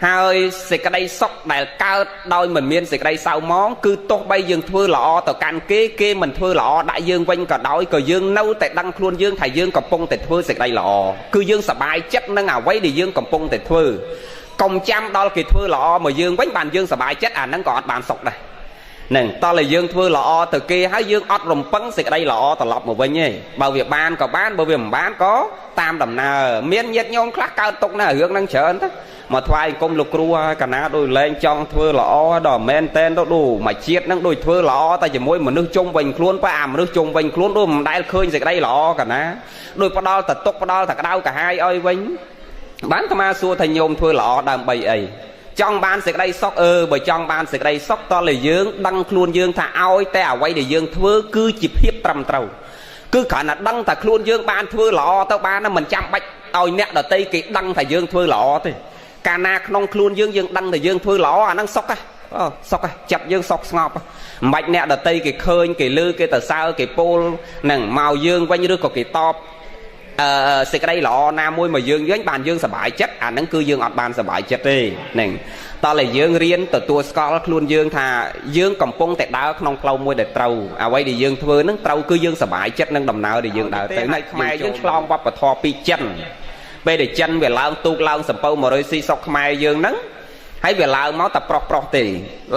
ហើយសេចក្តីសុខដែលកើតដោយមិនមានសេចក្តីសៅមងគឺទោះបីយើងធ្វើល្អទៅកាន់គេគេមិនធ្វើល្អដាក់យើងវិញក៏ដោយក៏យើងនៅតែដឹងខ្លួនយើងថាយើងកំពុងតែធ្វើសេចក្តីល្អគឺយើងសប្បាយចិត្តនឹងអ្វីដែលយើងកំពុងតែធ្វើកុំចាំដល់គេធ្វើល្អមកយើងវិញបានយើងសប្បាយចិត្តអាហ្នឹងក៏អត់បានសុខដែរនឹងតោះតែយើងធ្វើល្អទៅគេហើយយើងអត់រំពឹងសេចក្តីល្អត្រឡប់មកវិញទេបើវាបានក៏បានបើវាមិនបានក៏តាមដំណើរមានញាតិញោមខ្លះកើតទុកណារឿងហ្នឹងច្រើនទៅមកថ្វាយអង្គមលោកគ្រូហើយកណាដូចលែងចង់ធ្វើល្អដល់មែនតែនទៅដូចមួយជាតិហ្នឹងដូចធ្វើល្អតែជាមួយមនុស្សជុំវិញខ្លួនបើអាមនុស្សជុំវិញខ្លួនដូចមិនដែលឃើញសេចក្តីល្អកណាដូចផ្ដល់តែទុកផ្ដល់តែក្តៅកាហាយឲ្យវិញបានអាត្មាសួរថាញោមធ្វើល្អដើម្បីអីចង់បានសេចក្តីសុខបើចង់បានសេចក្តីសុខតើយើងដឹងខ្លួនយើងថាឲ្យតែអ្វីដែលយើងធ្វើគឺជាភាពត្រឹមត្រូវគឺគ្រាន់តែដឹងថាខ្លួនយើងបានធ្វើល្អទៅបានណាមិនចាំបាច់ឲ្យអ្នកដទៃគេដឹងថាយើងធ្វើល្អទេកាលណាក្នុងខ្លួនយើងយើងដឹងថាយើងធ្វើល្អអាហ្នឹងសុខហ៎សុខហ៎ចិត្តយើងសុខស្ងប់មិនបាច់អ្នកដទៃគេឃើញគេលឺគេទៅសើគេពោលនឹងមកយើងវិញឬក៏គេតបសេចក្តីល្អណាមួយមកយើងវិញបានយើងសប្បាយចិត្តអាហ្នឹងគឺយើងអត់បានសប្បាយចិត្តទេហ្នឹងតោះតែយើងរៀនទទួលស្គាល់ខ្លួនយើងថាយើងកំពុងតែដើរក្នុងផ្លូវមួយដែលត្រូវអ្វីដែលយើងធ្វើហ្នឹងត្រូវគឺយើងសប្បាយចិត្តនឹងដំណើរដែលយើងដើរទៅខ្មែរយើងឆ្លងវប្បធម៌ពីចិនពេលដែលចិនវាឡើងទូកឡើងសំពៅ100ស៊ីស្រុកខ្មែរយើងហ្នឹងហើយវាឡើងមកតែប្រុសប្រុសទេ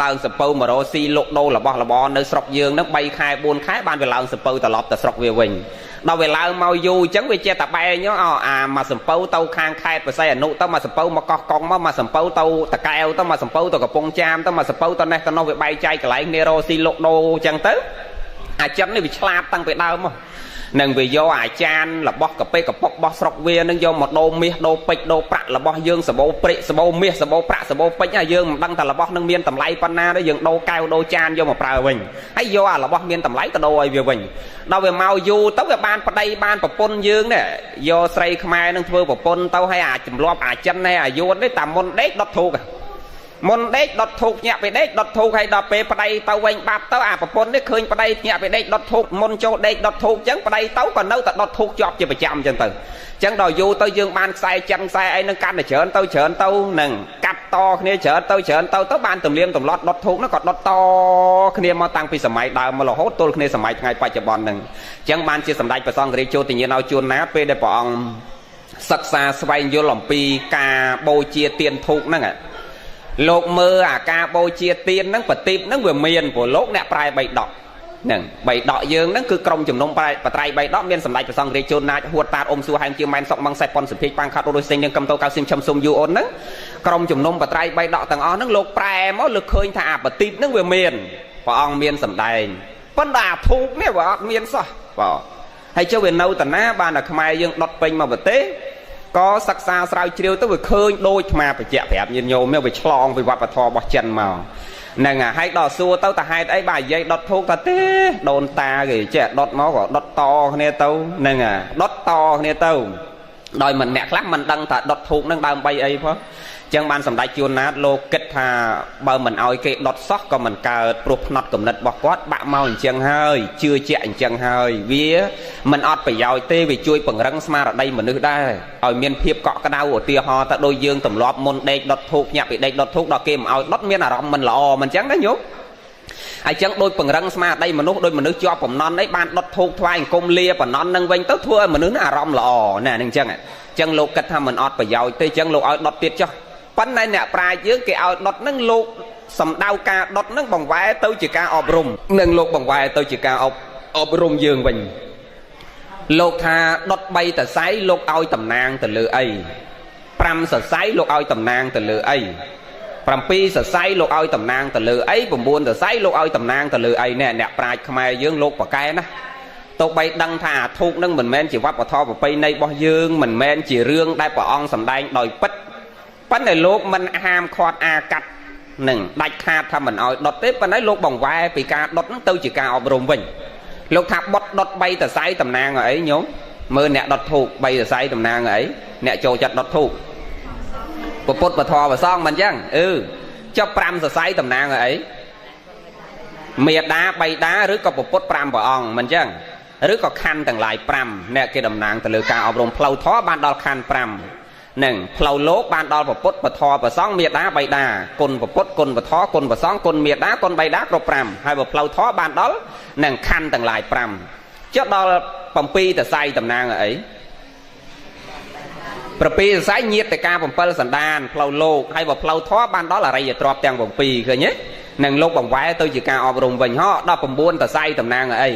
ឡើងសំពៅ100ស៊ីលក់ដូររបស់របរនៅស្រុកយើងហ្នឹង3ខែ4ខែបានវាឡើងសំពៅត្រឡប់ទៅស្រុកវាវិញដល់វាឡើងមកយូរអញ្ចឹងវាចេះតែបែងអាមកសំពៅទៅខាងខេត្តបរសៃអនុទៅមកសំពៅមកកោះកុងមកសំពៅទៅតកែវទៅមកសំពៅទៅកំពង់ចាមទៅមកសំពៅទៅនេះទៅនោះវាបែងចែកកន្លែងគ្នារកស៊ីលក់ដូរអញ្ចឹងទៅអាចិននេះវាឆ្លាតតាំងពីដើមមកនឹងវាយកអាចារ្យរបស់កាពេកប៉ុករបស់ស្រុកវានឹងយកមកដូរមាសដូរពេជ្រដូរប្រាក់របស់យើងសបោព្រិចសបោមាសសបោប្រាក់សបោពេជ្រហើយយើងមិនដឹងថារបស់នឹងមានតម្លៃប៉ុណ្ណាទេយើងដូរកែវដូរចានយកមកប្រើវិញហើយយកអារបស់មានតម្លៃទៅដូរឲ្យវាវិញដល់វាមកយូរទៅវាបានប្តីបានប្រពន្ធយើងនេះយកស្រីខ្មែរនឹងធ្វើប្រពន្ធទៅហើយអាចម្លាប់អាចិនហើយអាយួននេះតាមមុនដេកដុតធូបមុនដេកដុតធូបញាក់ពីដេកដុតធូបហើយដល់ពេលប្តីទៅវិញបាត់ទៅអាប្រពន្ធនេះឃើញប្តីញាក់ពីដេកដុតធូបមុនចូលដេកដុតធូបអញ្ចឹងប្តីទៅក៏នៅតែដុតធូបជាប់ជាប្រចាំអញ្ចឹងទៅអញ្ចឹងដល់យូរទៅយើងបានខ្សែចិនខ្សែអីនឹងកាន់តែច្រើនទៅច្រើនទៅនឹងកាត់តគ្នាច្រើនទៅច្រើនទៅទៅបានទំនៀមទម្លាប់ដុតធូបនោះក៏ដុតតគ្នាមកតាំងពីសម័យដើមមករហូតទល់គ្នាសម័យថ្ងៃបច្ចុប្បន្នហ្នឹងអញ្ចឹងបានជាសម្ដេចព្រះសង្ឃរាជចូលទាញាឲ្យជួនណាពេលដែលព្រះអង្គសិក្សាស្វែងយល់អំពីការបូជាទានធូបហ្នឹងលោកមើលអាការបូជាទានហ្នឹងប្រទីបហ្នឹងវាមានព្រោះលោកអ្នកប្រែបីដកហ្នឹងបីដកយើងហ្នឹងគឺក្រុមជំនុំប្រែបត្រៃបីដកមានសម្ដេចព្រះសង្ឃរាជជួនណាចហួតតាតអ៊ំសួរហែមជាម៉ែនសុកម៉ងសេះប៉ុនសុភិកប៉ាងខាត់រុយសេងនឹងកំតោកៅស៊ីមឈឹមសុំយូអូនហ្នឹងក្រុមជំនុំបត្រៃបីដកទាំងអស់ហ្នឹងលោកប្រែមកលើឃើញថាអាប្រទីបហ្នឹងវាមានព្រះអង្គមានសម្ដែងប៉ុន្តែអាធូបនេះវាអត់មានសោះបាទហើយចុះវានៅតាណាបានតែខ្មែរយើងដុតពេញមកប្រទេសក៏សិក្សាស្រាវជ្រាវទៅវាឃើញដូចអាត្មាបញ្ជាក់ប្រាប់ញាតិញោមវាឆ្លងពីវប្បធម៌របស់ចិនមកហ្នឹងហើយដល់សួរទៅតើហេតុអីបាទនិយាយដុតធូបថាទេដូនតាគេចេះដុតមកក៏ដុតតគ្នាទៅហ្នឹងដុតតគ្នាទៅដោយមិនអ្នកខ្លះមិនដឹងថាដុតធូបហ្នឹងដើម្បីអីផងចឹងបានសម្ដេចជួនណាតលោកគិតថាបើមិនឲ្យគេដុតសោះក៏មិនកើតព្រោះផ្នត់គំនិតរបស់គាត់បាក់មកអញ្ចឹងហើយជឿជាក់អញ្ចឹងហើយវាមិនអត់ប្រយោជន៍ទេវាជួយពង្រឹងស្មារតីមនុស្សដែរឲ្យមានភាពកក់ក្ដៅឧទាហរណ៍ទៅដូចយើងទម្លាប់មុនដេកដុតធូបញាក់ពីដេកដុតធូបដល់គេមិនឲ្យដុតមានអារម្មណ៍មិនល្អមិនអញ្ចឹងណាញោមហើយចឹងដូចពង្រឹងស្មារតីមនុស្សដូចមនុស្សជាប់បំណន់អីបានដុតធូបថ្វាយអង្គមលាបំណន់នឹងវិញទៅធ្វើឲ្យមនុស្សអារម្មណ៍ល្អណាហ្នឹងចឹងចឹងលោកគិតថាមិនអត់ប្រយោជន៍ទេចឹងលោកឲ្យដុតទៀតចុះប៉ុន្តែអ្នកប្រាជ្ញយើងគេឲ្យដុតហ្នឹងលោកសំដៅការដុតហ្នឹងបង្វែរទៅជាការអប់រំនិងលោកបង្វែរទៅជាការអប់រំយើងវិញលោកថាដុត3សរសៃលោកឲ្យតំណាងទៅលើអី5សរសៃលោកឲ្យតំណាងទៅលើអី7សរសៃលោកឲ្យតំណាងទៅលើអី9សរសៃលោកឲ្យតំណាងទៅលើអីនេះអ្នកប្រាជ្ញខ្មែរយើងលោកប្រកែណាទោះបីដឹងថាអាធូបនឹងមិនមែនជាវប្បធម៌ប្រពៃណីរបស់យើងមិនមែនជារឿងដែលព្រះអង្គសម្ដែងដោយពិតប៉ុន្តែលោកមិនហាមឃាត់អាកាត់នឹងដាច់ខាតថាមិនឲ្យដុតទេប៉ុន្តែលោកបង្វែរពីការដុតនឹងទៅជាការអប់រំវិញលោកថាបត់ដុត3សរសៃតំណាងឲ្យអីញោមមើលអ្នកដុតធូប3សរសៃតំណាងឲ្យអីអ្នកចូលចិត្តដុតធូបពុទ្ធពធប្រសងមិនអញ្ចឹងចុះ5សរសៃតំណាងឲ្យអីមេដាបៃតាឬក៏ពុទ្ធ5ព្រះអង្គមិនអញ្ចឹងឬក៏ខណ្ឌទាំងឡាយ5អ្នកគេតំណាងទៅលើការអប់រំផ្លូវធម៌បានដល់ខណ្ឌ5 នឹងផ្លូវលោកបានដល់ពុទ្ធពធប្រសង្ឃមេដាបៃតាគុណពុទ្ធគុណពធគុណប្រសង្ឃគុណមេដាគុណបៃតាគ្រប់5ហើយបើផ្លូវធម៌បានដល់នឹងខណ្ឌទាំងឡាយ5ចុះដល់7តសៃតំណាងអី7សរសៃញាតិកា7សន្តានផ្លូវលោកហើយបើផ្លូវធម៌បានដល់អរិយទ្រព្យទាំង7ឃើញទេនឹងលោកបង្វែរទៅជាការអប់រំវិញហោ19តសៃតំណាងអី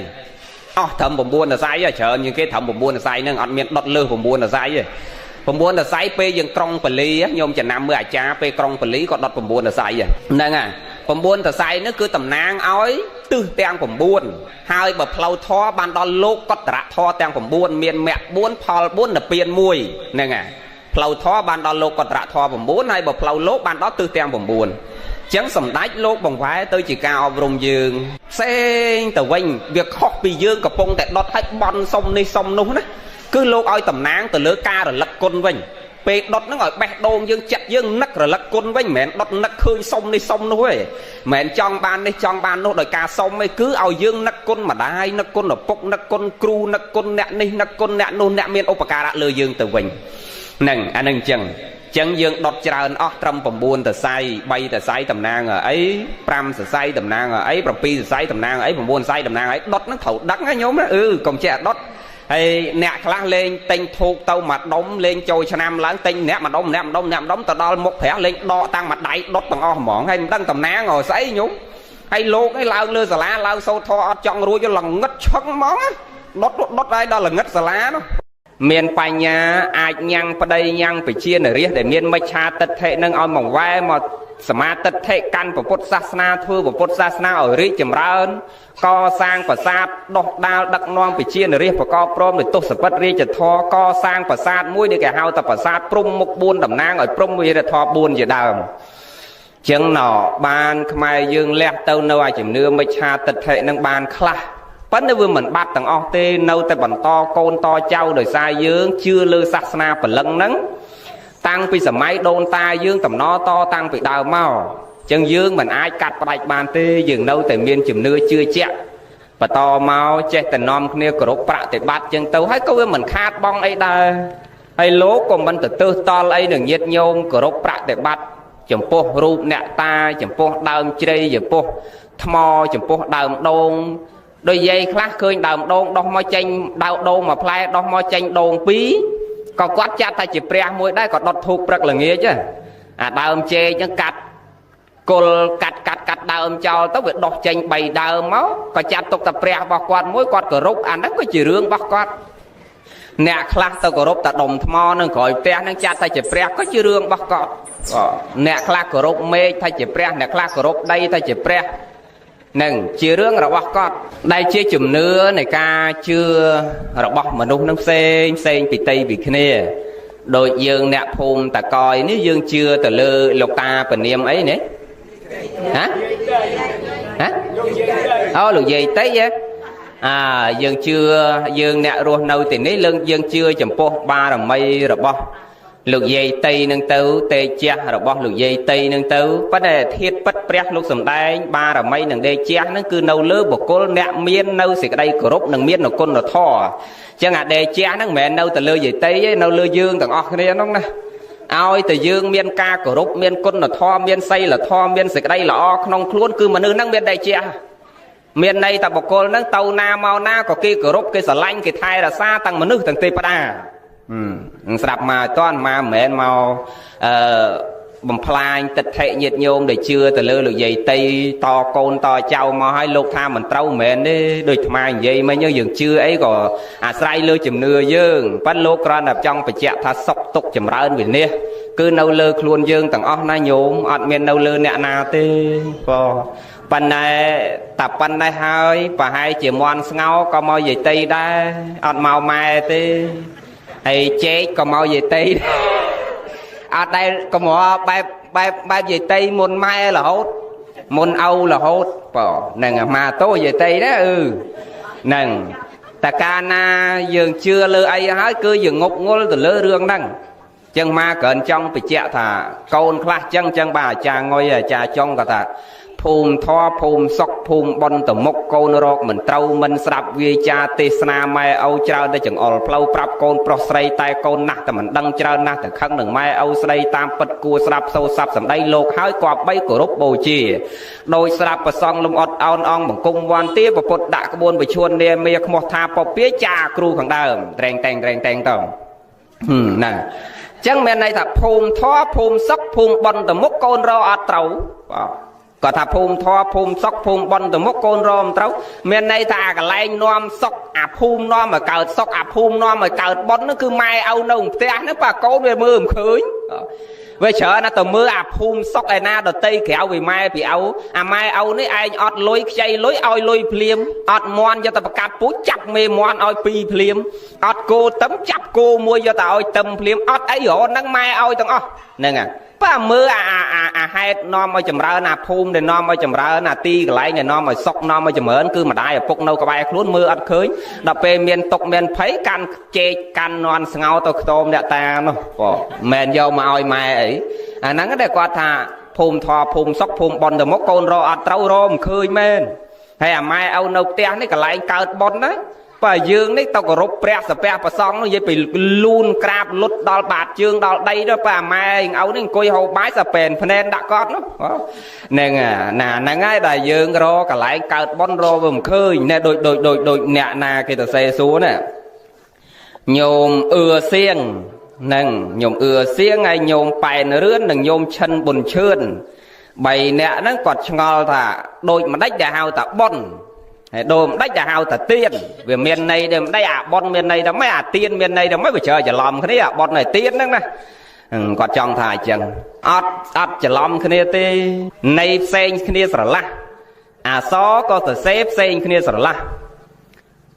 អស់ត្រឹម9តសៃច្រើនជាងគេត្រឹម9តសៃហ្នឹងអត់មានដុតលើស9តសៃទេ9តសៃពេលយើងក្រុងបាលីញោមចំណាំមើលអាចារ្យពេលក្រុងបាលីក៏ដុត9តសៃហ្នឹងហើយ9តសៃនេះគឺតំណាងឲ្យទិសទាំង9ហើយបើផ្លូវធម៌បានដល់លោកកតរធម៌ទាំង9មានមគ្គ4ផល4និព្វាន1ហ្នឹងហើយផ្លូវធម៌បានដល់លោកកតរធម៌9ហើយបើផ្លូវលោកបានដល់ទិសទាំង9ចឹងសម្ដេចលោកបង្វែរទៅជាការអប់រំយើងផ្សេងទៅវិញវាខុសពីយើងកំពុងតែដុតឲ្យបន់សុំនេះសុំនោះណាគឺលោកឲ្យតំណាងទៅលើការរលឹកគុណវិញពេលដុតហ្នឹងឲ្យបេះដូងយើងចិត្តយើងនឹករលឹកគុណវិញមិនមែនដុតនឹកឃើញសុំនេះសុំនោះទេមិនមែនចង់បាននេះចង់បាននោះដោយការសុំទេគឺឲ្យយើងនឹកគុណម្ដាយនឹកគុណឪពុកនឹកគុណគ្រូនឹកគុណអ្នកនេះនឹកគុណអ្នកនោះអ្នកមានឧបការៈលើយើងទៅវិញហ្នឹងអាហ្នឹងអញ្ចឹងចឹងយើងដុតច្រើនអស់ត្រឹម9តសៃ3តសៃតំណាងអី5សរសៃតំណាងអី7សរសៃតំណាងអី9សរសៃតំណាងអីដុតហ្នឹងត្រូវដឹងណាញោមណាអឺកុំចេះដុតហើយអ្នកខ្លះលេងទិញធូបទៅមួយដុំលេងចូលឆ្នាំឡើងទិញអ្នកមួយដុំអ្នកមួយដុំអ្នកមួយដុំទៅដល់មុខព្រះលេងដកតាំងមួយដៃដុតទាំងអស់ហ្មងហើយមិនដឹងតំណាងស្អីញោមហើយលោកឯងឡើងលើសាលាឡើងសូត្រធម៌អត់ចង់រួចល្ងឹតឈឹងហ្មងដុតដុតហើយដល់ល្ងឹតសាលានោះមានបញ្ញាអាចញ៉ាំងប្តីញ៉ាំងប្រជានរាជដែលមានមិច្ឆាទិដ្ឋិនឹងឲ្យមកវ៉ែមកសមាទិដ្ឋិកាន់ពុទ្ធសាសនាធ្វើពុទ្ធសាសនាឲ្យរីកចម្រើនកសាងប្រាសាទដោះដាលដឹកនាំប្រជានរាជប្រកបព្រមដោយទសពិតរាជធម៌កសាងប្រាសាទមួយដែលគេហៅថាប្រាសាទព្រំមុខ4តំណាងឲ្យព្រំវិរធម៌4ជាដើមចឹងណបានខ្មែរយើងលះទៅនៅឲ្យជំនឿមិច្ឆាទិដ្ឋិនឹងបានខ្លះប៉ុន្តែវាមិនបាត់ទាំងអស់ទេនៅតែបន្តកូនតចៅដោយសារយើងជឿលើសាសនាព្រលឹងហ្នឹងតាំងពីសម័យដូនតាយើងតំណតតាំងពីដើមមកចឹងយើងមិនអាចកាត់ផ្ដាច់បានទេយើងនៅតែមានជំនឿជឿជាក់បន្តមកចេះតែនាំគ្នាគោរពប្រតិបត្តិចឹងទៅហើយក៏វាមិនខាតបង់អីដែរហើយលោកក៏មិនទៅទើសតល់អីនឹងញាតិញោមគោរពប្រតិបត្តិចំពោះរូបអ្នកតាចំពោះដើមជ្រៃចំពោះថ្មចំពោះដើមដូងដោយយាយខ្លះឃើញដើមដូងដោះមកចេញដើមដូងមួយផ្លែដោះមកចេញដូងពីរក៏គាត់ចាត់ថាជាព្រះមួយដែរក៏ដុតធូបព្រឹកល្ងាចអាដើមចេកហ្នឹងកាត់គល់កាត់កាត់កាត់ដើមចោលទៅវាដោះចេញ3ដើមមកក៏ចាត់ទុកតែព្រះរបស់គាត់មួយគាត់គោរពអាហ្នឹងក៏ជារឿងរបស់គាត់អ្នកខ្លះទៅគោរពតែដុំថ្មនឹងក្រោយផ្ទះនឹងចាត់ថាជាព្រះក៏ជារឿងរបស់គាត់អ្នកខ្លះគោរពមេឃថាជាព្រះអ្នកខ្លះគោរពដីថាជាព្រះនឹងជារឿងរបស់គាត់ដែលជាជំនឿនៃការជឿរបស់មនុស្សនឹងផ្សេងផ្សេងពីទីពីគ្នាដូចយើងអ្នកភូមិតកយនេះយើងជឿទៅលើលោកតាពនាមអីនេះហ៎ហ៎អូលោកយាយតិចអាយើងជឿយើងអ្នករស់នៅទីនេះយើងជឿចំពោះបារមីរបស់លោកយាយតីនឹងទៅតេជះរបស់លោកយាយតីនឹងទៅប៉ុន្តែធាតុពិតព្រះលោកសំដែងបារមីនិងតេជះនឹងគឺនៅលើបុគ្គលអ្នកមាននៅសេចក្តីគោរពនិងមានគុណធម៌អញ្ចឹងអាតេជះហ្នឹងមិនមែននៅទៅលើយាយតីទេនៅលើយើងទាំងអស់គ្នាហ្នឹងណាឲ្យតែយើងមានការគោរពមានគុណធម៌មានសីលធម៌មានសេចក្តីល្អក្នុងខ្លួនគឺមនុស្សហ្នឹងមានតេជះមានន័យថាបុគ្គលហ្នឹងទៅណាមកណាក៏គេគោរពគេស្រឡាញ់គេថែរក្សាទាំងមនុស្សទាំងទេវតាស្រាប់មកអត់មកមិនមែនមកអឺបំផ្លាញទិដ្ឋិញាតិញោមដែលជឿទៅលើលោកយាយតីតកូនតចៅមកឲ្យលោកថាមិនត្រូវមិនមែនទេដូចអាត្មានិយាយមិញយើងជឿអីក៏អាស្រ័យលើជំនឿយើងប៉ុន្តែលោកគ្រាន់តែចង់បញ្ជាក់ថាសុខទុក្ខចម្រើនវិនាសគឺនៅលើខ្លួនយើងទាំងអស់ណាញោមអត់មាននៅលើអ្នកណាទេបងប៉ុន្តែតែប៉ុណ្ណេះហើយប្រហែលជាមន់ស្ងោក៏មកយាយតីដែរអត់មកម៉ែទេហើយចេកក៏មកយាយតីអត់ដែលកម្របែបបែបបែបយាយតីមុនម៉ែរហូតមុនឪរហូតបងហ្នឹងមកតោយាយតីណាអឺហ្នឹងតែកាលណាយើងជឿលើអីហើយគឺយើងងប់ងល់ទៅលើរឿងហ្នឹង ចឹងមកក្រិនចង់បញ្ជាក់ថាកូនខ្លះចឹងចឹងបាទអាចារ្យងុយអាចារ្យចុងក៏ថាភូមិធរភូមិសុខភូមិបុណ្យតមុកកូនរកមិនត្រូវមិនស្ដាប់វាចាទេសនាម៉ែឪច្រើនតែចង្អុលផ្លូវប្រាប់កូនប្រុសស្រីតែកូនណាស់តែមិនដឹងច្រើនណាស់តែខឹងនឹងម៉ែឪស្ដីតាមពិតគួរស្ដាប់សូរស័ព្ទសម្ដីលោកហើយគប្បីគោរពបូជាដោយស្រាប់ប្រសងលំអត់អោនអង្គបង្គំវន្ទាពពុទ្ធដាក់ក្បួនបឈួននាមាខ្មោះថាពពាចាគ្រូខាងដើមត្រែងតែងត្រែងតែងតណាចឹងមានន័យថាភូមិធរភូមិសុខភូមិបុណ្យតមុកកូនរកអត់ត្រូវបាទគាត់ថាភូមិធរភូមិសុខភូមិបុណ្យទៅមុខកូនរមត្រូវមានន័យថាអាកន្លែងនាំសុខអាភូមិនាំឲ្យកើតសុខអាភូមិនាំឲ្យកើតបុណ្យនោះគឺម៉ែឪនៅផ្ទះហ្នឹងបើកូនវាមើលមិនឃើញវាច្រើនណាស់ទៅមើលអាភូមិសុខឯណាដតីក្រៅពីម៉ែពីឪអាម៉ែឪនេះឯងអត់លុយខ្ចីលុយឲ្យលុយភ្លាមអត់មន់យកទៅប្រកាត់ពូជចាប់មេមន់ឲ្យពីរភ្លាមអត់គោទឹមចាប់គោមួយយកទៅឲ្យទឹមភ្លាមអត់អីរហ្នឹងម៉ែឲ្យទាំងអស់ហ្នឹងហើយបើមើលអាហេតុនាំឲ្យចម្រើនអាភូមិដែលនាំឲ្យចម្រើនអាទីកន្លែងដែលនាំឲ្យសុខនាំឲ្យចម្រើនគឺម្ដាយឪពុកនៅក្បែរខ្លួនមើលអត់ឃើញដល់ពេលមានទុកមានភ័យកាន់ជែកកាន់នន់ស្ងោទៅខ្ទមអ្នកតានោះបងមិនយកមកឲ្យម៉ែអីអាហ្នឹងដែលគាត់ថាភូមិធរភូមិសុខភូមិបុណ្យទៅមុខកូនរកអត់ត្រូវរកមិនឃើញមែនហើយអាម៉ែឪនៅផ្ទះនេះកន្លែងកើតបុណ្យណាបើយើងនេះទៅគោរពព្រះសាពះប្រសងនោះនិយាយពីលូនក្រាបលុតដល់បាតជើងដល់ដីទៅបើអាម៉ែឪនេះអង្គុយហូបបាយសាពេនភ្នែនដាក់កត់នោះហ្នឹងណាហ្នឹងហើយដែលយើងរកកន្លែងកើតបុណ្យរកវាមិនឃើញណែដូចដូចដូចដូចអ្នកណាគេទៅសេសួរណាញោមអឿសៀងហ្នឹងញោមអឿសៀងហើយញោមប៉ែនរឿននិងញោមឈិនប៊ុនឈឿនបីអ្នកហ្នឹងគាត់ឆ្ងល់ថាដូចម្ដេចដែលហៅថាបុណ្យហើយដូចម្ដេចដែលហៅថាទៀនវាមានន័យដូចម្ដេចអាបុណ្យមានន័យថាម៉េចអាទៀនមានន័យថាម៉េចវាច្រើនច្រឡំគ្នាអាបុណ្យហើយទៀនហ្នឹងណាគាត់ចង់ថាអញ្ចឹងអត់ច្រឡំគ្នាទេន័យផ្សេងគ្នាស្រឡះអាសក៏សរសេរផ្សេងគ្នាស្រឡះ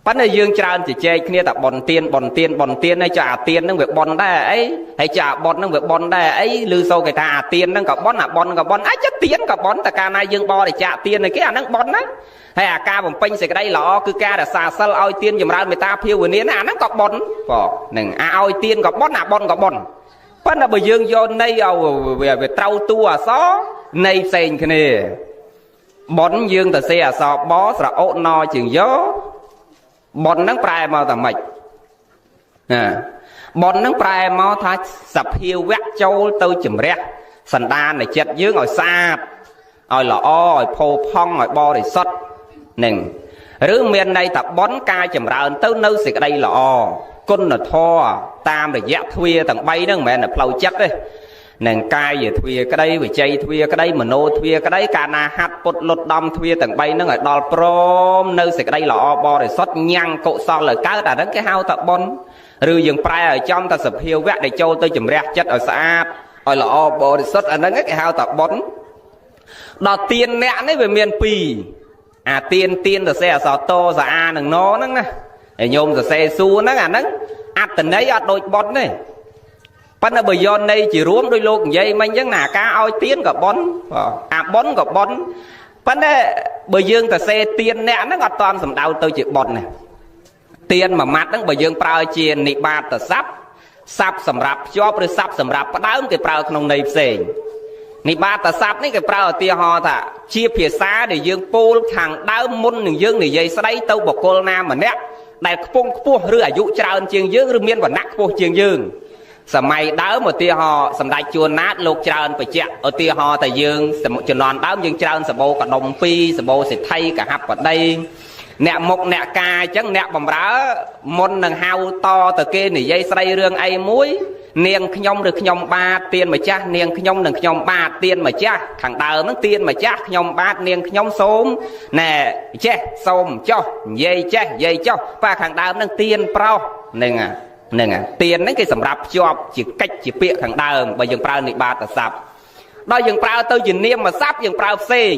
ប៉ុន្តែយើងច្រើនជជែកគ្នាតែបុណ្យទៀនបុណ្យទៀនបុណ្យទៀនហើយចាអាទៀនហ្នឹងវាបុណ្យដែរអីហើយចាអាបុណ្យហ្នឹងវាបុណ្យដែរអីឬសូគេថាអាទៀនហ្នឹងក៏បុណ្យអាបុណ្យក៏បុណ្យអាចទៀនក៏បុណ្យតែកាលណាយើងបរិច្ចាគទៀនឲ្យគេអាហ្នឹងបុណ្យណាហើយអាការបំពេញសេចក្តីល្អគឺការរក្សាសិលឲ្យទៀនចម្រើនមេត្តាភាវនាណាអាហ្នឹងក៏បុណ្យបងហ្នឹងអាឲ្យទៀនក៏បុណ្យអាបុណ្យក៏បុណ្យប៉ុន្តែបើយើងយកន័យឲ្យវាត្រូវតួអក្សរន័យផ្សេងគ្នាបុណ្យយើងទៅសេអក្សរបស្រអុណជាងយោបុណ្យហ្នឹងប្រែមកថាម៉េចណាបុណ្យហ្នឹងប្រែមកថាសភាវៈចូលទៅជំរះសន្តាននៃចិត្តយើងឲ្យស្អាតឲ្យល្អឲ្យផូរផង់ឲ្យបរិសុទ្ធនឹងឬមានន័យថាបុណ្យការចម្រើនទៅនៅសេចក្តីល្អគុណធម៌តាមរយៈទ្វាទាំង3ហ្នឹងមិនមែនតែផ្លូវចិត្តទេនឹងកាយទ្វាក្តីវិជ័យទ្វាក្តីមโนទ្វាក្តីកាលណាហាត់ពុតលុតដំទ្វាទាំង3ហ្នឹងឲ្យដល់ព្រមនៅសេចក្តីល្អបរិសុទ្ធញ៉ាំងកុសលឲ្យកើតអាហ្នឹងគេហៅថាបុណ្យឬយើងប្រែឲ្យចំថាសភាវៈដែលចូលទៅជំរះចិត្តឲ្យស្អាតឲ្យល្អបរិសុទ្ធអាហ្នឹងគេហៅថាបុណ្យដល់ទានអ្នកនេះវាមានពីរអាទានទានសរសេរអក្សរតសអានឹងណហ្នឹងណាហើយញោមសរសេរសួរហ្នឹងអាហ្នឹងអត្តន័យអត់ដូចបុណ្យទេប៉ុន្តែបើយកន័យជារួមដោយលោកនិយាយមិញអញ្ចឹងណាការឲ្យទានក៏បុណ្យអាបុណ្យក៏បុណ្យប៉ុន្តែបើយើងទៅសេទានអ្នកហ្នឹងអត់តាន់សំដៅទៅជាបុណ្យទេទានមួយម៉ាត់ហ្នឹងបើយើងប្រើជានិបាតស័ព្ទស័ព្ទសម្រាប់ភ្ជាប់ឬស័ព្ទសម្រាប់ផ្ដើមគេប្រើក្នុងន័យផ្សេងនិបាតស័ព្ទនេះគេប្រើឧទាហរណ៍ថាជាភាសាដែលយើងពោលខាងដើមមុននឹងយើងនិយាយស្ដីទៅបុគ្គលណាម្នាក់ដែលខ្ពង់ខ្ពស់ឬអាយុច្រើនជាងយើងឬមានវណ្ណៈខ្ពស់ជាងយើងសម័យដើមឧទាហរណ៍សម្ដេចជួនណាតលោកច្រើនបច្ចៈឧទាហរណ៍តែយើងជំនាន់ដើមយើងច្រើនសម្បូរកដុំពីរសម្បូរសេដ្ឋីកហបតីអ្នកមុខអ្នកការអញ្ចឹងអ្នកបំរើមុននឹងហៅតទៅគេនិយាយស្ដីរឿងអីមួយនាងខ្ញុំឬខ្ញុំបាទទៀនម្ចាស់នាងខ្ញុំនិងខ្ញុំបាទទៀនម្ចាស់ខាងដើមហ្នឹងទៀនម្ចាស់ខ្ញុំបាទនាងខ្ញុំសូមណែចេះសូមចុះនិយាយចេះនិយាយចុះបាទខាងដើមហ្នឹងទៀនប្រុសហ្នឹងហ្នឹងទៀនហ្នឹងគេសម្រាប់ភ្ជាប់ជាកិច្ចជាពាក្យខាងដើមបើយើងប្រើនិបាតស័ព្ទដល់យើងប្រើទៅជានាមស័ព្ទយើងប្រើផ្សេង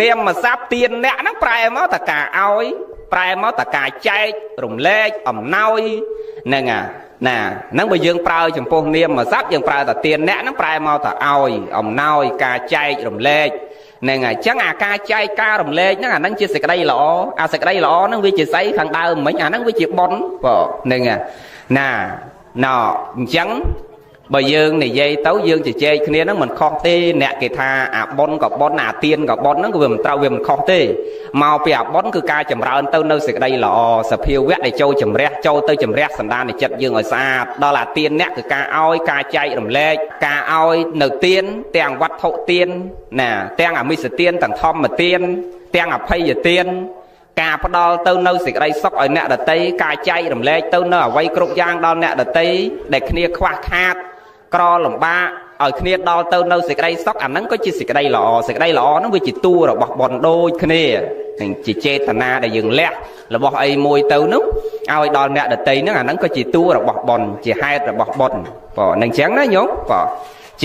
នាមស័ព្ទទៀនអ្នកហ្នឹងប្រែមកតការឲ្យប្រែមកតការចែករំលែកអំណោយហ្នឹងណាហ្នឹងបើយើងប្រើចំពោះនាមស័ព្ទយើងប្រើតែទៀនអ្នកហ្នឹងប្រែមកតឲ្យអំណោយការចែករំលែកហ្នឹងហើយអញ្ចឹងអាការចែកការរំលែកហ្នឹងអាហ្នឹងជាសេចក្តីល្អអាសេចក្តីល្អហ្នឹងវាជាស្អីខាងដើមមិញអាហ្នឹងវាជាបុណ្យបងហ្នឹងណា ណអញ្ចឹងបើយើងនិយាយទៅយើងជជែកគ្នាហ្នឹងមិនខុសទេអ្នកគេថាអាបុណ្យក៏បុណ្យអាទានក៏បុណ្យហ្នឹងក៏វាមិនត្រូវវាមិនខុសទេមកពីអាបុណ្យគឺការចម្រើនទៅនៅសេចក្តីល្អសភាវៈដែលចូលជំរះចូលទៅជំរះសន្តានចិត្តយើងឲ្យស្អាតដល់អាទានអ្នកគឺការឲ្យការចែករំលែកការឲ្យនៅទានទាំងវត្ថុទានណាទាំងអមិសទានទាំងធម្មទានទាំងអភ័យទានការផ្ដល់ទៅនៅសេចក្តីសុខឲ្យអ្នកដតីការចែករំលែកទៅនៅអ្វីគ្រប់យ៉ាងដល់អ្នកដតីដែលគ្នាខ្វះខាតក្រលំបាកឲ្យគ្នាដល់ទៅនៅសេចក្តីសុខអាហ្នឹងក៏ជាសេចក្តីល្អសេចក្តីល្អហ្នឹងវាជាតួរបស់បុណ្យដូចគ្នានឹងជាចេតនាដែលយើងលះរបស់អីមួយទៅនោះឲ្យដល់អ្នកដតីហ្នឹងអាហ្នឹងក៏ជាតួរបស់បុណ្យជាហេតុរបស់បុណ្យបងនឹងចឹងណាញោមបង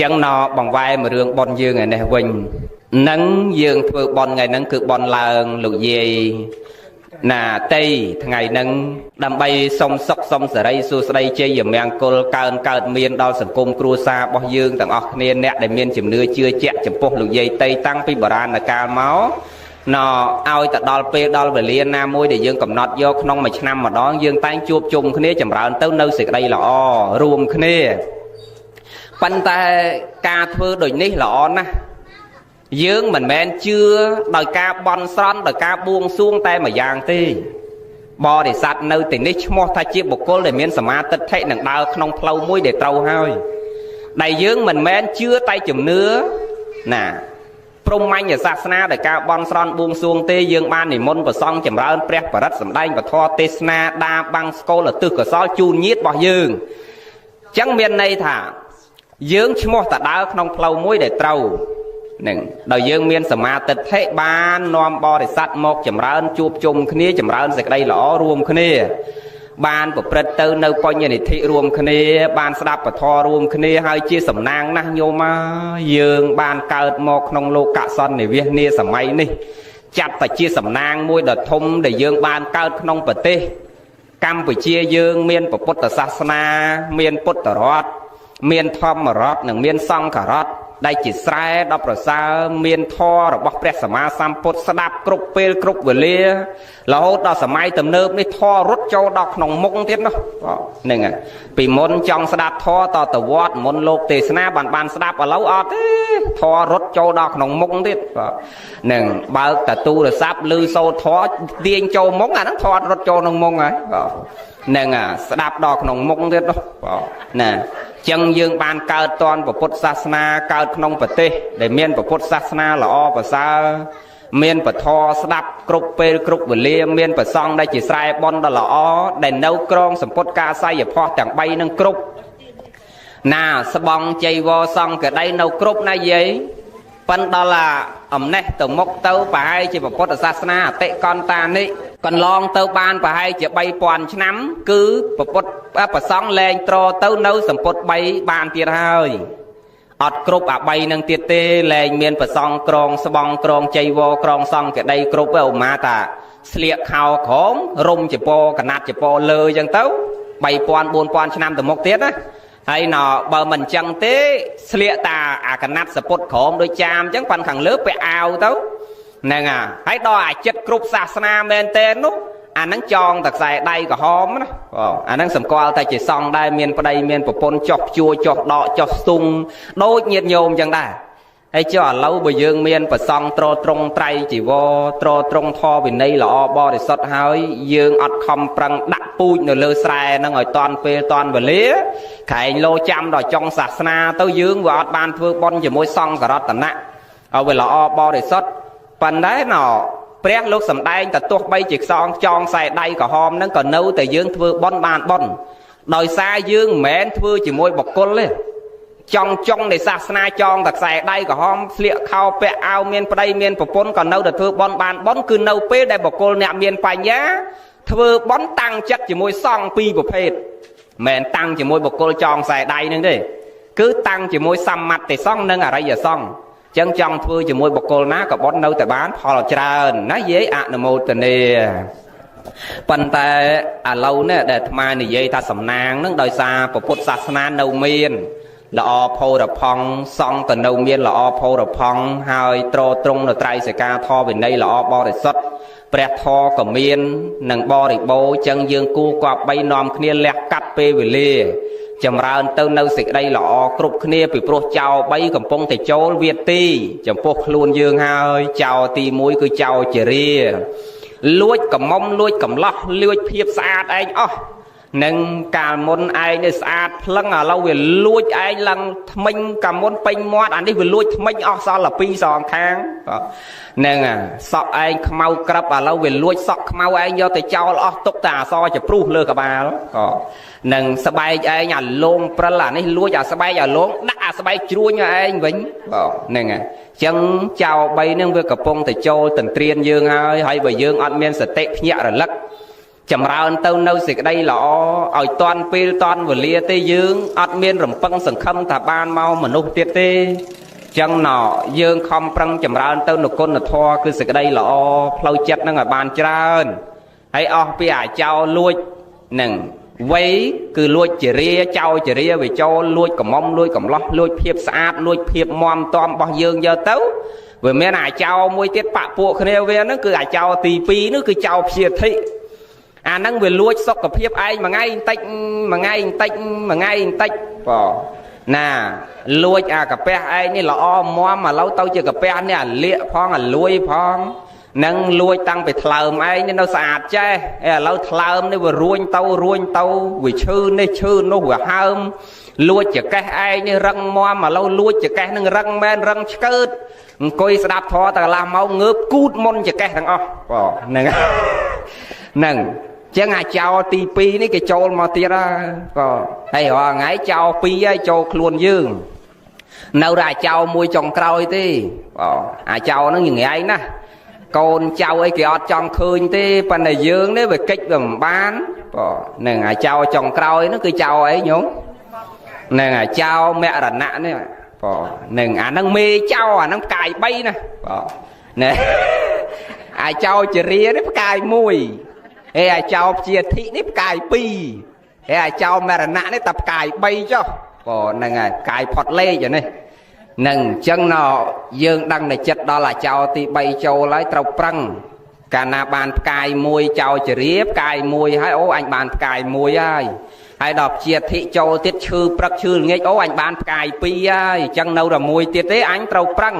ចឹងណបង្វែរមួយរឿងបុណ្យយើងឯនេះវិញនឹងយើងធ្វើបុណ្យថ្ងៃហ្នឹងគឺបុណ្យឡើងលោកយាយណាតីថ្ងៃហ្នឹងដើម្បីសុំសុខសុំសេរីសួស្តីជ័យមង្គលកើនកើតមានដល់សង្គមគ្រួសាររបស់យើងទាំងអស់គ្នាអ្នកដែលមានជំនឿជឿជាក់ចំពោះលោកយាយតីតាំងពីបុរាណកាលមកណឲ្យទៅដល់ពេលដល់វេលាណាមួយដែលយើងកំណត់យកក្នុងមួយឆ្នាំម្ដងយើងតែងជួបជុំគ្នាចម្រើនទៅនៅសេចក្តីល្អរួមគ្នាប៉ុន្តែការធ្វើដូចនេះល្អណាស់យើងមិនមែនជឿដោយការបន់ស្រន់ដោយការបួងសួងតែមួយយ៉ាងទេបរិស័ទនៅទីនេះឈ្មោះថាជាបុគ្គលដែលមានសមាទិដ្ឋិនឹងដើរក្នុងផ្លូវមួយដែលត្រូវហើយដែលយើងមិនមែនជឿតែជំនឿណាព្រហ្មញ្ញសាសនាដោយការបន់ស្រន់បួងសួងទេយើងបាននិមន្តព្រះសង្ឃចម្រើនព្រះបរិត្តសម្ដែងពធទេសនាដាបាំងស្កូលឧទ្ទិសកុសលជូនញាតិរបស់យើងអញ្ចឹងមានន័យថាយើងឈ្មោះតដើរក្នុងផ្លូវមួយដែលត្រូវនឹងដោយយើងមានសមាទិដ្ឋិបាននាំបរិស័ទមកចម្រើនជួបជុំគ្នាចម្រើនសេចក្តីល្អរួមគ្នាបានប្រព្រឹត្តទៅនៅបញ្ញនិធិរួមគ្នាបានស្ដាប់ពធរួមគ្នាហើយជាសំណាងណាស់ញោមយើងបានកើតមកក្នុងលោកសន្និវាសនាសម័យនេះចាត់តែជាសំណាងមួយដ៏ធំដែលយើងបានកើតក្នុងប្រទេសកម្ពុជាយើងមានពុទ្ធសាសនាមានពុទ្ធរដ្ឋមានធម្មរដ្ឋនិងមានសង្ឃរដ្ឋដែលជាស្រែដ៏ប្រសើរមានធម៌របស់ព្រះសម្មាសម្ពុទ្ធស្ដាប់គ្រប់ពេលគ្រប់វេលារហូតដល់សម័យទំនើបនេះធម៌រត់ចូលដល់ក្នុងមុខទៀតនោះហ្នឹងហើយពីមុនចង់ស្ដាប់ធម៌តទៅវត្តមុនលោកទេសនាបានស្ដាប់ឥឡូវអត់ទេធម៌រត់ចូលដល់ក្នុងមុខទៀតហ្នឹងបើកតែទូរស័ព្ទឮសូរធម៌ទាញចូលមុខអាហ្នឹងធម៌រត់ចូលក្នុងមុខហើយហ្នឹងស្ដាប់ដល់ក្នុងមុខទៀតនោះណាចឹងយើងបានកើតតនពុទ្ធសាសនាកើតក្នុងប្រទេសដែលមានពុទ្ធសាសនាល្អប្រសើរមានពធស្ដាប់គ្រប់ពេលគ្រប់វេលាមានព្រះសង្ឃដែលជាស្រែបុណ្យដ៏ល្អដែលនៅក្រងសម្ពុតការស័យភ័សទាំង3នឹងគ្រប់ណាស្បង់ជ័យវរសង្ឃក្តីនៅគ្រប់ណាយាយប៉ុន្តែដល់អំណេះទៅមុខទៅប្រហែលជាពុទ្ធសាសនាអតិកន្តានេះកន្លងទៅបានប្រហែលជា3000ឆ្នាំគឺពុទ្ធប្រសង់លែងត្រទៅនៅសម្ពុត3បានទៀតហើយអត់គ្រប់អា3នឹងទៀតទេលែងមានប្រសង់ក្រងស្បង់ក្រងជ័យវរក្រងសង្ឃក្តីគ្រប់ឯឧមាតាស្លៀកខោក្រមរុំចពោកណាត់ចពោលើអញ្ចឹងទៅ3000 4000ឆ្នាំទៅមុខទៀតណាហើយណបើមិនអញ្ចឹងទេស្លៀកតាអាកណាត់សពុតក្រមដូចចាមអញ្ចឹងប៉ាន់ខាងលើពាក់អាវទៅហ្នឹងហើយដល់អាចិត្តគ្រប់សាសនាមែនតើនោះអាហ្នឹងចងតែខ្សែដៃក្រហមណាបងអាហ្នឹងសម្គាល់តែជាសង្ឃដែរមានប្តីមានប្រពន្ធចុះព្យួរចុះដកចុះស្ទង់ដូចញាតិញោមអញ្ចឹងដែរហើយចុះឥឡូវបើយើងមានប្រសង់ត្រត្រង់ត្រៃជីវរត្រត្រង់ធម៌វិន័យល្អបរិសុទ្ធហើយយើងអត់ខំប្រឹងដាក់ពូជនៅលើស្រែហ្នឹងឲ្យតាន់ពេលតាន់វេលាក្រែងលោចាំដល់ចុងសាសនាទៅយើងវាអត់បានធ្វើបុណ្យជាមួយសង្ឃរតនៈឲ្យវាល្អបរិសុទ្ធប៉ុន្តែណព្រះលោកសំដែងតែទោះបីជាខ្សងចងខ្សែដៃក្រហមហ្នឹងក៏នៅតែយើងធ្វើបុណ្យបានបុណ្យដោយសារយើងមិនមែនធ្វើជាមួយបុគ្គលទេចង់ចុងនៃសាសនាចងតែខ្សែដៃក្រហមស្លៀកខោពាក់អាវមានប្តីមានប្រពន្ធក៏នៅតែធ្វើបុណ្យបានបុណ្យគឺនៅពេលដែលបុគ្គលអ្នកមានបញ្ញាធ្វើបុណ្យតាំងចិត្តជាមួយសង្ឃពីរប្រភេទមិនមែនតាំងជាមួយបុគ្គលចងខ្សែដៃហ្នឹងទេគឺតាំងជាមួយសម្មតិសង្ឃនិងអរិយសង្ឃចឹងចង់ធ្វើជាមួយបុគ្គលណាក៏បុណ្យនៅតែបានផលច្រើនណាយាយអនុមោទនាប៉ុន្តែឥឡូវនេះដែលអាត្មានិយាយថាសំណាងនឹងដោយសារពុទ្ធសាសនានៅមានល្អផូរផង់សង្ឃក៏នៅមានល្អផូរផង់ហើយត្រត្រង់នៅត្រៃសិកាធម៌វិន័យល្អបរិសុទ្ធ ព្រះធម៌ក៏មាននឹងបរិបូរចឹងយើងគួរគប្បីនាំគ្នាលះកាត់ពេលវេលាចម្រើនទៅនៅសេចក្តីល្អគ្រប់គ្នាពីព្រោះចោរ3កំពុងតែចូលវាទីចំពោះខ្លួនយើងហើយចោរទី1គឺចោរជារាលួចកំមុំលួចកំឡោះលួចភាពស្អាតឯងអស់នឹងកាលមុនឯងនេះស្អាតភ្លឹងឥឡូវវាលួចឯងឡើងថ្មិញកាលមុនពេញមាត់អានេះវាលួចថ្មិញអស់សល់តែពីរសងខាងហ្នឹងសក់ឯងខ្មៅក្រឹបឥឡូវវាលួចសក់ខ្មៅឯងយកទៅចោលអស់ទុកតែអសចព្រុសលើក្បាលក៏នឹងស្បែកឯងអាលងព្រិលអានេះលួចអាស្បែកអាលងដាក់អាស្បែកជ្រួញឲ្យឯងវិញបាទហ្នឹងហើយចឹងចោល3ហ្នឹងវាកំពុងតែចូលទន្ទ្រានយើងហើយហើយបើយើងអត់មានសតិភ្ញាក់រលឹកចម្រើនទៅនៅសេចក្តីល្អឲ្យតាន់ពេលតាន់វេលាទេយើងអត់មានរំពឹងសង្ឃឹមថាបានមកមនុស្សទៀតទេចឹងណយើងខំប្រឹងចម្រើនទៅនៅគុណធម៌គឺសេចក្តីល្អផ្លូវចិត្តហ្នឹងឲ្យបានច្រើនហើយអស់ពីអាចោលលួចនឹងវ័យគឺលួចជារាចោលជារាវាចូលលួចកំមុំលួចកំឡោះលួចភាពស្អាតលួចភាពមាំទាំរបស់យើងយកទៅវាមានអាចោលមួយទៀតបាក់ពួកគ្នាវាហ្នឹងគឺអាចោលទី2នោះគឺចោលព្យាធិអាហ្នឹងវាលួចសុខភាពឯងមួយថ្ងៃបន្តិចមួយថ្ងៃបន្តិចមួយថ្ងៃបន្តិចបងណាលួចអាកាពះឯងនេះល្អមាំឥឡូវទៅជាកាពះនេះអាលៀកផងអាលួយផងនឹងលួចតាំងពីថ្លើមឯងនេះនៅស្អាតចេះឥឡូវថ្លើមនេះវារួញទៅរួញទៅវាឈឺនេះឈឺនោះវាហើមលួចចកេះឯងនេះរឹងមាំឥឡូវលួចចកេះនឹងរឹងមែនរឹងឆ្កើតអង្គុយស្ដាប់ធម៌តែកន្លះម៉ោងងើបគូតមុនចកេះទាំងអស់បងហ្នឹងហ្នឹងចឹងអាចោលទី2នេះគេចូលមកទៀតក៏ហើយរាល់ថ្ងៃចោល2ហើយចូលខ្លួនយើងនៅតែអាចោលមួយចុងក្រោយទេបងអាចោលហ្នឹងញ៉ៃណាស់កូនចៅអីគេអត់ចង់ឃើញទេប៉ុន្តែយើងនេះវាកិច្ចវាមិនបានបងនឹងអាចោលចុងក្រោយហ្នឹងគឺចោលអីញោមនឹងអាចោលមរណៈនេះបងនឹងអាហ្នឹងមេចោលអាហ្នឹងផ្កាយ3ណាបងណែអាចោលជារានេះផ្កាយ1ហេអាចោលព្យាធិនេះផ្កាយ2ហេអាចោលមរណៈនេះតែផ្កាយ3ចុះបងហ្នឹងហើយផ្កាយផុតលេខនេះនឹងអញ្ចឹងណយើងដឹងតែចិត្តដល់អាចោលទី3ចូលហើយត្រូវប្រឹងកាលណាបានផ្កាយ1ចោលជារាផ្កាយ1ហើយអូអញបានផ្កាយ1ហើយហើយដល់ព្យាធិចូលទៀតឈឺព្រឹកឈឺល្ងាចអូអញបានផ្កាយ2ហើយអញ្ចឹងនៅតែមួយទៀតទេអញត្រូវប្រឹង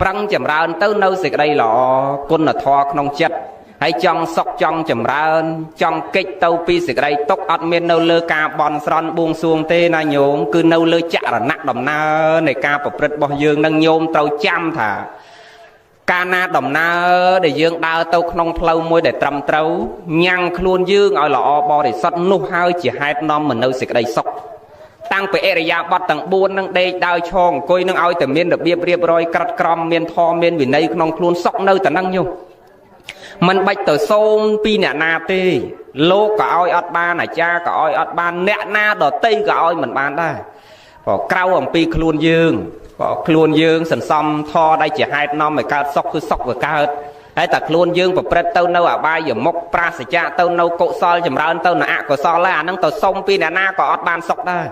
ប្រឹងចម្រើនទៅនៅសេចក្តីល្អគុណធម៌ក្នុងចិត្តហើយចង់សុខចង់ចម្រើនចង់កិច្ចទៅពីសេចក្តីទុកអត់មាននៅលើការបន់ស្រន់បួងសួងទេណាញោមគឺនៅលើចរណៈដំណើរនៃការប្រព្រឹត្តរបស់យើងនឹងញោមត្រូវចាំថាកាលណាដំណើរដែលយើងដើរទៅក្នុងផ្លូវមួយដែលត្រឹមត្រូវញ៉ាំងខ្លួនយើងឲ្យល្អបរិសុទ្ធនោះហើយជាហេតុនាំមកនៅសេចក្តីសុខតាំងពីអរិយាបថទាំង4នឹងដេកដើរឈរអង្គុយនឹងឲ្យតែមានរបៀបរៀបរយក្រិតក្រមមានធម៌មានវិន័យក្នុងខ្លួនសុខនៅតែនឹងញោមមិនបាច់ទៅសូមពីអ្នកណាទេលោកក៏ឲ្យអត់បានអាចារ្យក៏ឲ្យអត់បានអ្នកណាដតីក៏ឲ្យមិនបានដែរព្រោះក្រៅអំពីខ្លួនយើងព្រោះខ្លួនយើងសន្សំធម៌ដែលជាហេតុនាំឲ្យកើតសុខគឺសុខវាកើតហើយតែខ្លួនយើងប្រព្រឹត្តទៅនៅអបាយមុខប្រាសចាកទៅនៅកុសលចម្រើនទៅនៅអកុសលហើយអានឹងទៅសុំពីអ្នកណាក៏អត់បានសុខដែរ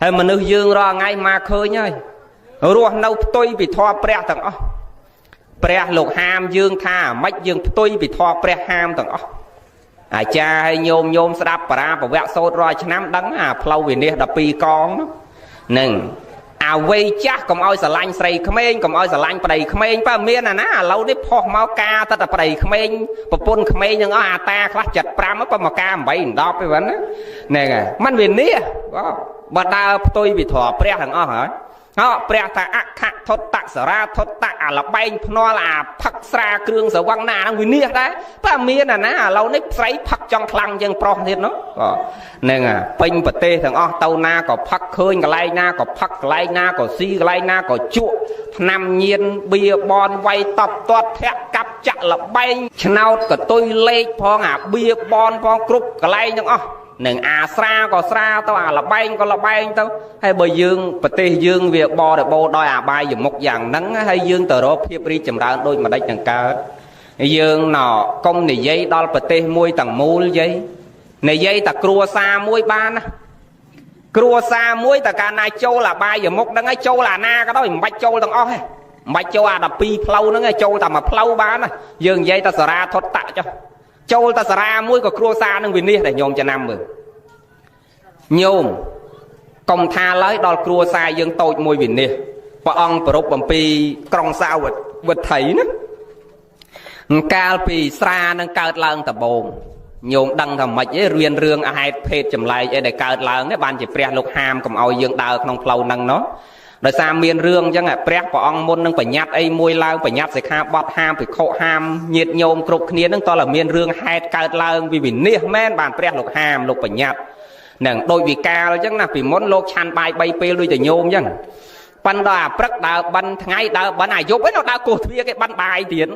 ហើយមនុស្សយើងរាល់ថ្ងៃមកឃើញហើយរស់នៅផ្ទុយពីធម៌ព្រះទាំងអស់ព្រះលោកហាមយើងថាមិនយើងផ្ទុយពីធម៌ព្រះហាមទាំងអស់អាចារ្យឲ្យញោមញោមស្ដាប់បរាពវៈសូត្ររាល់ឆ្នាំដឹងអាផ្លូវវិនិច្ឆ័យ12កងហ្នឹងអាវ័យចាស់កុំឲ្យស្រឡាញ់ស្រីក្មេងកុំឲ្យស្រឡាញ់ប្តីក្មេងបើមានអាណាឥឡូវនេះផុសមកការតែប្តីក្មេងប្រពន្ធក្មេងទាំងអស់អាតាខ្លះ75បើមកការ8 10ទេហ្នឹងហ្នឹងហើយมันវិនិច្ឆ័យបើដើរផ្ទុយពីធម៌ព្រះទាំងអស់ហើយហោព្រះថាអខធុតសរាធុតអាលបែងភ្នាល់អាផឹកស្រាគ្រឿងស្រវឹងណាហ្នឹងវិនិច្ឆ័យដែរបើមានអាណាឥឡូវនេះស្រីផឹកចង់ខ្លាំងជាងប្រុសទៀតនោះហ្នឹងពេញប្រទេសទាំងអស់ទៅណាក៏ផឹកឃើញកន្លែងណាក៏ផឹកកន្លែងណាក៏ស៊ីកន្លែងណាក៏ជក់ថ្នាំញៀនបៀបនវាយតបទាត់ធាក់កាប់ចាក់លបែងឆ្នោតកតុយលេខផងអាបៀបនផងគ្រប់កន្លែងទាំងអស់នឹងអាស្រាក៏ស្រាទៅអាលបែងក៏លបែងទៅហើយបើយើងប្រទេសយើងវាបរិបូរដោយអាបាយមុខយ៉ាងហ្នឹងហើយយើងទៅរកភាពរីកចម្រើនដូចម្ដេចនឹងកើតយើងណកុំនិយាយដល់ប្រទេសមួយទាំងមូលយាយនិយាយតែគ្រួសារមួយបានណាគ្រួសារមួយតែកាលណាចូលអាបាយមុខហ្នឹងហើយចូលអាណាក៏ដោយមិនបាច់ចូលទាំងអស់ទេ មិនបាច់ចូលអា12ផ្លូវហ្នឹងឯងចូលតែមួយផ្លូវបានណាយើងនិយាយតែសារាធុត្តៈចុះចូលតែសារាមួយក៏គ្រួសារនឹងវិនិច្ឆ័យដែរញោមចំណាំមើលញោមកុំថាឡើយដល់គ្រួសារយើងតូចមួយវិនិច្ឆ័យព្រះអង្គប្រពអំពីក្រុងសាវត្ថីណាកាលពីស្រានឹងកើតឡើងដំបូងញោមដឹងថាម៉េចឯងរៀនរឿងហេតុភេទចម្លែកអីដែលកើតឡើងនេះបានជាព្រះលោកហាមកុំឲ្យយើងដើរក្នុងផ្លូវហ្នឹងណោះដោយសារមានរឿងអញ្ចឹងព្រះព្រះអង្គមុននឹងបញ្ញត្តិអីមួយឡើងបញ្ញត្តិសិក្ខាបទហាមភិក្ខុហាមញាតិញោមគ្រប់គ្នាហ្នឹងតើមានរឿងហេតុកើតឡើងវិនិច្ឆ័យមែនបានព្រះលោកហាមលោកបញ្ញត្តិនឹងដោយវិកាលអញ្ចឹងណាពីមុនលោកឆាន់បាយ3ពេលដូចតែញោមអញ្ចឹងប៉ិនដល់អាព្រឹកដើរបិណ្ឌថ្ងៃដើរបិណ្ឌអាយប់ឯនោះដើរគោះទ្វារគេបិណ្ឌបាយទៀត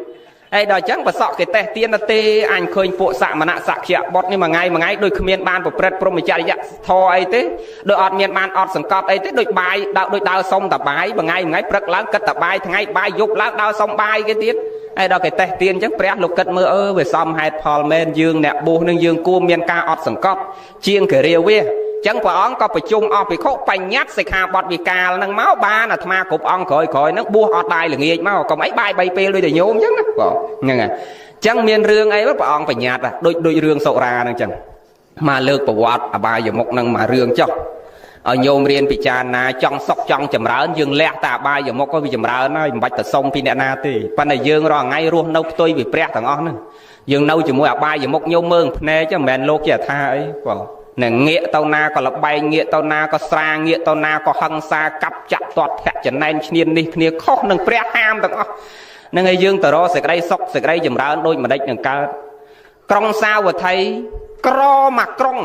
ហើយដល់អញ្ចឹងបសក់គេតេះទៀនទេអញឃើញពួកសមណៈសក្យបុត្រនេះមួយថ្ងៃមួយថ្ងៃដូចគ្មានបានប្រព្រឹត្តព្រហ្មចរិយធម៌អីទេដូចអត់មានបានអត់សង្កត់អីទេដូចបាយដូចដើរសុំតបាយមួយថ្ងៃមួយថ្ងៃព្រឹកឡើងគិតតបាយថ្ងៃបាយយប់ឡើងដើរសុំបាយគេទៀតហើយដល់គេតេះទៀនអញ្ចឹងព្រះលោកគិតមើលអឺវាសមហេតុផលមែនយើងអ្នកបួសនឹងយើងគួរមានការអត់សង្កត់ជាងគិរាវាចឹងព្រះអង្គក៏ប្រជុំអស់ភិក្ខុបញ្ញត្តិសិក្ខាបទវិកាលនឹងមកបានអាត្មាគ្រប់អង្គក្រោយក្រោយហ្នឹងបួសអត់បាយល្ងាចមកកុំអីបាយ3ពេលដូចតែញោមចឹងណាបងហ្នឹងហើយចឹងមានរឿងអីព្រះអង្គបញ្ញត្តិដូចរឿងសុរាហ្នឹងចឹងមកលើកប្រវត្តិអបាយមុខហ្នឹងមករឿងចុះឲ្យញោមរៀនពិចារណាចង់សុខចង់ចម្រើនយើងលះតែអបាយមុខក៏វាចម្រើនហើយមិនបាច់ទៅសុំពីអ្នកណាទេប៉ុន្តែយើងរាល់ថ្ងៃរស់នៅផ្ទុយពីព្រះទាំងអស់ហ្នឹងយើងនៅជាមួយអបាយមុខញោមមើលភ្នែកចឹងមិនមែនលោកជាអថាអីបងនឹងងាកទៅណាក៏លបែងងាកទៅណាក៏ស្រាងាកទៅណាក៏ហឹង្សាកាប់ចាក់ទាត់ធាក់ចំណែនឈ្នាននេះគ្នាខុសនឹងព្រះហាមទាំងអស់នឹងឲ្យយើងទៅរកសេចក្តីសុខសេចក្តីចម្រើនដូចម្ដេចនឹងកើតក្រុងសាវត្ថីក្រមកក្រុង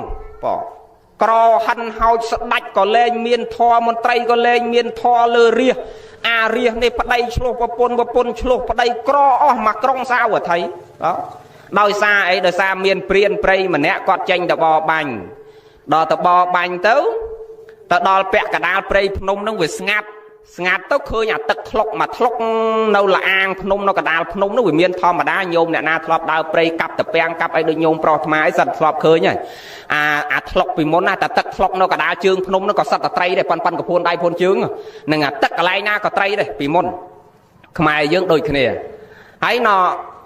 បងក្រហិនហោចស្ដាច់ក៏លែងមានធម៌មន្ត្រីក៏លែងមានធម៌លើរាជអារាជនេះប្តីឆ្លោះប្រពន្ធប្រពន្ធឆ្លោះប្តីក្រអស់មកក្រុងសាវត្ថីបាទដោយសារអីដោយសារមានព្រានព្រៃម្នាក់គាត់ចេញទៅបបាញ់ដល់ទៅបបាញ់ទៅដល់ពាក់កដាលព្រៃភ្នំនឹងវាស្ងាត់ស្ងាត់ទៅឃើញអាទឹកថ្លុកមកថ្លុកនៅលាអាងភ្នំនៅកដាលភ្នំនោះវាមានធម្មតាញោមអ្នកណាធ្លាប់ដើរព្រៃកាប់តាពាំងកាប់អីដូចញោមប្រុសអាត្មាអីសិតធ្លាប់ឃើញហើយអាថ្លុកពីមុនណាតែទឹកថ្លុកនៅកដាលជើងភ្នំនោះក៏សិតតែត្រីដែរប៉ិនកពួនដៃពួនជើងនឹងអាទឹកកន្លែងណាក៏ត្រីដែរពីមុនខ្មែរយើងដូចគ្នាហើយណ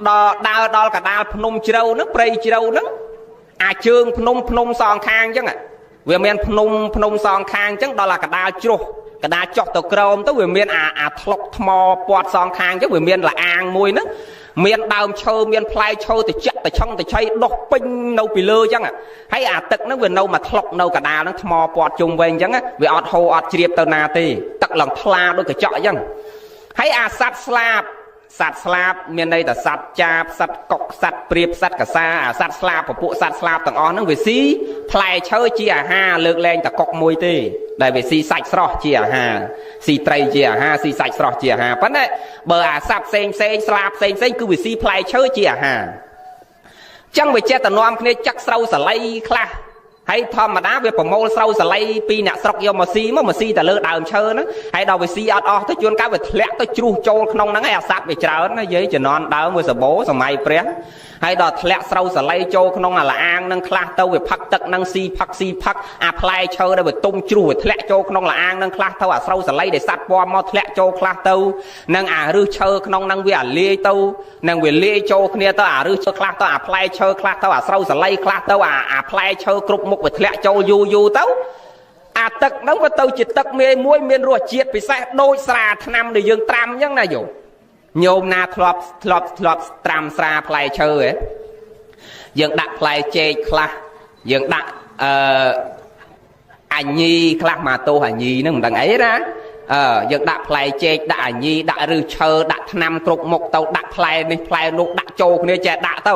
ដល់ដើរដល់កដាលភ្នំជ្រៅហ្នឹងព្រៃជ្រៅហ្នឹងអាជើងភ្នំភ្នំសងខាងអញ្ចឹងវាមានភ្នំភ្នំសងខាងអញ្ចឹងដល់អាកដាលជ្រុះកដាលចុះទៅក្រោមទៅវាមានអាថ្លុកថ្មពាត់សងខាងអញ្ចឹងវាមានលាអាងមួយហ្នឹងមានដើមឈើមានផ្លែឈើទៅចាក់ទៅឆឹងទៅឆៃដុះពេញនៅពីលើអញ្ចឹងហើយអាទឹកហ្នឹងវានៅមកថ្លុកនៅកដាលហ្នឹងថ្មពាត់ជុំវិញអញ្ចឹងវាអត់ហូរអត់ជ្រាបទៅណាទេទឹកឡើងថ្លាដូចកញ្ចក់អញ្ចឹងហើយអាសត្វស្លាបសត្វស្លាបមានន័យថាសត្វចាបសត្វកុកសត្វព្រាបសត្វកសាអាសត្វស្លាបពពួកសត្វស្លាបទាំងអស់ហ្នឹងវាស៊ីផ្លែឈើជាអាហារលើកលែងតែកុកមួយទេដែលវាស៊ីសាច់ស្រស់ជាអាហារស៊ីត្រីជាអាហារស៊ីសាច់ស្រស់ជាអាហារប៉ុន្តែបើអាសត្វផ្សេងផ្សេងស្លាបផ្សេងផ្សេងគឺវាស៊ីផ្លែឈើជាអាហារចឹងវាចេះតែនាំគ្នាចឹកស្រូវសាលីខ្លះហើយធម្មតាវាប្រមូលស្រូវសាលីពីអ្នកស្រុកយកមកស៊ីមកស៊ីតែលើដើមឈើហ្នឹងហើយដល់វាស៊ីអត់អស់ទៅជួនកាលវាធ្លាក់ទៅជ្រុះចូលក្នុងហ្នឹងហើយអាសត្វវាច្រើនណាយាយជំនាន់ដើមវាសបោសម័យព្រះហើយដល់ធ្លាក់ស្រូវសាលីចូលក្នុងអាលាងហ្នឹងខ្លះទៅវាផឹកទឹកហ្នឹងស៊ីផឹកស៊ីផឹកអាផ្លែឈើដែលវាទុំជ្រុះវាធ្លាក់ចូលក្នុងលាងហ្នឹងខ្លះទៅអាស្រូវសាលីដែលសត្វពំមកធ្លាក់ចូលខ្លះទៅនឹងអារឹសឈើក្នុងហ្នឹងវាអាលាយទៅនឹងវាលាយចូលគ្នាទៅអារឹសឈើខ្លះទៅអាផ្លែឈើខ្លះទៅអាស្រូវសាលីខ្លះទៅអាផ្លែឈើគ្រប់មុខវាធ្លាក់ចូលយូរយូរទៅអាទឹកហ្នឹងវាទៅជាទឹកមេមួយមានរសជាតិពិសេសដូចស្រាថ្នាំដែលយើងត្រាំអញ្ចឹងណាយោញោមណាធ្លាប់ត្រាំស្រាផ្លែឈើហ៎យើងដាក់ផ្លែចេកខ្លះយើងដាក់អញីខ្លះមកទោសអញីហ្នឹងមិនដឹងអីណាយើងដាក់ផ្លែចេកដាក់អញីដាក់រឹសឈើដាក់ថ្នាំគ្រប់មុខទៅដាក់ផ្លែនេះផ្លែនោះដាក់ចូលគ្នាចេះដាក់ទៅ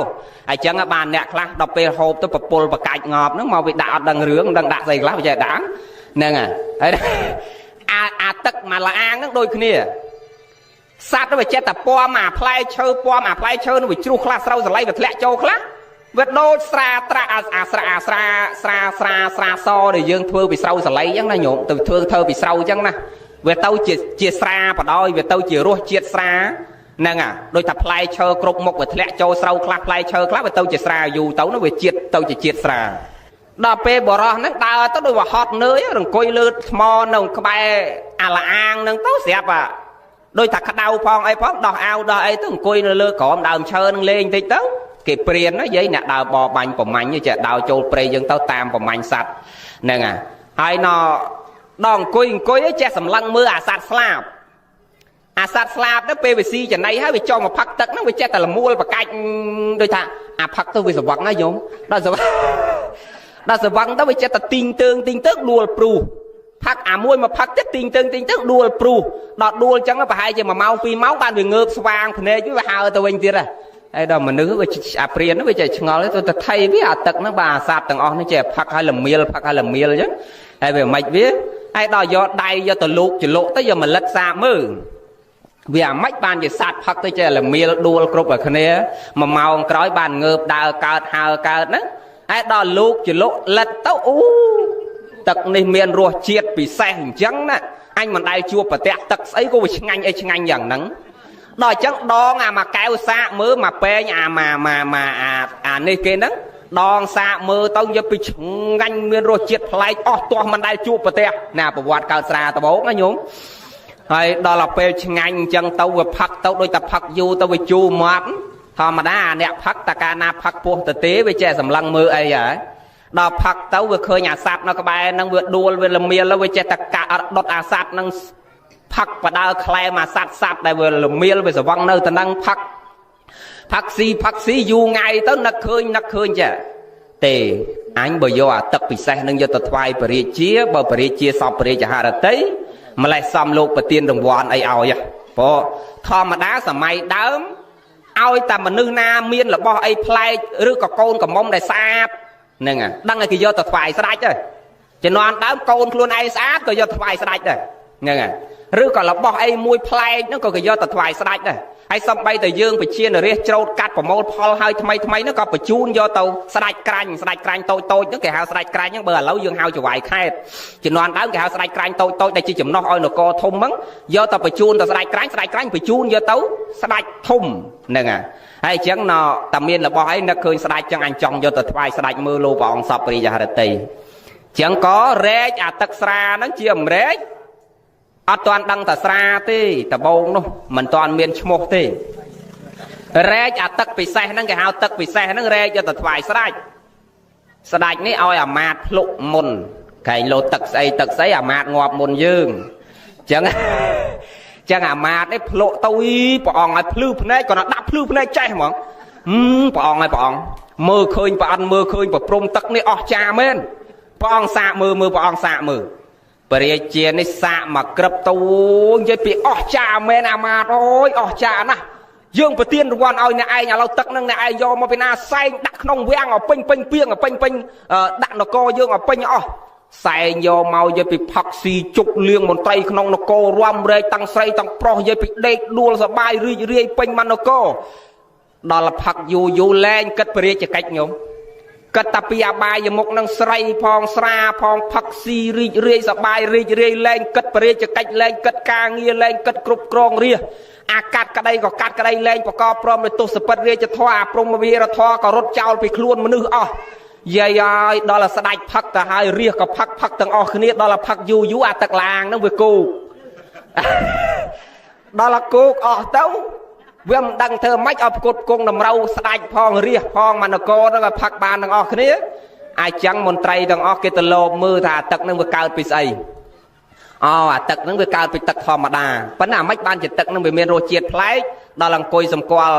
ហើយចឹងបានអ្នកខ្លះដល់ពេលហូបទៅប្រពុលបកាច់ងាប់ហ្នឹងមកវាដាក់អត់ដឹងរឿងមិនដឹងដាក់ស្អីខ្លះវាចេះដាក់ហ្នឹងហើយអាទឹកមួយលាងហ្នឹងដូចគ្នាសត្វវាចេះតែពំអាផ្លែឈើពំអាផ្លែឈើនោះវាជ្រុះខ្លះស្រូវសលៃវាធ្លាក់ចូលខ្លះវាដូចស្រាត្រាអាស្រាអាស្រាស្រាស្រាស្រាសដែលយើងធ្វើពីស្រូវសលៃអញ្ចឹងណាញោមទៅធ្វើពីស្រូវអញ្ចឹងណាវាទៅជាស្រាបដ ாய் វាទៅជារសជាតិស្រាហ្នឹងអាដូចថាផ្លែឈើគ្រប់មុខវាធ្លាក់ចូលស្រូវខ្លះផ្លែឈើខ្លះវាទៅជាស្រាយូរទៅនោះវាជាតិទៅជាជាតិស្រាដល់ពេលបរោះហ្នឹងដើរទៅដូចវាហត់នឿយរង្គុយលើថ្មនៅក្បែរអាលាងហ្នឹងទៅស្រាប់អា ដោយថាក្តៅផងអីផងដោះអាវដោះអីទៅអង្គុយនៅលើក្រោមដើមឈើនឹងលេងតិចទៅគេព្រានណាយាយអ្នកដើរបបាញ់ប្រមាញ់ចេះដើរចូលព្រៃយើងទៅតាមប្រមាញ់សัตว์ហ្នឹងហើយណដល់អង្គុយអង្គុយចេះសម្លឹងមើលអាសត្វស្លាបអាសត្វស្លាបទៅពេលវាស៊ីចំណីហើយវាចុះមកផឹកទឹកហ្នឹងវាចេះតែលមួលបកាច់ដូចថាអាផឹកទៅវាស្វឹងណាញោមដល់ស្វឹងដល់ស្វឹងទៅវាចេះតែទីងទើងទីងទើងដួលព្រុសផឹកអាមួយមកផឹកទៀតទីងទើងទីងទើងដួលព្រុសដល់ដួលអញ្ចឹងប្រហែលជា1ម៉ោង2ម៉ោងបានវាងើបស្វាងភ្នែកវាហើទៅវិញទៀតហើយដល់មនុស្សវាអាព្រានវាចេះឆ្ងល់ទៅទៅថៃវាអាទឹកហ្នឹងបាទអាសត្វទាំងអស់នេះចេះផឹកហើយលមៀលផឹកហើយលមៀលអញ្ចឹងហើយវាមិនវាហើយដល់យកដៃយកទៅលូកចលក់ទៅយកមកលិតសាកមើលវាអាម៉េចបានជាសត្វផឹកទៅចេះលមៀលដួលគ្រប់ឲ្យគ្នា1ម៉ោងក្រោយបានងើបដើរកើតហើកើតហ្នឹងហើយដល់លូកចលក់លិតទៅអូទឹកនេះមានរសជាតិពិសេសអញ្ចឹងណាអញមិនដែលជួបប្រទះទឹកស្អីក៏វាឆ្ងាញ់អីឆ្ងាញ់យ៉ាងហ្នឹងដល់អញ្ចឹងដងអាមួយកែវសាកមើលមកពេងអាម៉ាម៉ាម៉ាអានេះគេហ្នឹងដងសាកមើលទៅយកពីឆ្ងាញ់មានរសជាតិប្លែកអស់ទាស់មិនដែលជួបប្រទះណាប្រវត្តិកើតស្រាដបងណាញោមហើយដល់ទៅពេលឆ្ងាញ់អញ្ចឹងទៅវាផឹកទៅដូចតែផឹកយូរទៅវាជូរមាត់ធម្មតាអាអ្នកផឹកតកាលណាផឹកពោះទៅទេវាចេះសម្លឹងមើលអីហើយដល់ផឹកទៅវាឃើញអាសត្វនៅក្បែរហ្នឹងវាដួលវាលមៀលវាចេះតែកាក់ដុតអាសត្វហ្នឹងផឹកបដើក្លែមអាសត្វសត្វដែលវាលមៀលវាស្វឹងនៅទៅនឹងផឹកផឹកស៊ីផឹកស៊ីយូរថ្ងៃទៅនឹកឃើញនឹកឃើញចាទេអញបើយកអាទឹកពិសេសនឹងយកទៅថ្វាយព្រះរាជាបើព្រះរាជាសពព្រះរាជហឫទ័យម្លេះសំលោកប្រទានរង្វាន់អីឲ្យព្រោះធម្មតាសម័យដើមឲ្យតែមនុស្សណាមានរបស់អីប្លែកឬក៏កូនកំមុំដែលស្អាតហ្នឹងដឹងឲ្យគេយកទៅថ្វាយស្ដេចទៅជំនាន់ដើមកូនខ្លួនឯងស្អាតក៏យកថ្វាយស្ដេចដែរហ្នឹងឬក៏របស់អីមួយប្លែកហ្នឹងក៏គេយកទៅថ្វាយស្ដេចដែរហើយសំបីតែយើងប្រជានរាជច្រូតកាត់ប្រមូលផលហើយថ្មីថ្មីហ្នឹងក៏បញ្ជូនយកទៅស្ដេចក្រាញ់ស្ដេចក្រាញ់តូចតូចហ្នឹងគេហៅស្ដេចក្រាញ់ហ្នឹងបើឥឡូវយើងហៅចវាយខេតជំនាន់ដើមគេហៅស្ដេចក្រាញ់តូចតូចដែលជាចំណោះឲ្យនគរធំហ្នឹងយកទៅបញ្ជូនទៅស្ដេចក្រាញ់ស្ដេចក្រាញ់បញ្ជូនយកទៅស្ដេចធំហ្នឹងហើយអញ្ចឹងណតែមានរបស់អីនឹកឃើញស្ដេចចឹងអញចង់យកទៅថ្វាយស្ដេចមើលលោកព្រះអង្គសពព្រះរាជហឫទ័យចឹងក៏រែកអាទឹកស្រាហ្នឹងជាអម្រែកអត់ទាន់ដឹងតាស្រាទេដបងនោះមិនទាន់មានឈ្មោះទេរែកអាទឹកពិសេសហ្នឹងគេហៅទឹកពិសេសហ្នឹងរែកយកទៅថ្វាយស្ដេចស្ដេចនេះឲ្យអាមាត្យភ្លុកមុនក្រែងលោទឹកស្អីទឹកស្អីអាមាត្យងាប់មុនយើងចឹងចឹងអាមាត្យនេះភ្លុកទៅព្រះអង្គឲ្យភ្លឺភ្នែកគាត់ដាក់ភ្លឺភ្នែកចេះហ្មងព្រះអង្គឲ្យព្រះអង្គមើលឃើញព្រះអង្គមើលឃើញប្រព្រំទឹកនេះអស់ចាមែនព្រះអង្គសាកមើលមើលព្រះអង្គសាកមើលព្រះរាជានេះសាកមកក្រឹបទៅនិយាយពីអស់ចាមែនអាមាត្យអូយអស់ចាណាស់យើងប្រទានរង្វាន់ឲ្យអ្នកឯងឥឡូវទឹកនឹងអ្នកឯងយកមកពីណាសែងដាក់ក្នុងវាំងឲ្យពេញពេញពីងឲ្យពេញពេញដាក់នគរយើងឲ្យពេញអស់សែងយកមកយកពីផឹកស៊ីជុកលៀងមន្ត្រីក្នុងនគររំរែកតាំងស្រីតាំងប្រុសយកពីដេកដួលសបាយរីករាយពេញមនគរដល់ផឹកយូរយូរលែងគិតព្រះរាជកិច្ចញោមគិតតែពីអបាយមុខនឹងស្រីផងស្រាផងផឹកស៊ីរីករាយសបាយរីករាយលែងគិតព្រះរាជកិច្ចលែងគិតការងារលែងគិតគ្រប់គ្រងរាជអាកាត់ក្តីក៏កាត់ក្តីលែងប្រកបព្រមដោយទសពិតរាជធម៌អាព្រហ្មវិរធម៌ក៏រត់ចោលពីខ្លួនមនុស្សអស់យាយហើយដល់ស្ដាច់ផឹកទៅហើយរាជក៏ផឹកផឹកទាំងអស់គ្នាដល់ផឹកយូរយូរអាទឹកឡាងហ្នឹងវាគោកដល់គោកអស់ទៅវាមិនដឹងធ្វើម៉េចឲ្យផ្គត់ផ្គង់តម្រូវស្ដាច់ផងរាជផងមនគរហ្នឹងឲ្យផឹកបានទាំងអស់គ្នាអាចចឹងមន្ត្រីទាំងអស់គេទៅលោបមើលថាអាទឹកហ្នឹងវាកើតពីស្អីអូអាទឹកហ្នឹងវាកើតពីទឹកធម្មតាប៉ុន្តែអាម៉េចបានជាទឹកហ្នឹងវាមានរសជាតិប្លែកដល់អង្គុយសម្គាល់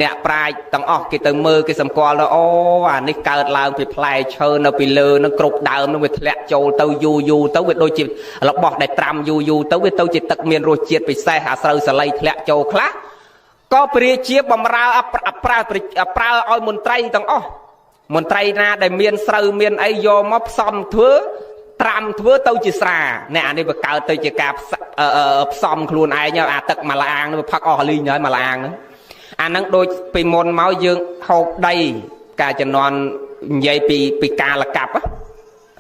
អ្នកប្រាជ្ញទាំងអស់គេទៅមើលគេសម្គាល់ទៅអូអានេះកើតឡើងពីផ្លែឈើនៅពីលើហ្នឹងគ្រប់ដើមហ្នឹងវាធ្លាក់ចូលទៅយូរយូរទៅវាដូចជារបស់ដែលត្រាំយូរយូរទៅវាទៅជាទឹកមានរសជាតិពិសេសអាស្រូវសាលីធ្លាក់ចូលខ្លះក៏ព្រះរាជាបំរើប្រើប្រើឲ្យមន្ត្រីទាំងអស់មន្ត្រីណាដែលមានស្រូវមានអីយកមកផ្សំធ្វើត្រាំធ្វើទៅជាស្រាអ្នកអានេះវាកើតទៅជាការផ្សំខ្លួនឯងអាទឹកមួយឡាងវាផឹកអស់លីងហើយមួយឡាងហ្នឹងអាហ្នឹងដូចពីមុនមកយើងហូបដីការជំនាន់និយាយពីការលកាប់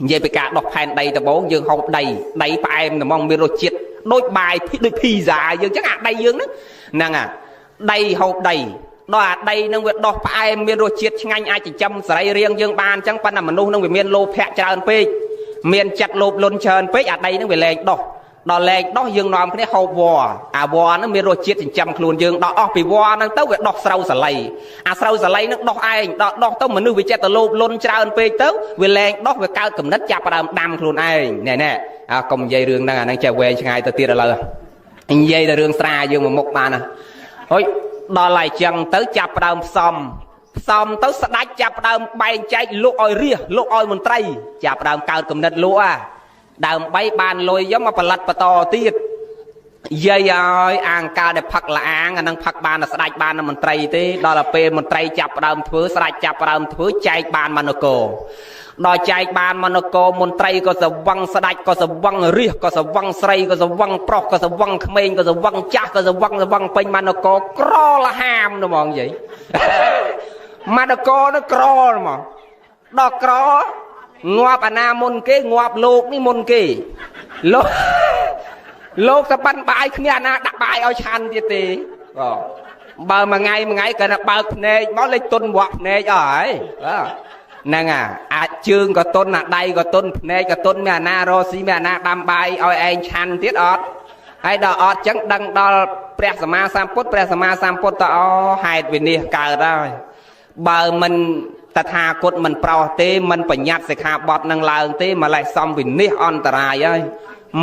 និយាយពីការដោះផែនដីដំបូងយើងហូបដីដីផ្អែមហ្មងមានរសជាតិដូចបាយដូចភីហ្សាយើងចឹងអាដីយើងហ្នឹងហ្នឹងអាដីហូបដីដល់អាដីនឹងវាដោះផ្អែមមានរសជាតិឆ្ងាញ់អាចចិញ្ចឹមសរីរាង្គយើងបានអញ្ចឹងប៉ុន្តែមនុស្សនឹងវាមានលោភៈច្រើនពេកមានចិត្តលោភលន់ច្រើនពេកអាដីនឹងវាលែងដោះ ដល់លែងដោះយើងនាំគ្នាហូបវល្លិអាវល្លិហ្នឹងមានរសជាតិចិញ្ចឹមខ្លួនយើងដល់អស់ពីវល្លិហ្នឹងទៅវាដោះស្រូវសាលីអាស្រូវសាលីហ្នឹងដោះឯងដល់ដោះទៅមនុស្សវាចេះតែលោភលន់ច្រើនពេកទៅវាលែងដោះវាកើតគំនិតចាប់ផ្ដើមដាំខ្លួនឯងណែណែអាកុំនិយាយរឿងហ្នឹងអាហ្នឹងចេះវែងឆ្ងាយទៅទៀតឥឡូវនិយាយតែរឿងស្រាយើងមួយមុខបានណាហុយដល់ហើយចឹងទៅចាប់ផ្ដើមផ្សំផ្សំទៅស្ដាច់ចាប់ផ្ដើមបែងចែកលក់ឲ្យរាសលក់ឲ្យមន្ត្រីចាប់ផ្ដើមកើតគំនិតលក់អាដើម្បីបានលុយយកមកផលិតបន្តទៀតយាយឲ្យអាងកាលដែលផឹកលាងអានឹងផឹកបានតែស្ដាច់បានតែមន្ត្រីទេដល់ទៅពេលមន្ត្រីចាប់ផ្ដើមធ្វើស្ដាច់ចាប់ផ្ដើមធ្វើចែកបានមនកោដល់ចែកបានមនកោមន្ត្រីក៏សវឹងស្ដាច់ក៏សវឹងរាសក៏សវឹងស្រីក៏សវឹងប្រុសក៏សវឹងក្មេងក៏សវឹងចាស់ក៏សវឹងសវឹងពេញមនកោក្រលហាមហ្មងយាយមនកោនោះក្រហ្មងដល់ក្រងាប់អាណាមុនគេងាប់លោកនេះមុនគេលោកលោកទៅប៉ិនបាយគ្នាអាណាដាក់បាយឲ្យឆាន់ទៀតទេបាទបើមួយថ្ងៃមួយថ្ងៃគាត់ថាបើកភ្នែកមកលេចទុនវក់ភ្នែកអស់ហើយបាទហ្នឹងអាចជើងក៏ទុនអាដៃក៏ទុនភ្នែកក៏ទុនមានអាណារស់ស៊ីមានអាណាដាំបាយឲ្យឯងឆាន់ទៀតអត់ហើយដល់អត់ចឹងដឹងដល់ព្រះសម្មាសម្ពុទ្ធព្រះសម្មាសម្ពុទ្ធតអូហេតុវិនិច្ឆ័យកើតហើយបើមិនតថាគតមិនប្រោសទេមិនបញ្ញត្តិសិក្ខាបទនឹងឡើងទេម្លេះសំវិនិច្ឆ័យអន្តរាយហើយ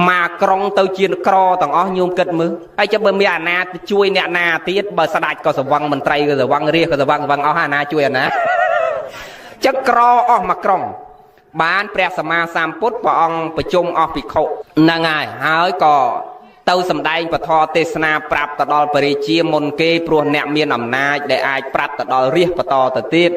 មកក្រុងទៅជាក្រទាំងអស់ញោមគិតមើលហើយចាំបើមានអាណាជួយអ្នកណាទៀតបើស្ដាច់ក៏សវឹងមន្ត្រីក៏សវឹងរាជក៏សវឹងសវឹងអស់អាណាជួយអាណាចឹងក្រអស់មកក្រុងបានព្រះសម្មាសម្ពុទ្ធព្រះអង្គប្រជុំអស់ភិក្ខុហ្នឹងហើយហើយក៏ទៅសម្ដែងពធទេសនាប្រាប់ទៅដល់ព្រះរាជាមុនគេព្រោះអ្នកមានអំណាចដែលអាចប្រាប់ទៅដល់រាជបន្តទៅទៀត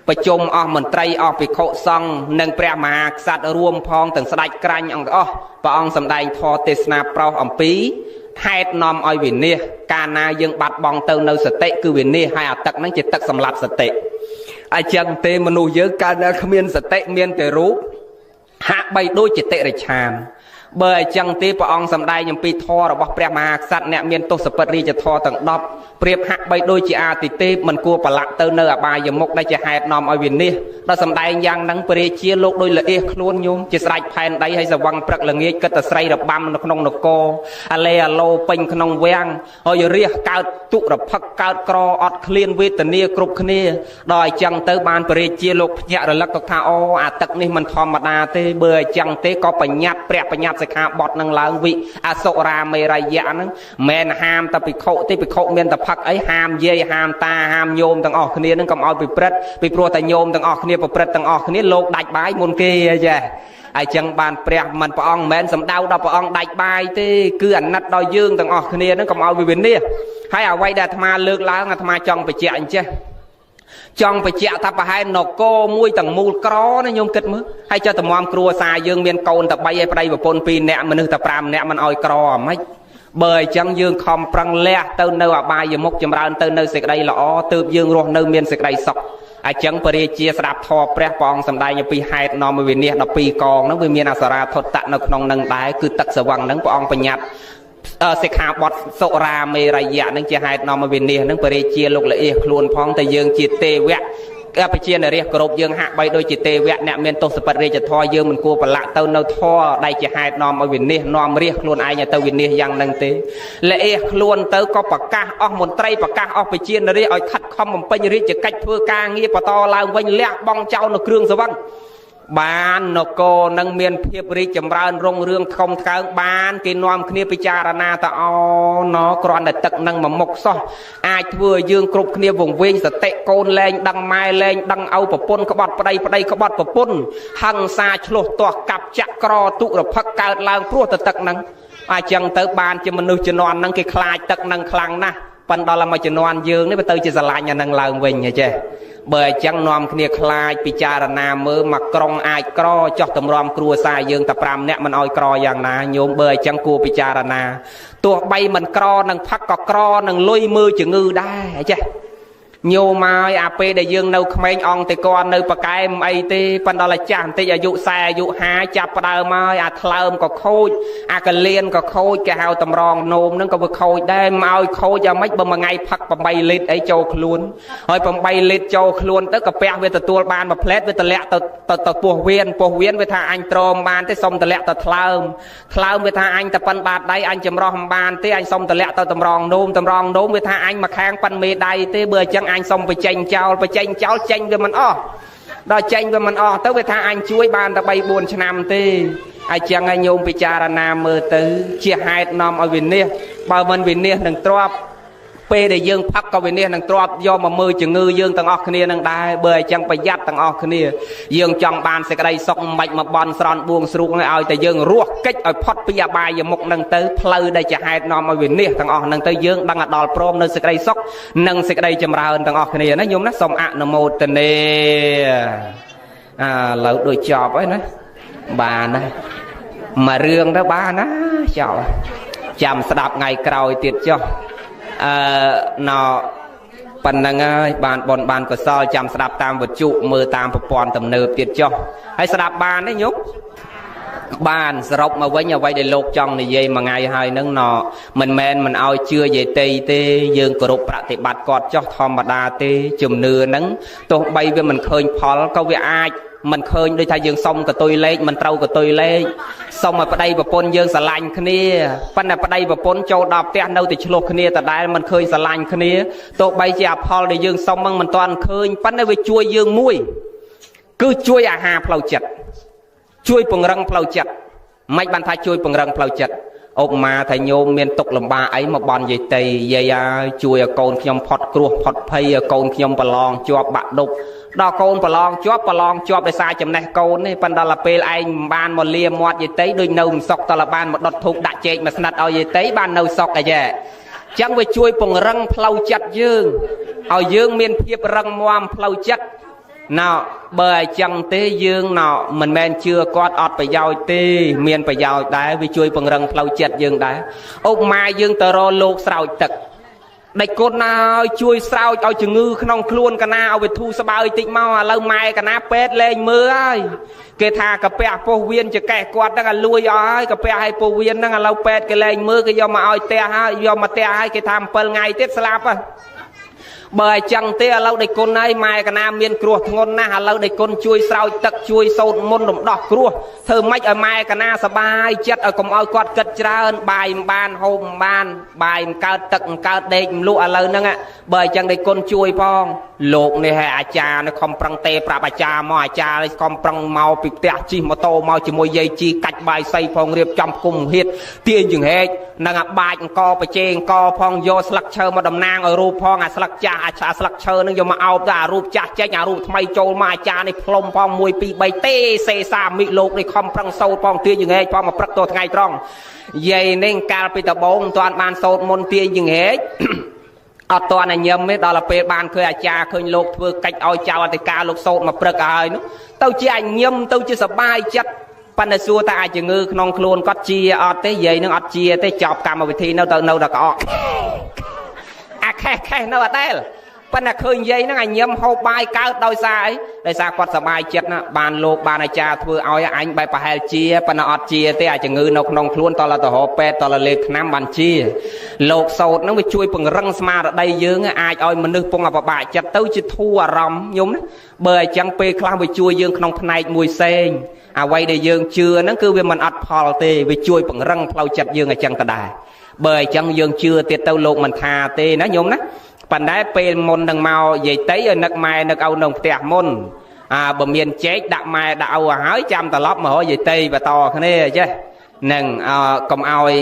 ប្រជុំអស់មន្ត្រីអស់ភិក្ខុសង្ឃនិងព្រះមហាក្សត្ររួមផងទាំងស្ដេចក្រាញ់អង្គអស់ព្រះអង្គសម្ដែងធម៌ទេសនាប្រោសអំពីហេតុនាំឲ្យវិនិច្ឆ័យកាលណាយើងបាត់បង់ទៅនៅសតិគឺវិនិច្ឆ័យហើយអាទឹកហ្នឹងជាទឹកសម្លាប់សតិអញ្ចឹងទេមនុស្សយើងកាលណាគ្មានសតិមានតែរូបហាក់បីដូចជាតិរិឆានបើអញ្ចឹងទេព្រះអង្គសម្ដែងអំពីធម៌របស់ព្រះមហាក្សត្រអ្នកមានទសពិតរាជធម៌ទាំង10ប្រៀបហាក់បីដូចជាអាទិទេពមិនគួរប្រឡាក់ទៅនៅអបាយមុខដែលជាហេតុនាំឲ្យវិនិច្ឆ័យដល់សម្ដែងយ៉ាងហ្នឹងព្រះរាជាលោកដោយល្អៀសខ្លួនញោមជាស្រេចផែនដីហើយសវឹងព្រឹកល្ងាចគិតតែស្រីរបាំនៅក្នុងនគរអាឡេអាឡូពេញក្នុងវាំងហើយរាជកើតទុរភឹកកើតក្រអត់ឃ្លានវេទនាគ្រប់គ្នាដល់អញ្ចឹងទៅបានព្រះរាជាលោកភ្ញាក់រលឹកទៅថាអូអាទឹកនេះមិនធម្មតាទេបើអញ្ចឹងទេក៏បញ្ញត្តិព្រះបញ្ញត្តិសិក្ខាបទនឹងឡើងវិអសុរាមេរយៈហ្នឹងមិនហាមតែភិក្ខុទេភិក្ខុមានតែផឹកអីហាមយាយហាមតាហាមញោមទាំងអស់គ្នាហ្នឹងកុំឲ្យពិព្រឹត្តពីព្រោះតែញោមទាំងអស់គ្នាប្រព្រឹត្តទាំងអស់គ្នាលោកដាច់បាយមុនគេចេះហើយចឹងបានព្រះមិនព្រះអង្គមិនមែនសំដៅដល់ព្រះអង្គដាច់បាយទេគឺអាណិតដល់យើងទាំងអស់គ្នាហ្នឹងកុំឲ្យវិនិច្ឆ័យហើយអ្វីដែលអាត្មាលើកឡើងអាត្មាចង់បញ្ជាក់អញ្ចេះចង់បញ្ជាក់ថាប្រហែលនគរមួយទាំងមូលក្រណាញោមគិតមើលហើយចុះតម្រាំគ្រួសារយើងមានកូនតែ3ហើយប្តីប្រពន្ធ2នាក់មនុស្សតែ5នាក់មិនឲ្យក្រអាម៉េចបើអញ្ចឹងយើងខំប្រឹងលះទៅនៅអបាយមុខចម្រើនទៅនៅសេចក្តីល្អទើបយើងរស់នៅមានសេចក្តីសុខអញ្ចឹងព្រះរាជាស្ដាប់ធម៌ព្រះព្រះអង្គសម្ដែងអំពីហេតុនាំឲ្យវិនិច្ឆ័យ12កងហ្នឹងវាមានអសរាធុតៈនៅក្នុងនឹងដែរគឺទឹកសវឹងហ្នឹងព្រះអង្គបញ្ញត្តិសិក្ខាបទសុរាមេរយៈនឹងជាហេតុនាំឲ្យវិនិច្ឆ័យនឹងព្រះរាជាលោកល្អៀសខ្លួនផងតែយើងជាទេវៈប្រជានរាជគ្រប់យើងហាក់បីដូចជាទេវៈអ្នកមានទសពិតរាជធម៌យើងមិនគួរប្រឡាក់ទៅនៅធម៌ដែលជាហេតុនាំឲ្យវិនិច្ឆ័យនាំរាជខ្លួនឯងឲ្យទៅវិនិច្ឆ័យយ៉ាងនឹងទេល្អៀសខ្លួនទៅក៏ប្រកាសអស់មន្ត្រីប្រកាសអស់ប្រជានរាជឲ្យខិតខំបំពេញរាជកិច្ចធ្វើការងារបន្តឡើងវិញលះបង់ចោលនៅគ្រឿងសវឹងបាននគរនឹងមានភាពរីកចម្រើនរុងរឿងធំថ្កើងបានគេនាំគ្នាពិចារណាថាអូណគ្រាន់តែទឹកនឹងមួយមុខសោះអាចធ្វើឲ្យយើងគ្រប់គ្នាវង្វេងសតិកូនលែងដឹងម៉ែលែងដឹងឪប្រពន្ធក្បត់ប្តីប្តីក្បត់ប្រពន្ធហឹង្សាឆ្លោះទាស់កាប់ចាក់ក្រទុរភឹកកើតឡើងព្រោះតែទឹកនឹងអញ្ចឹងទៅបានជាមនុស្សជំនាន់នឹងគេខ្លាចទឹកនឹងខ្លាំងណាស់ប៉ុន្តែដល់មកជំនាន់យើងនេះវាទៅជាស្រឡាញ់អានឹងឡើងវិញហ៎ចេះបើអញ្ចឹងនាំគ្នាខ្លាចពិចារណាមើលមកក្រុងអាចក្រចោះតម្រាំគ្រួសារយើងតែ5នាក់មិនឲ្យក្រយ៉ាងណាញោមបើអញ្ចឹងគួរពិចារណាទោះបីមិនក្រនឹងផឹកក៏ក្រនឹងលុយមើលជំងឺដែរចេះ ញោមហើយអាពេលដែលយើងនៅក្មេងអង្គតែគាត់នៅប៉កែមិនអីទេប៉ុន្តែដល់ចាស់បន្តិចអាយុ40អាយុ50ចាប់ផ្ដើមហើយអាថ្លើមក៏ខូចអាកលៀនក៏ខូចគេហៅតម្រងនោមហ្នឹងក៏វាខូចដែរមកឲ្យខូចយ៉ាងម៉េចបើមួយថ្ងៃផឹក8លីត្រអីចូលខ្លួនហើយ8លីត្រចូលខ្លួនទៅកាពះវាទទួលបានមួយផ្លែតវាតម្លាក់ទៅទៅពោះវៀនពោះវៀនវាថាអញទ្រាំបានទេសុំតម្លាក់ទៅថ្លើមថ្លើមវាថាអញតែប៉ិនបាតដៃអញចម្រោះមិនបានទេអញសុំតម្លាក់ទៅតម្រងនោមតម្រងនោមវាថាអញមកខាងប៉ិនមេដៃទេបើអញ្ចឹងអញសុំបញ្ចេញចោលបញ្ចេញចោលចេញវាមិនអស់ដល់ចេញវាមិនអស់ទៅវាថាអញជួយបានតែ3 4ឆ្នាំទេអញ្ចឹងឲ្យញោមពិចារណាមើលទៅជាហេតុនាំឲ្យវិនិច្ឆ័យបើមិនវិនិច្ឆ័យនឹងទ្របពេលដែលយើងផឹកក៏វិនិច្ឆ័យនឹងទ្របយកមកមើលជំងឺយើងទាំងអស់គ្នានឹងដែរបើអញ្ចឹងប្រយ័ត្នទាំងអស់គ្នាយើងចង់បានសេចក្តីសុខមិនបាច់មកបន់ស្រន់បួងស្រួងឲ្យតែយើងរស់កិច្ចឲ្យផុតពីអបាយមុខនឹងទៅផ្លូវដែលជាហេតុនាំឲ្យវិនិច្ឆ័យទាំងអស់នឹងទៅយើងដឹងឲ្យដល់ព្រមនៅសេចក្តីសុខនិងសេចក្តីចម្រើនទាំងអស់គ្នាណាញោមណាសូមអនុមោទនាអាឡូវដូចចប់ហើយណាបានណាមួយរឿងទៅបានណាចប់ចាំស្ដាប់ថ្ងៃក្រោយទៀតចុះអឺណោប៉ុណ្ណឹងហើយបានបនបានកុសលចាំស្ដាប់តាមវិទ្យុមើលតាមប្រព័ន្ធទំនើបទៀតចុះហើយស្ដាប់បានទេញោមបានសរុបមកវិញអ្វីដែលលោកចង់និយាយមួយថ្ងៃហើយនឹងណមិនមែនមិនឲ្យជឿយាយតីទេយើងគោរពប្រតិបត្តិគាត់ចុះធម្មតាទេជំនឿហ្នឹងទោះបីវាមិនឃើញផលក៏វាអាចមិនឃើញដូចថាយើងសុំកតុយលេខមិនត្រូវកតុយលេខសុំឲ្យប្តីប្រពន្ធយើងស្រឡាញ់គ្នាប៉ុន្តែប្តីប្រពន្ធចូលដល់ផ្ទះនៅតែឆ្លោះគ្នាដដែលមិនឃើញស្រឡាញ់គ្នាទោះបីជាអផលដែលយើងសុំមិនទាន់ឃើញប៉ុន្តែវាជួយយើងមួយគឺជួយអាហារផ្លូវចិត្តជួយពង្រឹងផ្លូវចិត្តមិនបានថាជួយពង្រឹងផ្លូវចិត្តឧបមាថាញោមមានទុកលំបាកអីមកបន់យាយតីយាយហើយជួយឲ្យកូនខ្ញុំផុតគ្រោះផុតភ័យឲ្យកូនខ្ញុំប្រឡងជាប់បាក់ឌុបដល់កូនប្រឡងជាប់ប្រឡងជាប់ដោយសារចំណេះកូននេះប៉ុន្តែដល់ពេលឯងមិនបានមកលាមាត់យាយតីដូចនៅមិនសុកតលបានមកដុតធូបដាក់ចេកមកស្និតឲ្យយាយតីបាននៅសុកអីចេះចឹងវាជួយពង្រឹងផ្លូវចិត្តយើងឲ្យយើងមានភាពរឹងមាំផ្លូវចិត្តណោបើអញ្ចឹងទេយើងណោមិនមែនជឿគាត់អត់ប្រយោជន៍ទេមានប្រយោជន៍ដែរវាជួយពង្រឹងផ្លូវចិត្តយើងដែរឧបមាយើងទៅរកលោកស្រោចទឹកដេចគុណហើយជួយស្រោចឲ្យជំងឺក្នុងខ្លួនកណាឲ្យវាធូរស្បើយតិចមកឥឡូវម៉ែកណាពេទ្យលែងមើលហើយគេថាកាពះពោះវៀនចកេះគាត់ហ្នឹងឲ្យលួយអស់ហើយកាពះឲ្យពោះវៀនហ្នឹងឥឡូវពេទ្យគេលែងមើលគេយកមកឲ្យផ្ទះហើយយកមកផ្ទះហើយគេថា7ថ្ងៃទៀតស្លាប់ហើយបើអញ្ចឹងទេឥឡូវដេចគុណហើយម៉ែកណាមានគ្រោះធ្ងន់ណាស់ឥឡូវដេចគុណជួយស្រោចទឹកជួយសូត្រមន្តរំដោះគ្រោះធ្វើម៉េចឲ្យម៉ែកណាសបាយចិត្តឲ្យកុំឲ្យគាត់គិតច្រើនបាយមិនបានហូបមិនបានបាយមិនកើតទឹកមិនកើតដេកមិនលក់ឥឡូវហ្នឹងបើអញ្ចឹងដេចគុណជួយផងលោកនេះឲ្យអាចារ្យនៅខំប្រឹងទេប្រាប់អាចារ្យមកអាចារ្យខំប្រឹងមកពីផ្ទះជិះម៉ូតូមកជាមួយយាយជីកាច់បាយសីផងរៀបចំគុំហៀតទាញចង្ហែកនឹងអាបាចអង្គបជេអង្គផងយកស្លឹកឈើមកតំណាងឲ្យរូបផងអាស្លឹកចាស់អាស្លឹកឈើនឹងយកមកអោបទៅអារូបចាស់ចេញអារូបថ្មីចូលមកអាចារ្យនេះផ្លុំផង1 2 3ទេសេសាមិលោកនេះខំប្រឹងសូត្រផងទាញចង្ហែកផងមកព្រឹកទោះថ្ងៃត្រង់យាយនេះកាលពីដំបូងមិនទាន់បានសូត្រមុនទាញចង្ហែកអត់ទាន់ឲ្យញឹមទេដល់ពេលបានឃើញអាចារ្យឃើញលោកធ្វើកិច្ចឲ្យចៅអធិការលោកសូត្រមកព្រឹកហើយនោះទៅជាអញឹមទៅជាសបាយចិត្តប៉ុន្តែសួរថាអាចជំងឺក្នុងខ្លួនគាត់ជាអត់ទេយាយនឹងអត់ជាទេចប់កម្មវិធីនៅទៅនៅដល់ក្អកអាខេះខេះនៅអត់ដែលប៉ុន្តែឃើញយាយហ្នឹងអញឹមហូបបាយកើតដោយសារអីដោយសារគាត់សប្បាយចិត្តណាបានលោកបានអាចារ្យធ្វើឲ្យអញបែបប្រហែលជាប៉ុន្តែអត់ជាទេអាចជំងឺនៅក្នុងខ្លួនតលទៅរកពេទ្យតលលេបថ្នាំបានជាលោកសោតហ្នឹងវាជួយពង្រឹងស្មារតីយើងអាចឲ្យមនុស្សពងអបបាក់ចិត្តទៅជាធូរអារម្មណ៍ញោមណាបើអញ្ចឹងពេលខ្លះវាជួយយើងក្នុងផ្នែកមួយផ្សេងអ្វីដែលយើងជឿហ្នឹងគឺវាមិនអត់ផលទេវាជួយពង្រឹងផ្លូវចិត្តយើងអញ្ចឹងក៏ដែរបើអញ្ចឹងយើងជឿទៀតទៅលោកមិនថាទេណាញោមណាប៉ុន្តែពេលមុននឹងមកយាយតីឲ្យនឹកម៉ែនឹកឪនៅផ្ទះមុនអាបើមានចេកដាក់ម៉ែដាក់ឪឲ្យហើយចាំត្រឡប់មករកយាយតីបន្តគ្នាចេះនឹងកុំឲ្យ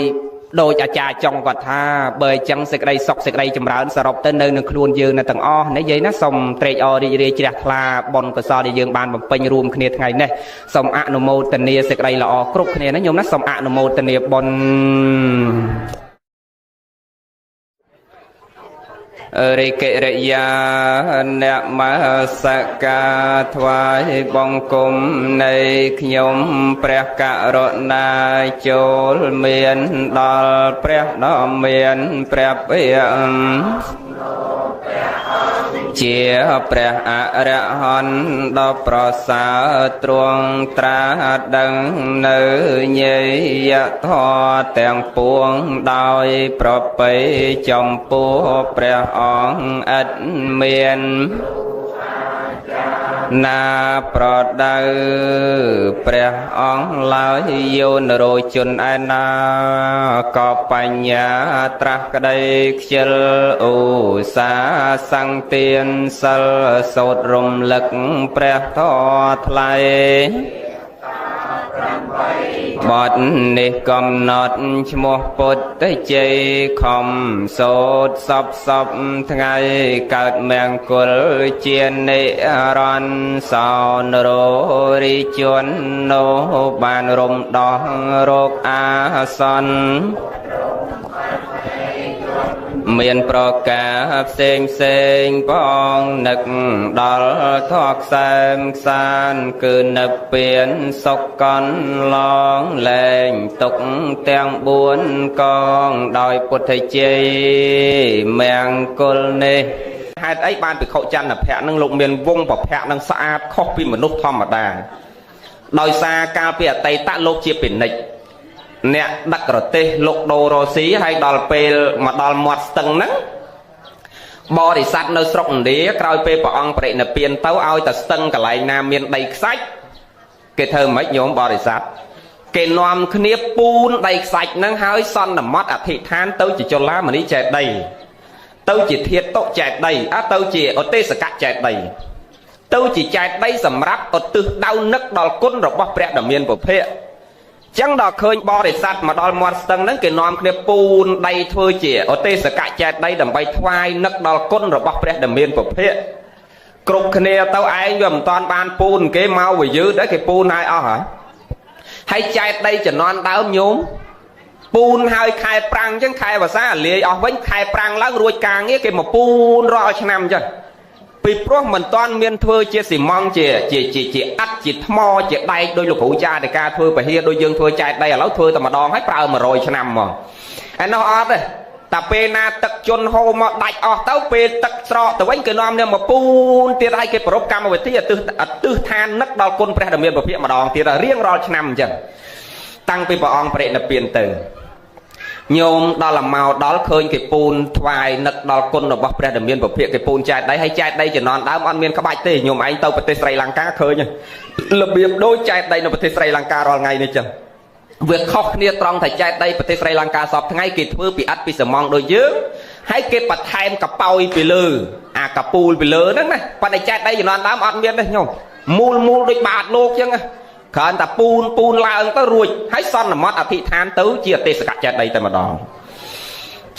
ដូចអាចារ្យចុងគាត់ថាបើអញ្ចឹងសេចក្តីសុខសេចក្តីចម្រើនសរុបទៅនៅនឹងខ្លួនយើងនៅទាំងអស់នេះយាយណាសូមត្រេកអររីករាយជ្រះថ្លាបុណ្យកុសលដែលយើងបានបំពេញរួមគ្នាថ្ងៃនេះសូមអនុមោទនាសេចក្តីល្អគ្រប់គ្នាណាញោមណាសូមអនុមោទនាបុណ្យរិកិរិយានមស្ការថ្វាយបង្គំនៃខ្ញុំព្រះករុណាចូលមានដល់ព្រះដ៏មានព្រះភិក្ខ ជាព្រះអរហន្តដ៏ប្រសើរទ្រង់ត្រាស់ដឹងនៅញយធម៌ទាំងពួងដោយប្រពៃចំពោះព្រះអង្គឥតមានណាប្រដៅព្រះអង្គឡើយយោនរោជនឯណាក៏បញ្ញាត្រាស់ក្តីខ្ជិលឧសាសង្ទានសិលសូត្ររំលឹកព្រះធម៌ថ្លៃបទនេះកំណត់ឈ្មោះពុទ្ធជ័យខំសូត្រសពសពថ្ងៃកើតមង្គលជានិរន្តរ៍សោនរោរិជននោះបានរំដោះរោគអាសន្នមានប្រការផ្សេងផ្សេងផងនឹកដល់ធម៌ខ្សែមខ្សានគឺនិព្វានសុខកន្លងលែងទុកទាំង4កងដោយពុទ្ធជ័យមង្គលនេះហេតុអីបានភិក្ខុចន្ទភៈនឹងលោកមានវងពភៈនឹងស្អាតខុសពីមនុស្សធម្មតាដោយសារកាលពីអតីតលោកជាពិនិត្យអ្នកដឹករទេសលោកដូរ៉ូស៊ីហើយដល់ពេលមកដល់មាត់ស្ទឹងហ្នឹងបរិស័ទនៅស្រុកឥណ្ឌាក្រោយពេលព្រះអង្គបរិនិព្វានទៅឲ្យតែស្ទឹងកន្លែងណាមានដីខ្សាច់គេធ្វើម៉េចញោមបរិស័ទគេនាំគ្នាពូនដីខ្សាច់ហ្នឹងហើយសន្មត់អធិដ្ឋានទៅជាចលាមនីចេតិយទៅជាធាតុចេតិយទៅជាឧទេសកចេតិយទៅជាចេតិយសម្រាប់ឧទ្ទិសដៅនឹកដល់គុណរបស់ព្រះដ៏មានពុភៈចឹងដល់ឃើញបរិស័ទមកដល់មាត់ស្ទឹងហ្នឹងគេនាំគ្នាពូនដីធ្វើជាឧទេសកចេតិយដើម្បីថ្វាយនឹកដល់គុណរបស់ព្រះដ៏មានពុភៈគ្រប់គ្នាទៅឯងវាមិនតាន់បានពូនគេមកវាយឺតដែរគេពូនហើយអស់ហើយហើយចេតិយជំនាន់ដើមញោមពូនហើយខែប្រាំងចឹងខែវស្សាលាយអស់វិញខែប្រាំងឡើងរួចការងារគេមកពូនរាល់ឆ្នាំចឹងពីព្រោះមិនតាន់មានធ្វើជាស៊ីម៉ង់ជាជាជាជាអិតជាថ្មជាដែកដោយលោកគ្រូចារិកាធ្វើពហិដូចយើងធ្វើចែកដីឥឡូវធ្វើតែម្ដងហើយប្រើ100ឆ្នាំហ្មងឯនោះអត់ទេតែពេលណាទឹកជន់ហូរមកដាច់អស់ទៅពេលទឹកស្រកទៅវិញគេនាំគ្នាមកពូនទៀតហើយគេប្រពកម្មវិធីឧទ្ទិសឋាននឹកដល់គុណព្រះដ៏មានពភៈម្ដងទៀតរៀងរាល់ឆ្នាំអញ្ចឹងតាំងពីព្រះអង្គបរិនិព្វានទៅញោមដល់មកដល់ឃើញគេពូនថ្វាយនឹកដល់គុណរបស់ព្រះដ៏មានពភៈគេពូនចែកដីហើយចែកដីជំនាន់ដើមអត់មានក្បាច់ទេញោមឯងទៅប្រទេសស្រីលង្កាឃើញរបៀបដូចចែកដីនៅប្រទេសស្រីលង្ការាល់ថ្ងៃនេះចឹងវាខុសគ្នាត្រង់ថាចែកដីប្រទេសស្រីលង្កាសពថ្ងៃគេធ្វើពីអិតពីសម៉ង់ដូចយើងហើយគេបន្ថែមកប៉ោយពីលើអាកពូលពីលើហ្នឹងណាប៉ុន្តែចែកដីជំនាន់ដើមអត់មានទេញោមមូលមូលដូចបាតលោកចឹងគ្រាន់តែពូនពូនឡើងទៅរួចហើយសន្មត់អធិដ្ឋានទៅជាអទេសកចេតិយតែម្ដង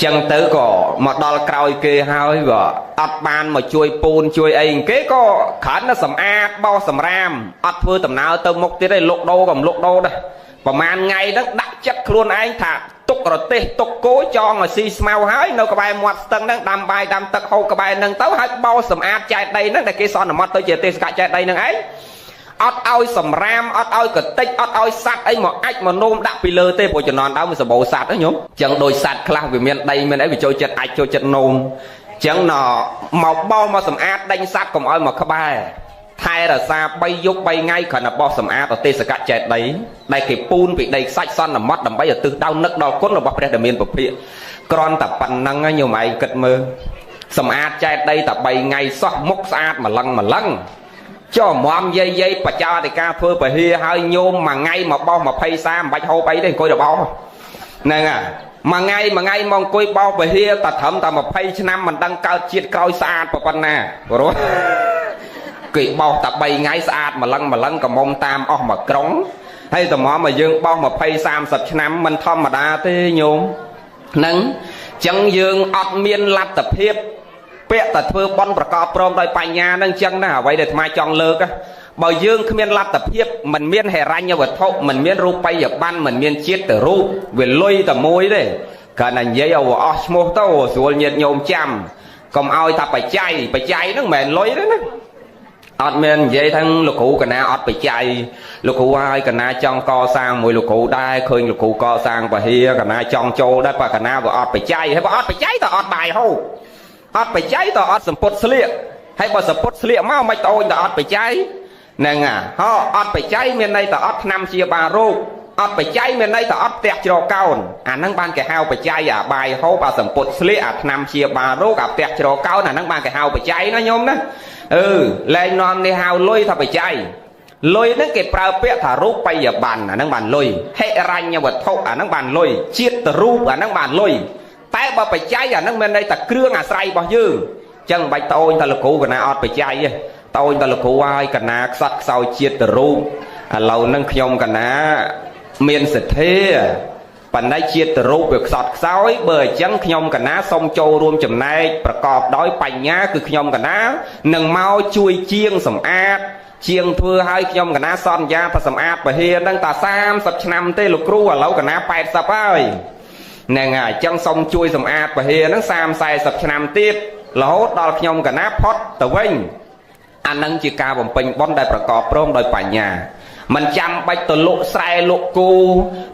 ចឹងទៅក៏មកដល់ក្រោយគេហើយក៏អត់បានមកជួយពូនជួយអីគេក៏គ្រាន់តែសម្អាតបោសសម្រាមអត់ធ្វើដំណើរទៅមុខទៀតទេលោកដូក៏មិនលោកដូដែរប្រហែលថ្ងៃហ្នឹងដាក់ចិត្តខ្លួនឯងថាទុករទេសទុកគោចងឲ្យស៊ីស្មៅហើយនៅក្បែរមាត់ស្ទឹងហ្នឹងដាំបាយដាំទឹកហូបក្បែរហ្នឹងទៅហើយបោសសម្អាតចេតិយហ្នឹងដែលគេសន្មត់ទៅជាទេសកចេតិយហ្នឹងឯងអត់ឲ្យសម្រាមអត់ឲ្យកតិចអត់ឲ្យសัตว์អីមកអាចមកនោមដាក់ពីលើទេព្រោះជំនាន់ដើមវាសម្បូរសัตว์ហ្នឹងញោមចឹងដោយសัตว์ខ្លះវាមានដីមានអីវាចូលចិត្តអាចចូលចិត្តនោមចឹងណមកបោសមកសម្អាតដេញសัตว์កុំឲ្យមកក្បែរថែរក្សា3យប់3ថ្ងៃគ្រាន់តែបោសសម្អាតអទេសកចេតិយដែលគេពូនពីដីខ្សាច់សន្មត់ដើម្បីឧទ្ទិសដៅនឹកដល់គុណរបស់ព្រះដ៏មានពភៈគ្រាន់តែប៉ុណ្ណឹងញោមឯងគិតមើលសម្អាតចេតិយតែ3ថ្ងៃសោះមុខស្អាតម្លឹងម្លឹងចុះមមយាយយាយបច្ចាតិកាធ្វើពហិហើយញោមមួយថ្ងៃមកបោស20សាមិនបាច់ហូបអីទេអង្គុយទៅបោសហ្នឹងហើយមួយថ្ងៃមួយថ្ងៃមកអង្គុយបោសពហិតែត្រឹមតែ20ឆ្នាំមិនដឹងកើតជាតិក្រោយស្អាតប៉ុណ្ណាព្រោះគេបោសតែ3ថ្ងៃស្អាតម្លឹងម្លឹងកំមុំតាមអស់មួយក្រុងហើយតម្រាំឲ្យយើងបោស20 30ឆ្នាំមិនធម្មតាទេញោមហ្នឹងចឹងយើងអត់មានលទ្ធភាពពាក្យតែធ្វើបន់ប្រកបព្រមដោយបញ្ញានឹងចឹងណាអ្វីដែលអាត្មាចង់លើកបើយើងគ្មានលទ្ធភាពមិនមានហិរញ្ញវត្ថុមិនមានរូបិយប័ណ្ណមិនមានជាតិរូបវាលុយតែមួយទេគ្រាន់តែនិយាយឲ្យអស់ឈ្មោះទៅស្រួលញាតិញោមចាំកុំឲ្យថាបច្ច័យបច្ច័យហ្នឹងមិនមែនលុយទេណាអត់មាននិយាយថាលោកគ្រូកណាអត់បច្ច័យលោកគ្រូហើយកណាចង់កសាងមួយលោកគ្រូដែរឃើញលោកគ្រូកសាងពហិកណាចង់ចូលដែរបើកណាវាអត់បច្ច័យហើយបើអត់បច្ច័យក៏អត់បាយហូបអត់បច្ច័យក៏អត់សម្ពុតស្លៀក ហើយបើសពុតស្លៀកមកមិនត្អូញតែអត់បច្ច័យហ្នឹងហោអត់បច្ច័យមានន័យតែអត់ថ្នាំព្យាបាលរោគអត់បច្ច័យមានន័យថាអត់ផ្ទះជ្រកកោនអាហ្នឹងបានគេហៅបច្ច័យអាបាយហូបអាសម្ពុតស្លៀកអាថ្នាំព្យាបាលរោគអាផ្ទះជ្រកកោនអាហ្នឹងបានគេហៅបច្ច័យណាញោមណាអឺលែងនាំនេះហៅលុយថាបច្ច័យលុយហ្នឹងគេប្រើពាក្យថារូបិយប័ណ្ណអាហ្នឹងបានលុយហិរញ្ញវត្ថុអាហ្នឹងបានលុយជាតិរូបអាហ្នឹងបានលុយតែបើបច្ច័យអាហ្នឹងមានន័យថាគ្រឿងអាស្រ័យរបស់យើងចឹងមិនបាច់ត្អូញថាលោកគ្រូកណាអត់បច្ច័យទេត្អូញថាលោកគ្រូហើយកណាខ្សត់ខ្សោយជាតិរូបឥឡូវហ្នឹងខ្ញុំកណាមានសទ្ធាបណ្ដៃជាតិរូបវាខ្សត់ខ្សោយបើអញ្ចឹងខ្ញុំកណាសូមចូលរួមចំណែកប្រកបដោយបញ្ញាគឺខ្ញុំកណានឹងមកជួយជាងសម្អាតជាងធ្វើឲ្យខ្ញុំកណាសន្យាថាសម្អាតពហិហ្នឹងតា30ឆ្នាំទេលោកគ្រូឥឡូវកណា80ហើយហ្នឹងហើយអញ្ចឹងសូមជួយសម្អាតពហិហ្នឹង30 40ឆ្នាំទៀតរហូតដល់ខ្ញុំកណាផុតទៅវិញអាហ្នឹងជាការបំពេញបុណ្យដែលប្រកបព្រមដោយបញ្ញាមិនចាំបាច់ទៅលក់ស្រែលក់គូ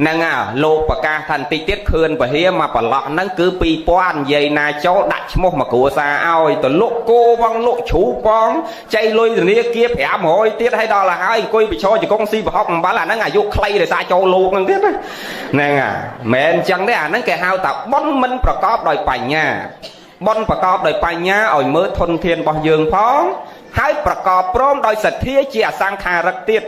ហ្នឹងហ่าលោកប្រកាសថាបន្តិចទៀតខឿនពហិមកប្រឡោះហ្នឹងគឺ2000និយាយណាចូលដាក់ឈ្មោះមកគ្រួសារឲ្យទៅលក់គោបងលក់ជ្រូកបងចៃលុយធនាគារ500ទៀតឲ្យដល់ហើយអង្គុយប្រឈរជង្គង់ស៊ីប្រហុកអំបិលអាហ្នឹងអាយុខ្លីដោយសារចូលលោកហ្នឹងទៀតណាហ្នឹងហ่าមិនអញ្ចឹងទេអាហ្នឹងគេហៅថាបុណ្យមិនប្រកបដោយបញ្ញាបុណ្យប្រកបដោយបញ្ញាឲ្យមើលធនធានរបស់យើងផងហើយប្រកបព្រមដោយសទ្ធាជាអសង្ខារិកទៀត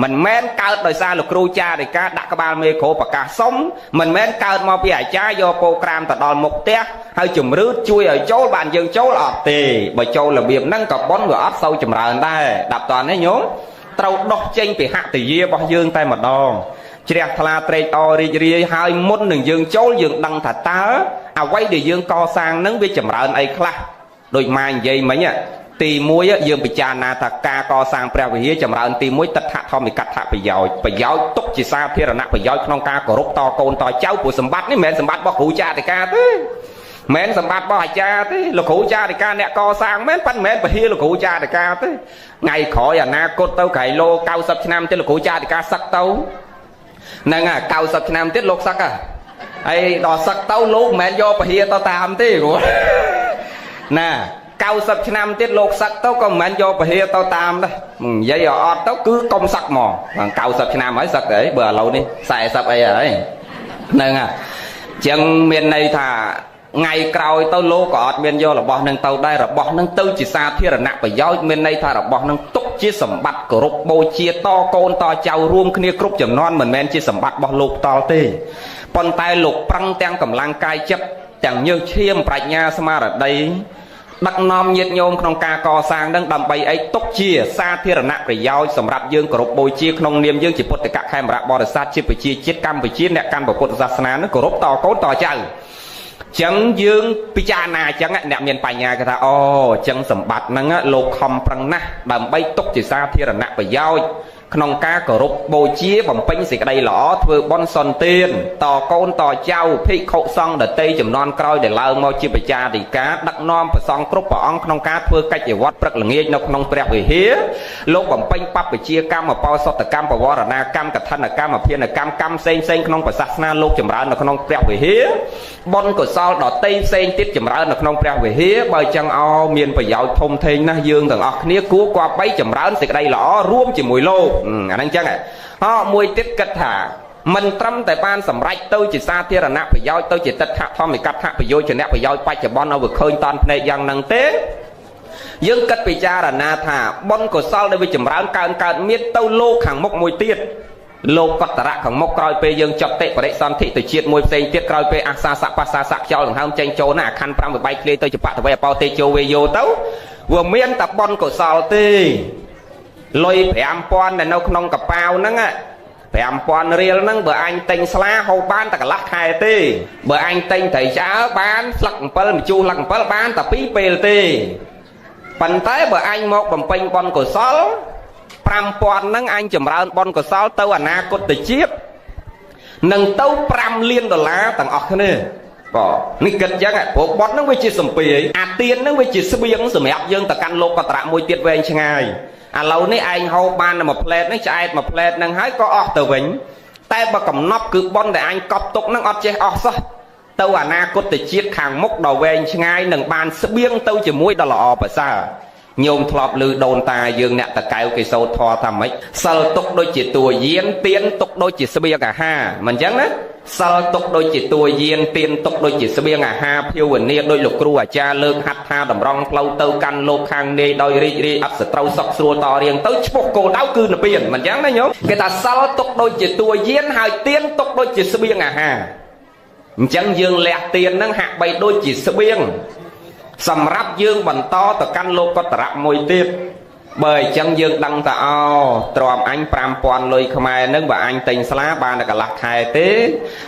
មិនមែនកើតដោយសារលោកគ្រូចារិកាដាក់ក្បាលមេក្រូប្រកាសសុំមិនមែនកើតមកពីអាចារ្យយកពោក្រាមទៅដល់មុខផ្ទះហើយជំរឿជួយឲ្យចូលបានយើងចូលអត់ទេបើចូលរបៀបហ្នឹងក៏ប៉ុនវាអត់សូវចម្រើនដែរដាប់តន់ទេញោមត្រូវដោះចេញពីហតិយារបស់យើងតែម្ដងជ្រះថ្លាត្រេកអររីករាយហើយមុននឹងយើងចូលយើងដឹងថាតើអ្វីដែលយើងកសាងហ្នឹងវាចម្រើនអីខ្លះដូចម៉ានិយាយមិញទី1យើងពិចារណាថាការកសាងព្រះវិហារចម្រើនទី1ទិដ្ឋធម្មិកដ្ឋប្រយោជន៍ប្រយោជន៍ទុកជាសាធារណៈប្រយោជន៍ក្នុងការគោរពតកូនតចៅព្រោះសម្បត្តិនេះមិនមែនសម្បត្តិរបស់គ្រូចារិកាទេមិនមែនសម្បត្តិរបស់អាចារ្យទេលោកគ្រូចារិកាអ្នកកសាងមែនប៉ុន្តែមិនមែនពហិលោកគ្រូចារិកាទេថ្ងៃក្រោយអនាគតទៅក្រៃលោ90ឆ្នាំទៀតលោកគ្រូចារិកាសឹកទៅហ្នឹងហើយ90ឆ្នាំទៀតលោកសឹកហើយដល់សឹកទៅលោកមិនមែនយកពហិទៅតាមទេព្រោះណា90ឆ្នាំទៀតលោកសឹកទៅក៏មិនមែនយកពហិទៅតាមដែរនិយាយឲ្យអត់ទៅគឺកុំសឹកហ្មង90ឆ្នាំហើយសឹកទៅអីបើឥឡូវនេះ40អីហើយហ្នឹងហើយចឹងមានន័យថាថ្ងៃក្រោយទៅលោកក៏អត់មានយករបស់នឹងទៅដែររបស់នឹងទៅជាសាធារណៈប្រយោជន៍មានន័យថារបស់នឹងទុកជាសម្បត្តិគោរពបូជាតកូនតចៅរួមគ្នាគ្រប់ចំនួនមិនមែនជាសម្បត្តិរបស់លោកផ្ទាល់ទេប៉ុន្តែលោកប្រឹងទាំងកម្លាំងកាយចិត្តទាំងញើសឈាមប្រាជ្ញាស្មារតីដឹកនាំញាតិញោមក្នុងការកសាងនឹងដើម្បីអីទុកជាសាធារណៈប្រយោជន៍សម្រាប់យើងគោរពបូជាក្នុងនាមយើងជាពុទ្ធកខេមរៈបរិស័ទជាប្រជាជាតិកម្ពុជាអ្នកកាន់ពុទ្ធសាសនានឹងគោរពតកូនតចៅចឹងយើងពិចារណាចឹងអ្នកមានបញ្ញាគេថាអូចឹងសម្បត្តិហ្នឹងលោកខំប្រឹងណាស់ដើម្បីទុកជាសាធារណៈប្រយោជន៍ក្នុងការគោរពបូជាបំពេញសេចក្តីល្អធ្វើបុណ្យសន្ទានតកូនតចៅភិក្ខុសង្ឃដទៃចំនួនក្រោយដែលឡើងមកជាបច្ចាធិការដឹកនាំព្រះសង្ឃគ្រប់ព្រះអង្គក្នុងការធ្វើកិច្ចវត្តព្រឹកល្ងាចនៅក្នុងព្រះវិហារលោកបំពេញបព្វជិកម្មអបោសុតកម្មបវរណាកម្មកឋិនកម្មអភិនកម្មកម្មផ្សេងផ្សេងក្នុងសាសនាលោកចម្រើននៅក្នុងព្រះវិហារបុណ្យកុសលដទៃផ្សេងទៀតចម្រើននៅក្នុងព្រះវិហារបើចឹងអោមានប្រយោជន៍ធំធេងណាស់យើងទាំងអស់គ្នាគួរគប្បីចម្រើនសេចក្តីល្អរួមជាមួយលោកអាហ្នឹងចឹងហោមួយទៀតគិតថាមិនត្រឹមតែបានសម្រេចទៅជាសាធារណៈប្រយោជន៍ទៅជាទិដ្ឋធម្មិកដ្ឋប្រយោជនៈប្រយោជន៍បច្ចុប្បន្នឲ្យវាឃើញតាន់ភ្នែកយ៉ាងហ្នឹងទេយើងគិតពិចារណាថាបុណ្យកុសលដែលវាចម្រើនកើនកើតមានទៅលោកខាងមុខមួយទៀតលោកកតរៈខាងមុខក្រោយពេលយើងចប់តិបរិសន្ធិទៅជាតិមួយផ្សេងទៀតក្រោយពេលអាសាសៈបាសាសៈខ្យល់ដង្ហើមចេញចូលណាអាខណ្ឌ5វិបែកឃ្លាយទៅជាបតវេអបោទេជោវេយោទៅវាមានតែបុណ្យកុសលទេលុយ5000ដែលនៅក្នុងកប៉ាវហ្នឹង5000រៀលហ្នឹងបើអញទិញស្លាហូបបានតែកន្លះខែទេបើអញទិញត្រីឆ្អើបានស្លឹក7ម្ជូរស្លឹក7បានតែ2ពេលទេប៉ុន្តែបើអញមកបំពេញបុណ្យកុសល5000ហ្នឹងអញចម្រើនបុណ្យកុសលទៅអនាគតជាតិនឹងទៅ5លានដុល្លារទាំងអស់គ្នាបាទនេះគិតចឹងព្រោះបុណ្យហ្នឹងវាជាសម្ពាយអាទានហ្នឹងវាជាស្បៀងសម្រាប់យើងទៅកាន់លោកកតរៈមួយទៀតវែងឆ្ងាយឥឡូវនេះឯងហូបបានតែមួយផ្លែតនេះឆ្អែតមួយផ្លែតហ្នឹងហើយក៏អស់ទៅវិញតែបើកំណប់គឺបុណ្យដែលអញកប់ទុកហ្នឹងអត់ចេះអស់សោះទៅអនាគតជាតិខាងមុខដ៏វែងឆ្ងាយនឹងបានស្បៀងទៅជាមួយដ៏ល្អប្រសើរ ញោមធ្លាប់ឮដូនតាយើងអ្នកតកែវគេសូត្រធម៌ថាម៉េចសិលទុកដូចជាតួយានទៀនទុកដូចជាស្បៀងអាហារមិនអញ្ចឹងណាសិលទុកដូចជាតួយានទៀនទុកដូចជាស្បៀងអាហារភាវនាដូចលោកគ្រូអាចារ្យលើកហាត់ថាតម្រង់ផ្លូវទៅកាន់លោកខាងនាយដោយរីករាយអត់សត្រូវសុខស្រួលតរៀងទៅឈ្មោះគោលដៅគឺនិព្វានមិនអញ្ចឹងណាញោមគេថាសិលទុកដូចជាតួយានហើយទៀនទុកដូចជាស្បៀងអាហារអញ្ចឹងយើងលះទៀនហ្នឹងហាក់បីដូចជាស្បៀងសម្រាប់យើងបន្តទៅកាន់លោកកតរៈមួយទៀតបើអញ្ចឹងយើងដឹងថាអូទ្រាំអញ5000លុយខ្មែរនឹងបើអញទិញស្លាបានតែកន្លះខែទេ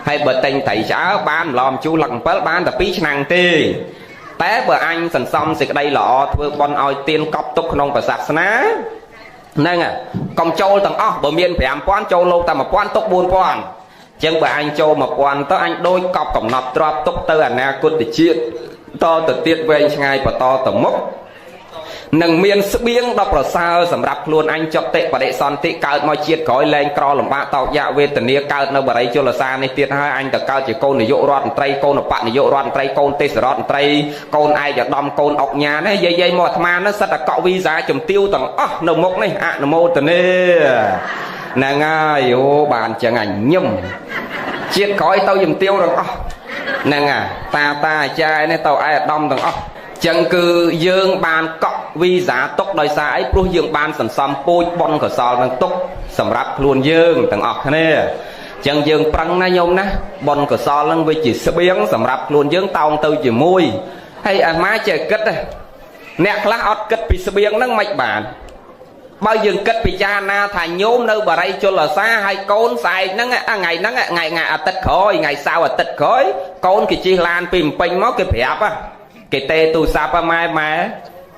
ហើយបើទិញត្រីឆ្អើបានម្លំជូរលឹក7បានតែ2ឆ្នាំទេតែបើអញសន្សំសេចក្តីល្អធ្វើបុណ្យឲ្យទៀនកប់ទុកក្នុងព្រះសាសនាហ្នឹងកុំចូលទាំងអស់បើមាន5000ចូលលោកតែ1000ទុក4000ចឹងបើអញចូល1000ទៅអញដូចកប់កំណត់ទ្របទុកទៅអនាគតជាតិតទៅទៀតវែងឆ្ងាយបន្តទៅមុខនឹងមានស្បៀងដ៏ប្រសើរសម្រាប់ខ្លួនអញចតិបរិសន្ធិកើតមកជាតិក្រោយលែងក្រលំបាកតោកយ៉ាក់វេទនាកើតនៅបរិយជលសានេះទៀតហើយអញទៅកើតជាកូននាយករដ្ឋមន្ត្រីកូនឧបនាយករដ្ឋមន្ត្រីកូនទេសរដ្ឋមន្ត្រីកូនឯកឧត្តមកូនអុកញ៉ានេះយាយៗមកអាត្មានេះសិតតែកក់វីសាជំទាវទាំងអស់នៅមុខនេះអនុមោទនាហ្នឹងហើយអូបានចឹងអញញឹមជាតិក្រោយទៅជំទាវទាំងអស់ហ្នឹងហើយតាតាអាចារ្យនេះទៅឯកឧត្តមទាំងអស់ចឹងគឺយើងបានកក់វីសាទុកដោយសារអីព្រោះយើងបានសន្សំពូជបុណ្យកុសលនឹងទុកសម្រាប់ខ្លួនយើងទាំងអស់គ្នាចឹងយើងប្រឹងណាញោមណាបុណ្យកុសលនឹងវាជាស្បៀងសម្រាប់ខ្លួនយើងតោងទៅជាមួយហើយអាម៉ាចេះគិតអ្នកខ្លះអត់គិតពីស្បៀងហ្នឹងមិនបានបើយើងគិតពិចារណាថាញោមនៅបរិយជលសាហើយកូនស្អែកហ្នឹងថ្ងៃហ្នឹងថ្ងៃអាទិត្យក្រោយថ្ងៃសៅរ៍អាទិត្យក្រោយកូនគេជិះឡានពីភ្នំពេញមកគេប្រាប់គេទេទូរស័ព្ទម៉ែម៉ែ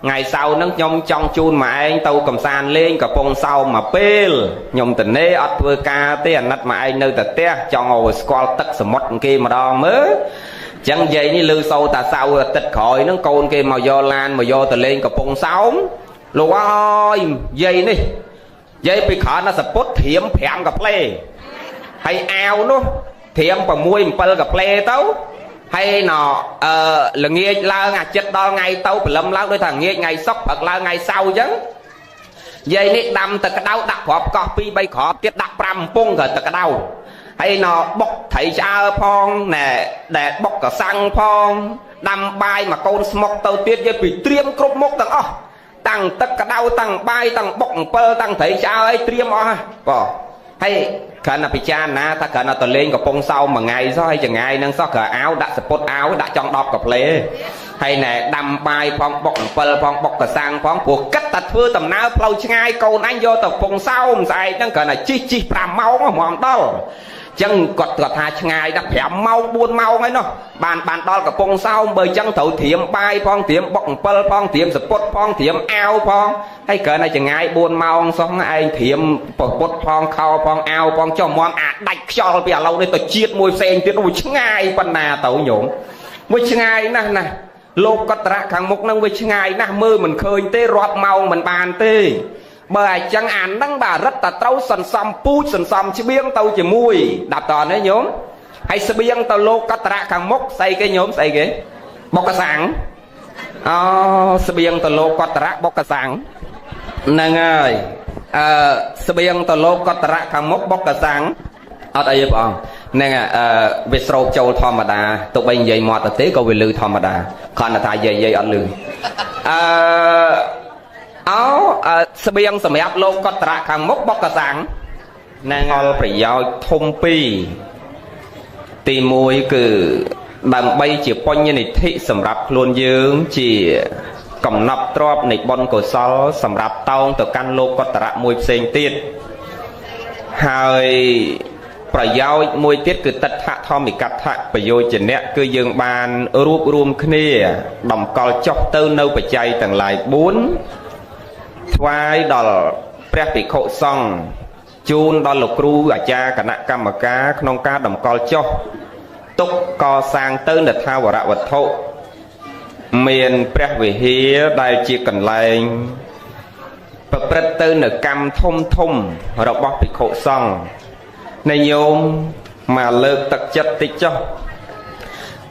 ថ្ងៃសៅរ៍ហ្នឹងខ្ញុំចង់ជូនម៉ែឯងទៅកំសាន្តលេងកំពង់សោមមួយពេលខ្ញុំតនេអត់ធ្វើការទេអាណិតម៉ែឯងនៅតែផ្ទះចង់ឲ្យស្គាល់ទឹកសមុទ្រគេម្ដងមើលចឹងយាយនេះឮសូរតាសៅរ៍អាទិត្យក្រោយហ្នឹងកូនគេមកយកឡានមកយកទៅលេងកំពង់សោមលោកអើយយាយនេះយាយពីក្រោយណាសពុតត្រៀម5កាផ្លេហើយអាវនោះត្រៀម6 7កាផ្លេទៅហើយណល្ងាចឡើងអាចិត្តដល់ថ្ងៃទៅព្រលឹមឡើងដូចថាងាកថ្ងៃសុក្រព្រឹកឡើងថ្ងៃសៅរ៍អញ្ចឹងយាយនេះដាំទឹកក្តៅដាក់គ្រាប់កោះ2 3គ្រាប់ទៀតដាក់5កំពុងក៏ទឹកក្តៅហើយណបុកត្រីឆ្អើផងណែដែលបុកកសាំងផងដាំបាយមកកូនស្មុកទៅទៀតយាយពីត្រៀមគ្រប់មុខទាំងអស់តាំងទឹកក្តៅតាំងបាយតាំងបុកអំពិលតាំងត្រីឆ្អើអីត្រៀមអស់ហ៎បងហើយគ្រាន់តែពិចារណាថាគ្រាន់តែទៅលេងកំពង់សោមមួយថ្ងៃសោះហើយចងាយនឹងសោះក៏អាវដាក់សពុតអាវដាក់ចង់10កាផ្លេហើយណែដាំបាយផងបុកអំពិលផងបុកកសាំងផងព្រោះគិតតែធ្វើដំណើរផ្លូវឆ្ងាយកូនអញយកទៅកំពង់សោមស្អែកហ្នឹងគ្រាន់តែជិះ5ម៉ោងហ្មងដល់ចឹងគាត់ថាឆ្ងាយណាស់5ម៉ោង4ម៉ោងហើយនោះបានដល់កំពង់សោមបើចឹងត្រូវត្រៀមបាយផងត្រៀមបុកអំពិលផងត្រៀមសពុតផងត្រៀមអាវផងហើយគ្រាន់តែចងាយ4ម៉ោងសោះឯងត្រៀមពពុតផងខោផងអាវផងចុះមមអាដាច់ខ្យល់ពីឥឡូវនេះទៅជាតិមួយផ្សេងទៀតអូឆ្ងាយប៉ុណ្ណាទៅញោមមួយឆ្ងាយណាស់ណាលោកកតរៈខាងមុខនឹងវាឆ្ងាយណាស់មើលមិនឃើញទេរាប់ម៉ោងមិនបានទេបើអញ្ចឹងអាហ្នឹងបាទរឹតតែត្រូវសន្សំពូជសន្សំច្បៀងទៅជាមួយដាប់តនេះញោមហើយស្បៀងទៅលោកកតរៈខាងមុខស្អីគេញោមស្អីគេបុកកសាំងអូស្បៀងទៅលោកកតរៈបុកកសាំងហ្នឹងហើយអឺស្បៀងទៅលោកកតរៈខាងមុខបុកកសាំងអត់អីទេបងហ្នឹងវាស្រូបចូលធម្មតាទោះបីនិយាយមាត់ទៅទេក៏វាលឺធម្មតាគ្រាន់តែថាយាយអត់លឺអឺអោស្បៀងសម្រាប់លោកកតរៈខាងមុខបុកកសាំងហ្នឹងផលប្រយោជន៍ធំពីរទី1គឺដើម្បីជាបញ្ញនិធិសម្រាប់ខ្លួនយើងជាកំណត់ទ្រព្យនៃបុណ្យកុសលសម្រាប់តោងទៅកាន់លោកកតរៈមួយផ្សេងទៀតហើយប្រយោជន៍មួយទៀតគឺតដ្ឋធម្មិកដ្ឋប្រយោជនៈគឺយើងបានរួបរួមគ្នាតម្កល់ចុះទៅនៅបច្ច័យទាំងឡាយ4ថ្វាយដល់ព្រះភិក្ខុសង្ឃជូនដល់លោកគ្រូអាចារ្យគណៈកម្មការក្នុងការតម្កល់ចុះទុកកសាងទៅនៅថាវរវត្ថុមានព្រះវិហារដែលជាកន្លែងប្រព្រឹត្តទៅនៅកម្មធំធំរបស់ភិក្ខុសង្ឃនៃញោមមកលើកទឹកចិត្តតិចចុះ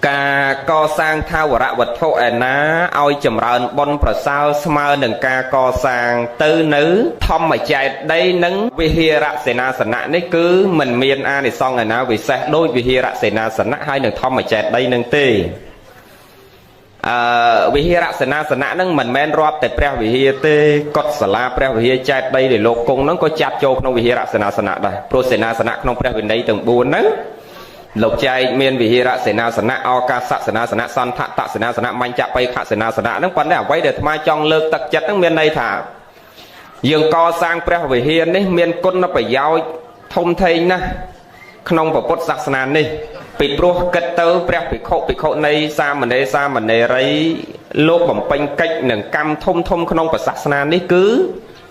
ការកសាងថាវរវត្ថុឯណាឲ្យចម្រើនបុណ្យប្រសើរស្មើនឹងការកសាងទៅនៅធម្មចេតិយនិងវិហារសេនាសនៈនេះគឺមិនមានអានិសង្សឯណាវិសេសដូចវិហារសេនាសនៈហើយនឹងធម្មចេតិយនឹងទេវិហារសេនាសនៈនឹងមិនមែនរាប់តែព្រះវិហារទេកុដិសាលាព្រះវិហារចេតិយដែលលោកគង់នឹងក៏ចាត់ចូលក្នុងវិហារសេនាសនៈដែរព្រោះសេនាសនៈក្នុងព្រះវិន័យទាំង4ហ្នឹងលោកចែកមានវិហារសេនាសនៈឱកាសសេនាសនៈសន្ធតសេនាសនៈមញ្ចបិខសេនាសនៈហ្នឹងប៉ុន្តែអ្វីដែលអាត្មាចង់លើកទឹកចិត្តហ្នឹងមានន័យថាយើងកសាងព្រះវិហារនេះមានគុណប្រយោជន៍ធំធេងណាស់ក្នុងពុទ្ធសាសនានេះពីព្រោះគិតទៅព្រះភិក្ខុភិក្ខុនីសាមណេរសាមណេរីលោកបំពេញកិច្ចនិងកម្មធំធំក្នុងសាសនានេះគឺ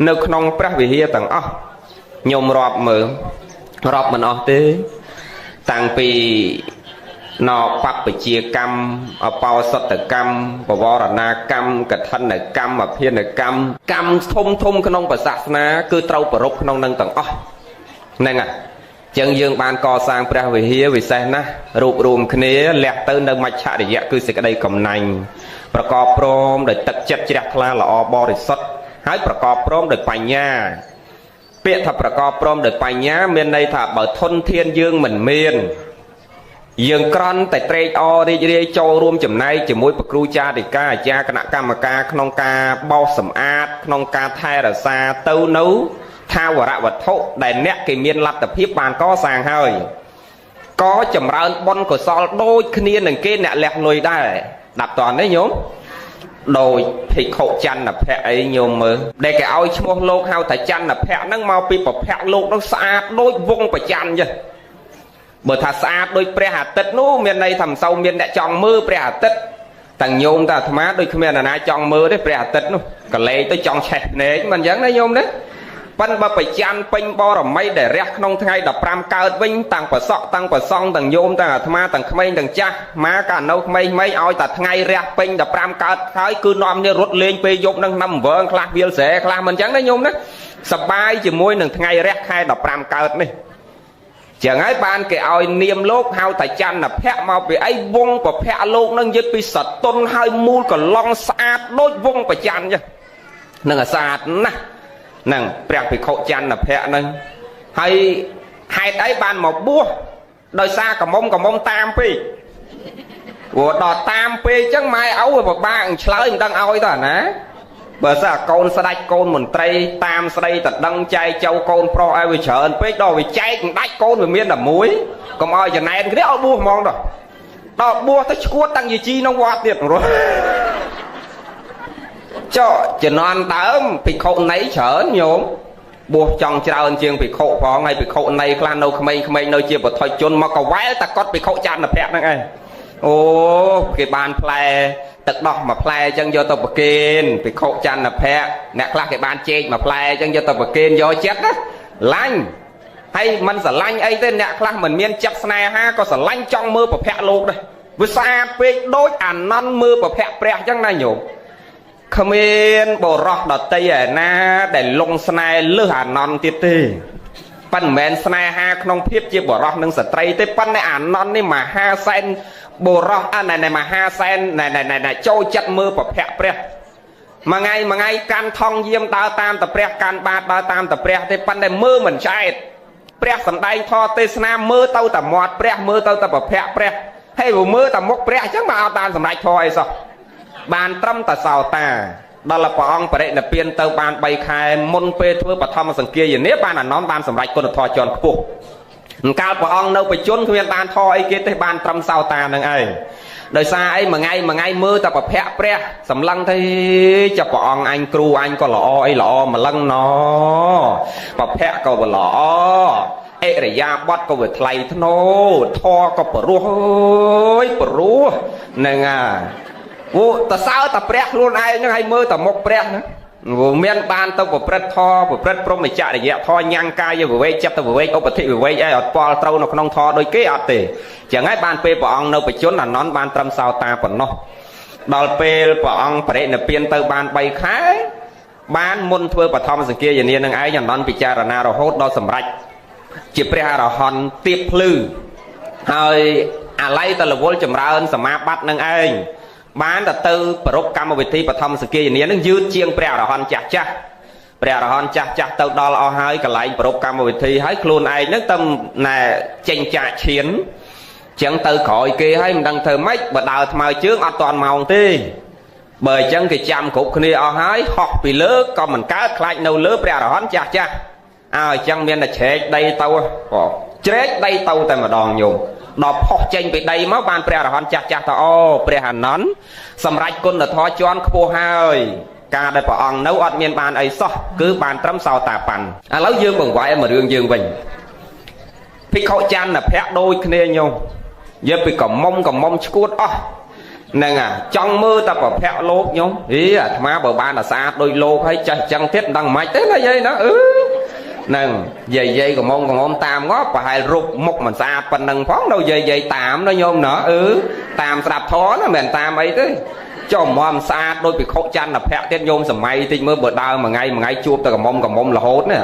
នៅក្នុងព្រះវិហារទាំងអស់ញោមរាប់មើលរាប់មិនអស់ទេតាំងពីណបព្វជាកម្មអបោសតកម្មបវរណាកម្មកឋិនកម្មអភិនកម្មកម្មធំធំក្នុងសាសនាគឺត្រូវប្រពក្នុងនឹងទាំងអស់ហ្នឹងហើយចឹងយើងបានកសាងព្រះវិហារវិសេសណាស់រួបរួមគ្នាលះទៅនៅមច្ឆរិយៈគឺសេចក្តីកំណាញ់ប្រកបព្រមដោយទឹកចិត្តជ្រះថ្លាល្អបរិសុទ្ធហើយប្រកបព្រមដោយបញ្ញាពាក្យថាប្រកបព្រមដោយបញ្ញាមានន័យថាបើធនធានយើងមិនមានយើងក្រន់តែត្រេកអររីករាយចូលរួមចំណែកជាមួយប្រគ្រូចារិកាអាចារ្យគណៈកម្មការក្នុងការបោសសម្អាតក្នុងការថែរក្សាទៅនៅថាវរវត្ថុដែលអ្នកគេមានលទ្ធភាពបានកសាងហើយក៏ចម្រើនបុណ្យកុសលដូចគ្នានឹងគេអ្នកលះលុយដែរដាប់តន់ទេញោមដោយភិក្ខុចន្ទភៈអីញោមមើលដែលគេឲ្យឈ្មោះលោកហៅថាចន្ទភៈហ្នឹងមកពីប្រភៈលោកនោះស្អាតដូចវងប្រច័នចឹងបើថាស្អាតដូចព្រះអាទិត្យនោះមានន័យថាមិនសូវមានអ្នកចង់មើលព្រះអាទិត្យទាំងញោមតែអាត្មាដូចគ្មានអ្នកណាចង់មើលទេព្រះអាទិត្យនោះកលេចទៅចង់ឆេះភ្នែកមិនអញ្ចឹងណាញោមណាប៉ិនបើប្រច័នពេញបរមីដែលរះក្នុងថ្ងៃ15កើតវិញតាំងប្រសក់តាំងប្រសង់ទាំងញោមទាំងអាត្មាទាំងក្មេងទាំងចាស់ម៉ាកាលនៅក្មេងៗឲ្យតែថ្ងៃរះពេញ15កើតហើយគឺនាំគ្នារត់លេងពេលយប់នឹងឆ្នាំវងខ្លះវាលស្រែខ្លះមិនអញ្ចឹងណាញោមណាសបាយជាមួយនឹងថ្ងៃរះខែ15កើតនេះចឹងហើយបានគេឲ្យនាមលោកហៅថាចន្ទភៈមកពីអីវងប្រភៈលោកនឹងយឹតពីសតុនហើយមូលកឡងស្អាតដូចវងប្រច័នចឹងនឹងអាស្អាតណាស់នឹងព្រះភិក្ខុចន្ទភៈនឹងហើយហេតុអីបានមកបួសដោយសារកមុំតាមពេកព្រោះដល់តាមពេកចឹងម៉ែឪវាពិបាកឆ្លើយមិនដឹងឲ្យទៅអាណាបើសិនកូនស្ដាច់កូនមន្ត្រីតាមស្ដីតដឹងចែកចៅកូនប្រុសឲ្យវាច្រើនពេកដល់វាចែកមិនដាច់កូនវាមានតែមួយកុំឲ្យចំណែនគ្នាឲ្យបួសហ្មងដល់បួសទៅឈួតតាំងយាជីក្នុងវត្តទៀតរស់ចុះជំនាន់ដើមភិក្ខុណីច្រើនញោមបួសចង់ច្រើនជាងភិក្ខុផងហើយភិក្ខុណីខ្លះនៅក្មេងៗនៅជាបុថុជនមកកវែលតែកត់ភិក្ខុចន្ទភៈហ្នឹងឯងអូគេបានផ្លែទឹកដោះមួយផ្លែអញ្ចឹងយកទៅប្រគេនភិក្ខុចន្ទភៈអ្នកខ្លះគេបានចេកមួយផ្លែអញ្ចឹងយកទៅប្រគេនយកចិត្តណាឡាញ់ហើយមិនស្រឡាញ់អីទេអ្នកខ្លះមិនមានចិត្តស្នេហាក៏ស្រឡាញ់ចង់មើលប្រភៈលោកដែរវាស្អាតពេកដូចអានន្ទមើលប្រភៈព្រះអញ្ចឹងណាញោមគ្មានបរោះដតីឯណាដែលលងស្នេហ៍លើសអានន្ទទៀតទេប៉ុន្តែមិនមែនស្នេហាក្នុងភាពជាបរោះនិងស្ត្រីទេប៉ុន្តែអានន្ទនេះមហាសែនបរោះអាណែមហាសែនណែចូលចិត្តមើលប្រភៈព្រះមួយថ្ងៃកាន់ថងយាមដើរតាមតព្រះកាន់បាតដើរតាមតព្រះទេប៉ុន្តែមើលមិនឆ្អែតព្រះសំដែងធម៌ទេសនាមើលទៅតែមាត់ព្រះមើលទៅតែប្រភៈព្រះហើយមើលតែមុខព្រះអញ្ចឹងមកអត់បានសម្រេចធម៌អីសោះបានត្រឹមតែសោតាដល់ព្រះអង្គបរិនិព្វានទៅបាន3ខែមុនពេលធ្វើបឋមសង្គាយនាបានអានន្ទបានសម្រេចគុណធម៌ជាន់ខ្ពស់កាលព្រះអង្គនៅបជនគ្មានបានធម៌អីគេទេបានត្រឹមសោតានឹងឯងដោយសារអីមួយថ្ងៃមើលតែប្រភៈព្រះសម្លឹងទៅចាប់ព្រះអង្គអញគ្រូអញក៏ល្អអីល្អម្លឹងណប្រភៈក៏ល្អអិរិយាបថក៏វាថ្លៃថ្នូរធម៌ក៏ព្រោះអើយព្រោះហ្នឹងហើយអូតសើតែព្រះខ្លួនឯងហ្នឹងឲ្យមើលតែមុខព្រះហ្នឹងវាមានបានទៅប្រព្រឹត្តធម៌ប្រព្រឹត្តព្រហ្មចរិយធម៌ញ៉ាំងកាយវិវេកចិត្តវិវេកឧបធិវិវេកអីអត់ពលត្រូវនៅក្នុងធម៌ដូចគេអត់ទេចឹងហើយបានពេលព្រះអង្គនៅបជនអានន្ទបានត្រឹមសោតាប៉ុណ្ណោះដល់ពេលព្រះអង្គបរិនិព្វានទៅបាន3ខែបានមុនធ្វើបឋមសង្គាយនានឹងឯងអានន្ទពិចារណារហូតដល់សម្រេចជាព្រះអរហន្តទៀបភ្លឺហើយ អាល័យតលវលចម្រើនសមាបត្តិនឹងឯងបានទៅទៅប្រពកម្មវិធីបឋមសគាយនានឹងយឺតជាងព្រះអរហន្តចាស់ចាស់ព្រះអរហន្តចាស់ចាស់ទៅដល់អស់ហើយកន្លែងប្រពកម្មវិធីហើយខ្លួនឯងនឹងទៅណែចេញចាកឈានចឹងទៅក្រោយគេហើយមិនដឹងធ្វើម៉េចបើដើរថ្មើរជើងអត់តាន់ម៉ោងទេបើអញ្ចឹងគេចាំគ្រប់គ្នាអស់ហើយហោះពីលើក៏មិនកើតខ្លាចនៅលើព្រះអរហន្តចាស់ចាស់អើអញ្ចឹងមានតែជ្រែកដីទៅបងជ្រែកដីទៅតែម្ដងញោមដល់ផុសចេញពីដីមកបានព្រះអរហន្តចាស់ចាស់ទៅអូព្រះអានន្ទសម្រាប់គុណធម៌ជាន់ខ្ពស់ហើយការដែលព្រះអង្គនៅអត់មានបានអីសោះគឺបានត្រឹមសោតាបានឥឡូវយើងបង្វែរមករឿងយើងវិញភិក្ខុចន្ទភៈដូចគ្នាញោមយកពីកំមុំកំមុំឈួតអស់ហ្នឹងអាចង់មើលតែប្រភៈលោកញោមហីអាត្មាបើបានអាស្អាតដូចលោកហើយចេះចឹងទៀតមិនដឹងមិនទេណាយាយណាអឺហ្នឹងយាយយាយកំមុំកំមុំតាមងាប់ប្រហែលរូបមុខមិនស្អាតប៉ុណ្ណឹងផងនៅយាយយាយតាមណាញោមណាអឺតាមស្ដាប់ធម៌ណាមិនមែនតាមអីទេចុះមុំស្អាតដូចភិក្ខុចន្ទភៈទៀតញោមសម័យតិចមើលបើដើរមួយថ្ងៃមួយថ្ងៃជួបតែកំមុំកំមុំរហូតណា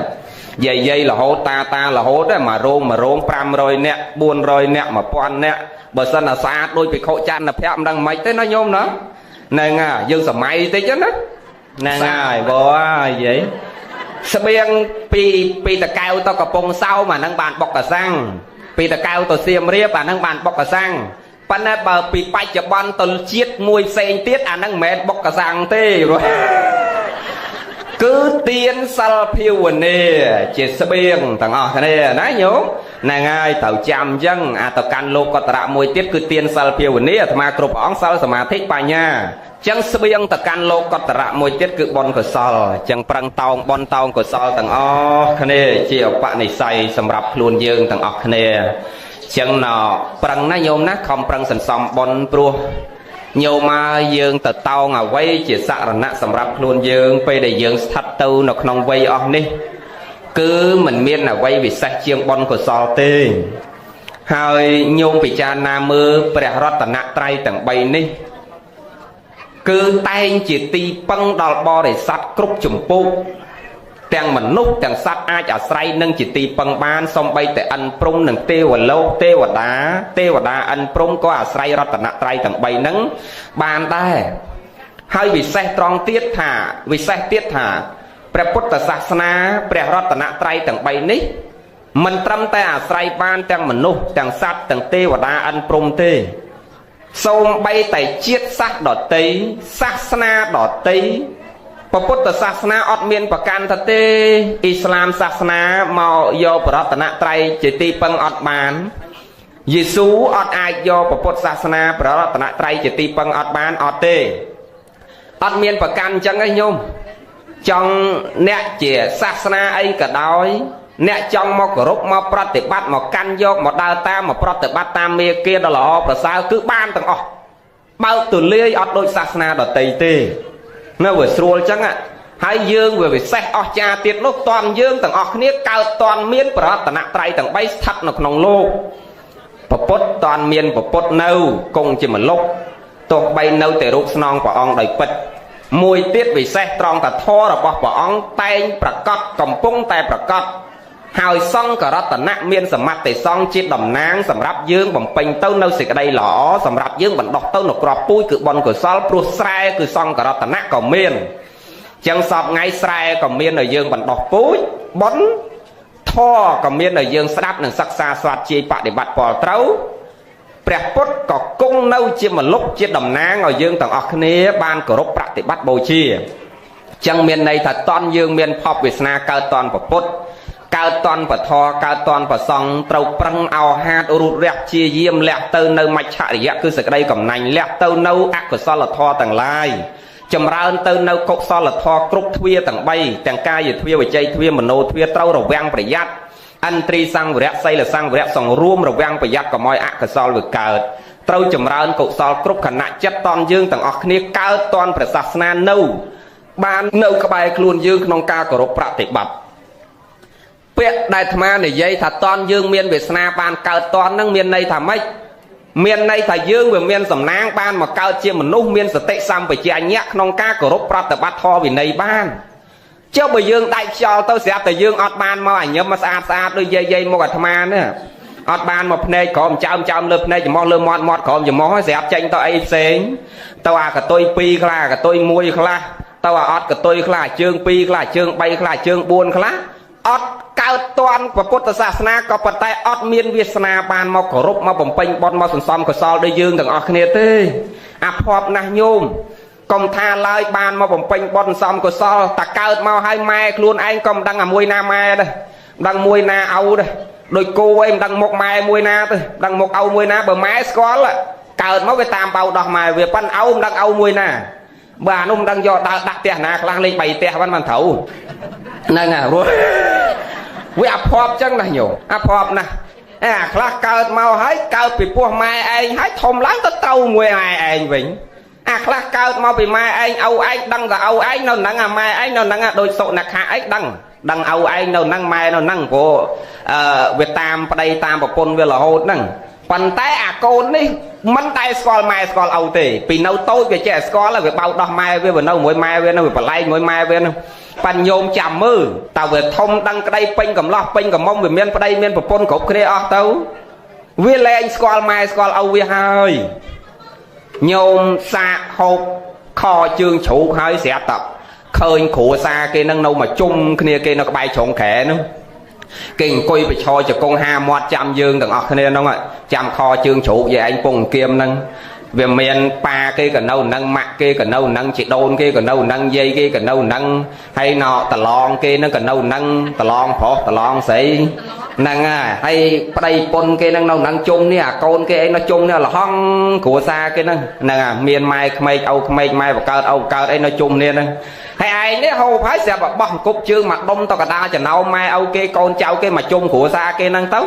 យាយយាយរហូតតាតារហូតមករោងមករោង500នាក់400នាក់1000នាក់បើសិនអាស្អាតដូចភិក្ខុចន្ទភៈមិនដឹងមិនទេណាញោមណាហ្នឹងហើយយើងសម័យតិចណាហ្នឹងហើយបងយាយស្បៀងពីតកែវទៅកំពង់សោមអាហ្នឹងបានបុកកសាំងពីតកែវទៅសៀមរាបអាហ្នឹងបានបុកកសាំងប៉ុន្តែបើពីបច្ចុប្បន្នទៅជាតិមួយផ្សេងទៀតអាហ្នឹងមិនមែនបុកកសាំងទេគឺទានសិលភាវនាជាស្បៀងទាំងអស់គ្នាណាញោមហ្នឹងហើយត្រូវចាំអញ្ចឹងអាទៅកាន់លោកកតរៈមួយទៀតគឺទានសិលភាវនាអាត្មាគ្រប់ព្រះអង្គសិលសមាធិបញ្ញាចឹងស្បៀងទៅកាន់លោកកតរៈមួយទៀតគឺបុណ្យកុសលចឹងប្រឹងតោងបុណ្យតោងកុសលទាំងអស់គ្នាជាឧបនិស្ស័យសម្រាប់ខ្លួនយើងទាំងអស់គ្នាចឹងណប្រឹងណាញោមណាខំប្រឹងសន្សំបុណ្យព្រោះញោមមកយើងទៅតោងអ្វីជាសរណៈសម្រាប់ខ្លួនយើងពេលដែលយើងស្ថិតទៅនៅក្នុងវ័យអស់នេះគឺមិនមានអ្វីពិសេសជាងបុណ្យកុសលទេហើយញោមពិចារណាមើលព្រះរតនត្រ័យទាំង3នេះគឺតែងជាទីពឹងដល់បរិស័ទគ្រប់ជំពូកទាំងមនុស្សទាំងសត្វអាចអាស្រ័យនឹងជាទីពឹងបានសំបីតែអិនព្រំនិងទេវលោកទេវតាទេវតាអិនព្រំក៏អាស្រ័យរតនត្រ័យទាំង3ហ្នឹងបានដែរហើយវិសេសត្រង់ទៀតថាវិសេសទៀតថាព្រះពុទ្ធសាសនាព្រះរតនត្រ័យទាំង3នេះមិនត្រឹមតែអាស្រ័យបានទាំងមនុស្សទាំងសត្វទាំងទេវតាអិនព្រំទេសូម្បីតែជាតិសាសន៍ដតីសាសនាដតីពុទ្ធសាសនាអត់មានប្រកាន់ថាទេអ៊ីស្លាមសាសនាមកយកប្រតនត្រ័យជាទីពឹងអត់បានយេស៊ូអត់អាចយកពុទ្ធសាសនាប្រតនត្រ័យជាទីពឹងអត់បានអត់ទេអត់មានប្រកាន់អញ្ចឹងឯងញោមចង់អ្នកជាសាសនាអីក៏ដោយអ្នកចង់មកគោរពមកប្រតិបត្តិមកកាន់យកមកដើរតាមមកប្រតិបត្តិតាមមេគាដ៏ល្អប្រសើរគឺបានទាំងអស់បើកទូលាយអត់ដូចសាសនាដទៃទេនៅវាស្រួលចឹងហើយយើងវាពិសេសអស្ចារ្យទៀតនោះតន់យើងទាំងអស់គ្នាកើតតន់មានប្រតនត្រ័យទាំង3ស្ថិតនៅក្នុងលោកពុទ្ធតន់មានពុទ្ធនៅគង់ជាមលុបទោះបីនៅតែរូបស្នងព្រះអង្គដោយពិតមួយទៀតពិសេសត្រង់តធម៌របស់ព្រះអង្គតែងប្រកបកំពុងតែប្រកបហើយសង្ឃរតនៈមានសមត្ថសង្ឃជាតំណាងសម្រាប់យើងបំពេញទៅនៅសេចក្តីល្អសម្រាប់យើងបណ្ដោះទៅនៅក្របពូជគឺបុណ្យកុសលព្រោះស្រែគឺសង្ឃរតនៈក៏មានចឹងសពថ្ងៃស្រែក៏មានឲ្យយើងបណ្ដោះពូជបុណ្យធម៌ក៏មានឲ្យយើងស្ដាប់និងសិក្សាស្វាត់ជាយបដិបត្តិពលត្រូវព្រះពុទ្ធក៏គង់នៅជាមលុបជាតំណាងឲ្យយើងទាំងអស់គ្នាបានគោរពប្រតិបត្តិបូជាចឹងមានន័យថាតន់យើងមានភពវាសនាកើតតន់ពុទ្ធកើតតន់ពធកើតតន់ប្រសង់ត្រូវប្រឹងអោហាតរូតរះជាយាមលះទៅនៅមច្ឆរិយៈគឺសេចក្តីកំណាញ់លះទៅនៅអកុសលធម៌ទាំងឡាយចម្រើនទៅនៅកុសលធម៌គ្រប់ទ្វាទាំង3ទាំងកាយទ្វាវិជ័យទ្វាមโนទ្វាត្រូវរវាងប្រយ័ត្នឥន្ទ្រីសង្វរៈសីលសង្វរៈសង្រួមរវាងប្រយ័ត្នកុំឲ្យអកុសលវាកើតត្រូវចម្រើនកុសលគ្រប់ខណៈចិត្តតន់យើងទាំងអស់គ្នាកើតតន់ព្រះសាសនានៅបាននៅក្បែរខ្លួនយើងក្នុងការគោរពប្រតិបត្តិពាក្យដែលអាត្មានិយាយថាតន់យើងមានវាសនាបានកើតតន់នឹងមានន័យថាម៉េចមានន័យថាយើងវាមានសំណាងបានមកកើតជាមនុស្សមានសតិសម្បជញ្ញៈក្នុងការគោរពប្រតិបត្តិធម៌វិន័យបានចុះបើយើងដាច់ខ្យល់ទៅស្រាប់តែយើងអត់បានមកអញញឹមមកស្អាតស្អាតដូចយាយយាយមកអាត្មានេះ អត់បានមកភ្នែកក្រោមចើមចើមលើភ្នែកច្រមុះលើមាត់មាត់ក្រោមច្រមុះហើយស្រាប់ចេញទៅអីផ្សេងទៅអាកតុយ2ខ្លះអាកតុយ1ខ្លះទៅអាអត់កតុយខ្លះជើង2ខ្លះជើង3ខ្លះជើង4ខ្លះអត់កើតតាន់ពុទ្ធសាសនាក៏ប៉ុន្តែអត់មានវាសនាបានមកគោរពមកបំពេញបុណ្យមកសន្សំកុសលដូចយើងទាំងអស់គ្នាទេអាភ័ព្វណាស់ញោមកុំថាឡើយបានមកបំពេញបុណ្យសន្សំកុសលតែកើតមកហើយម៉ែខ្លួនឯងក៏មិនដឹងអាមួយណាម៉ែដែរមិនដឹងមួយណាឪដែរដូចគោឯងមិនដឹងមុខម៉ែមួយណាទេដឹងមុខឪមួយណាបើម៉ែស្គាល់កើតមកវាតាមបៅដោះម៉ែវាប៉ិនឪមិនដឹងឪមួយណាបើអានោះមិនដឹងយកដើរដាក់ផ្ទះណាខ្លះលេខ3ផ្ទះហ្នឹងមិនត្រូវហ្នឹងហើយព្រោះវាអភ័ព្វចឹងណាញោមអភ័ព្វណាស់អាខ្លះកើតមកហើយកើតពីពោះម៉ែឯងហើយធំឡើងទៅត្រូវមួយម៉ែឯងវិញអាខ្លះកើតមកពីម៉ែឯងឪឯងដឹងតែឪឯងនៅហ្នឹងអាម៉ែឯងនៅហ្នឹងដូចសុនខៈឯងដឹងដឹងឪឯងនៅហ្នឹងម៉ែនៅហ្នឹងព្រោះវាតាមប្តីតាមប្រពន្ធវារហូតហ្នឹងប៉ុន្តែអាកូននេះមិនដែលស្គាល់ម៉ែស្គាល់ឪទេពីនៅតូចវាចេះស្គាល់វាបៅដោះម៉ែវានៅមួយម៉ែវានៅវាបលែងមួយម៉ែវានោះប៉ាញោមចាំមើលតើវាធំដឹងក្តីពេញកំឡោះពេញកំមុំវាមានប្តីមានប្រពន្ធគ្រប់គ្នាអស់ទៅវាលែងស្គាល់ម៉ែស្គាល់ឪវាហើយញោមសាកហូបខជើងជ្រូកហើយស្រាប់តែឃើញគ្រួសារគេនឹងនៅមកជុំគ្នាគេនៅក្បែរជ្រុងក្រែនោះគេអង្គុយប្រឈរជង្គង់ហាមាត់ចាំយើងទាំងអស់គ្នាហ្នឹងចាំខជើងជ្រូកយាយឯងពងអង្គៀមហ្នឹងវាមានប៉ាគេក៏នៅនឹងម៉ាក់គេក៏នៅនឹងជីដូនគេក៏នៅនឹងយាយគេក៏នៅនឹងហើយណតឡងគេនឹងក៏នៅនឹងតឡងប្រុសតឡងស្រីហ្នឹងហើយប្តីពុនគេនឹងនៅនឹងជុំនេះអាកូនគេអីនៅជុំនេះលហងគ្រួសារគេហ្នឹងហ្នឹងមានម៉ែក្មេកឪក្មេកម៉ែបកើតឪកើតអីនៅជុំនេះហ្នឹងហើយឯងនេះហូបហើយស្រាប់បោះអង្គប់ជើងមកដុំទៅកដាលចំណោមម៉ែឪគេកូនចៅគេមកជុំគ្រួសារគេហ្នឹងទៅ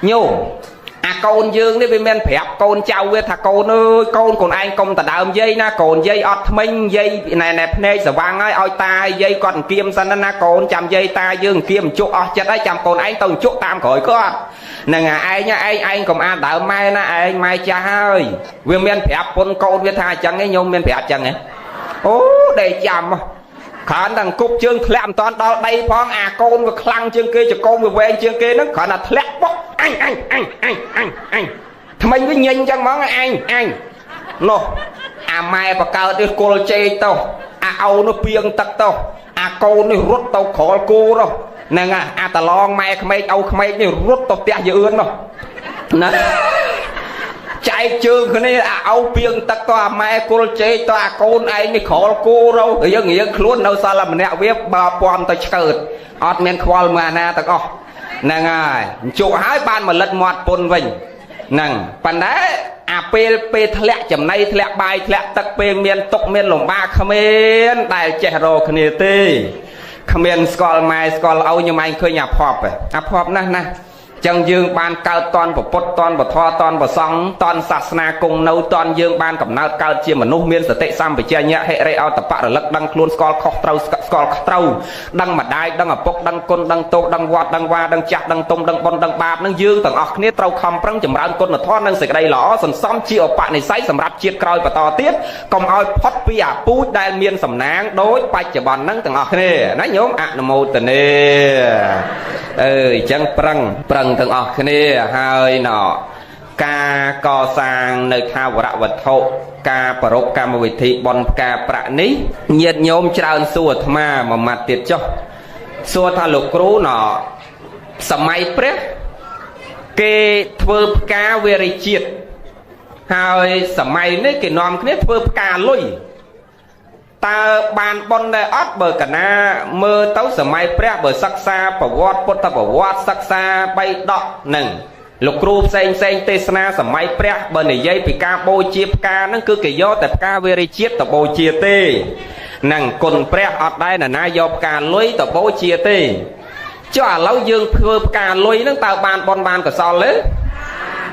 ញោមអាកូនយើងនេះវាមានប្រាប់កូនចៅវាថាកូនអើយកូនកូនឯងកុំដដើមយាយណាកូនយាយអត់ថ្មិញយាយណែណែភ្នែកស្វាងហើយឲ្យតាយាយគាត់អង្គៀមសិនណាកូនចាំយាយតាយើងអង្គៀមជក់អស់ចិត្តហើយចាំកូនឯងទៅជក់តាមក្រោយគាត់ហ្នឹងឯងឯងឯងកុំអាដើមម៉ែណាឯងម៉ែចាស់ហើយវាមានប្រាប់ពុនកូនវាថាអញ្ចឹងឯងញោមមានប្រាប់អញ្ចឹងឯងអូដេកចាំគ្រាន់តែអង្គប់ជើងធ្លាក់មិនតាន់ដល់ដីផងអាកូនវាខ្លាំងជាងគេចកូនវាវែងជាងគេហ្នឹងគ្រាន់តែធ្លាក់បុកអញអញអញអញអញអញថ្មិញវាញញចឹងហ្មងអញអញនោះអាម៉ែបកើតនេះគល់ជែកទៅអាឪនោះពីងទឹកទៅអាកូននេះរត់ទៅក្រលគោនោះហ្នឹងអាតឡងម៉ែក្មេកឪក្មេកនេះរត់ទៅផ្ទះយឿននោះណាចែកជើងគ្នាអាឪពីងទឹកទៅអាម៉ែគល់ជែកទៅអាកូនឯងនេះក្រលគោររៀងរៀងខ្លួននៅសល់តែម្នាក់វាបើពំទៅឆ្កើតអត់មានខ្វល់មើលអាណាទាំងអស់ហ្នឹងហើយជក់ហើយបានមកលិតមាត់ពុនវិញហ្នឹងប៉ុន្តែអាពេលពេលធ្លាក់ចំណីធ្លាក់បាយធ្លាក់ទឹកពេលមានទុកមានលំបាកគ្មានដែលចេះរកគ្នាទេគ្មានស្គាល់ម៉ែស្គាល់ឪខ្ញុំឯងឃើញអាភ័ព្វអាភ័ព្វណាស់ណាចឹងយើងបានកើតតនពុទ្ធតនពធតនប្រសង្ឃតនសាសនាគង់នៅតនយើងបានកំណើតកើតជាមនុស្សមានសតិសម្បជញ្ញៈហិរិអតបៈរលឹកដឹងខ្លួនស្គាល់ខុសត្រូវស្គាល់ត្រូវដឹងម្ដាយដឹងឪពុកដឹងគុណដឹងទោសដឹងវត្តដឹងវាដឹងចាស់ដឹងទុំដឹងបុណ្យដឹងបាបនឹងយើងទាំងអស់គ្នាត្រូវខំប្រឹងចម្រើនគុណធម៌និងសេចក្តីល្អសន្សំជាឧបនិស្ស័យសម្រាប់ជាតិក្រោយបន្តទៀតកុំឲ្យផុតពីអាពូជដែលមានសំណាងដូចបច្ចុប្បន្នហ្នឹងទាំងអស់គ្នាណាញោមអនុមោទនាអើយចឹងប្រឹងប្រឹងទាំងអស់គ្នាហើយណការកសាងនៅថាវរវត្ថុការប្រពកម្មវិធីបុណ្យផ្កាប្រាក់នេះញាតិញោមច្រើនសួរអាត្មាមួយម៉ាត់ទៀតចុះសួរថាលោកគ្រូណសម័យព្រះគេធ្វើផ្កាវេរិជាតិហើយសម័យនេះគេនាំគ្នាធ្វើផ្កាលុយតើបានបុណ្យដែរអត់បើកណាមើលទៅសម័យព្រះបើសិក្សាប្រវត្តិពុទ្ធប្រវត្តិសិក្សាបៃដកនឹងលោកគ្រូផ្សេងផ្សេងទេសនាសម័យព្រះបើនិយាយពីការបូជាផ្កាហ្នឹងគឺគេយកតែផ្កាវេរិជាតិទៅបូជាទេនឹងគុណព្រះអត់ដែរណាយកផ្កាលុយទៅបូជាទេចុះឥឡូវយើងធ្វើផ្កាលុយហ្នឹងតើបានបុណ្យបានកុសលទេ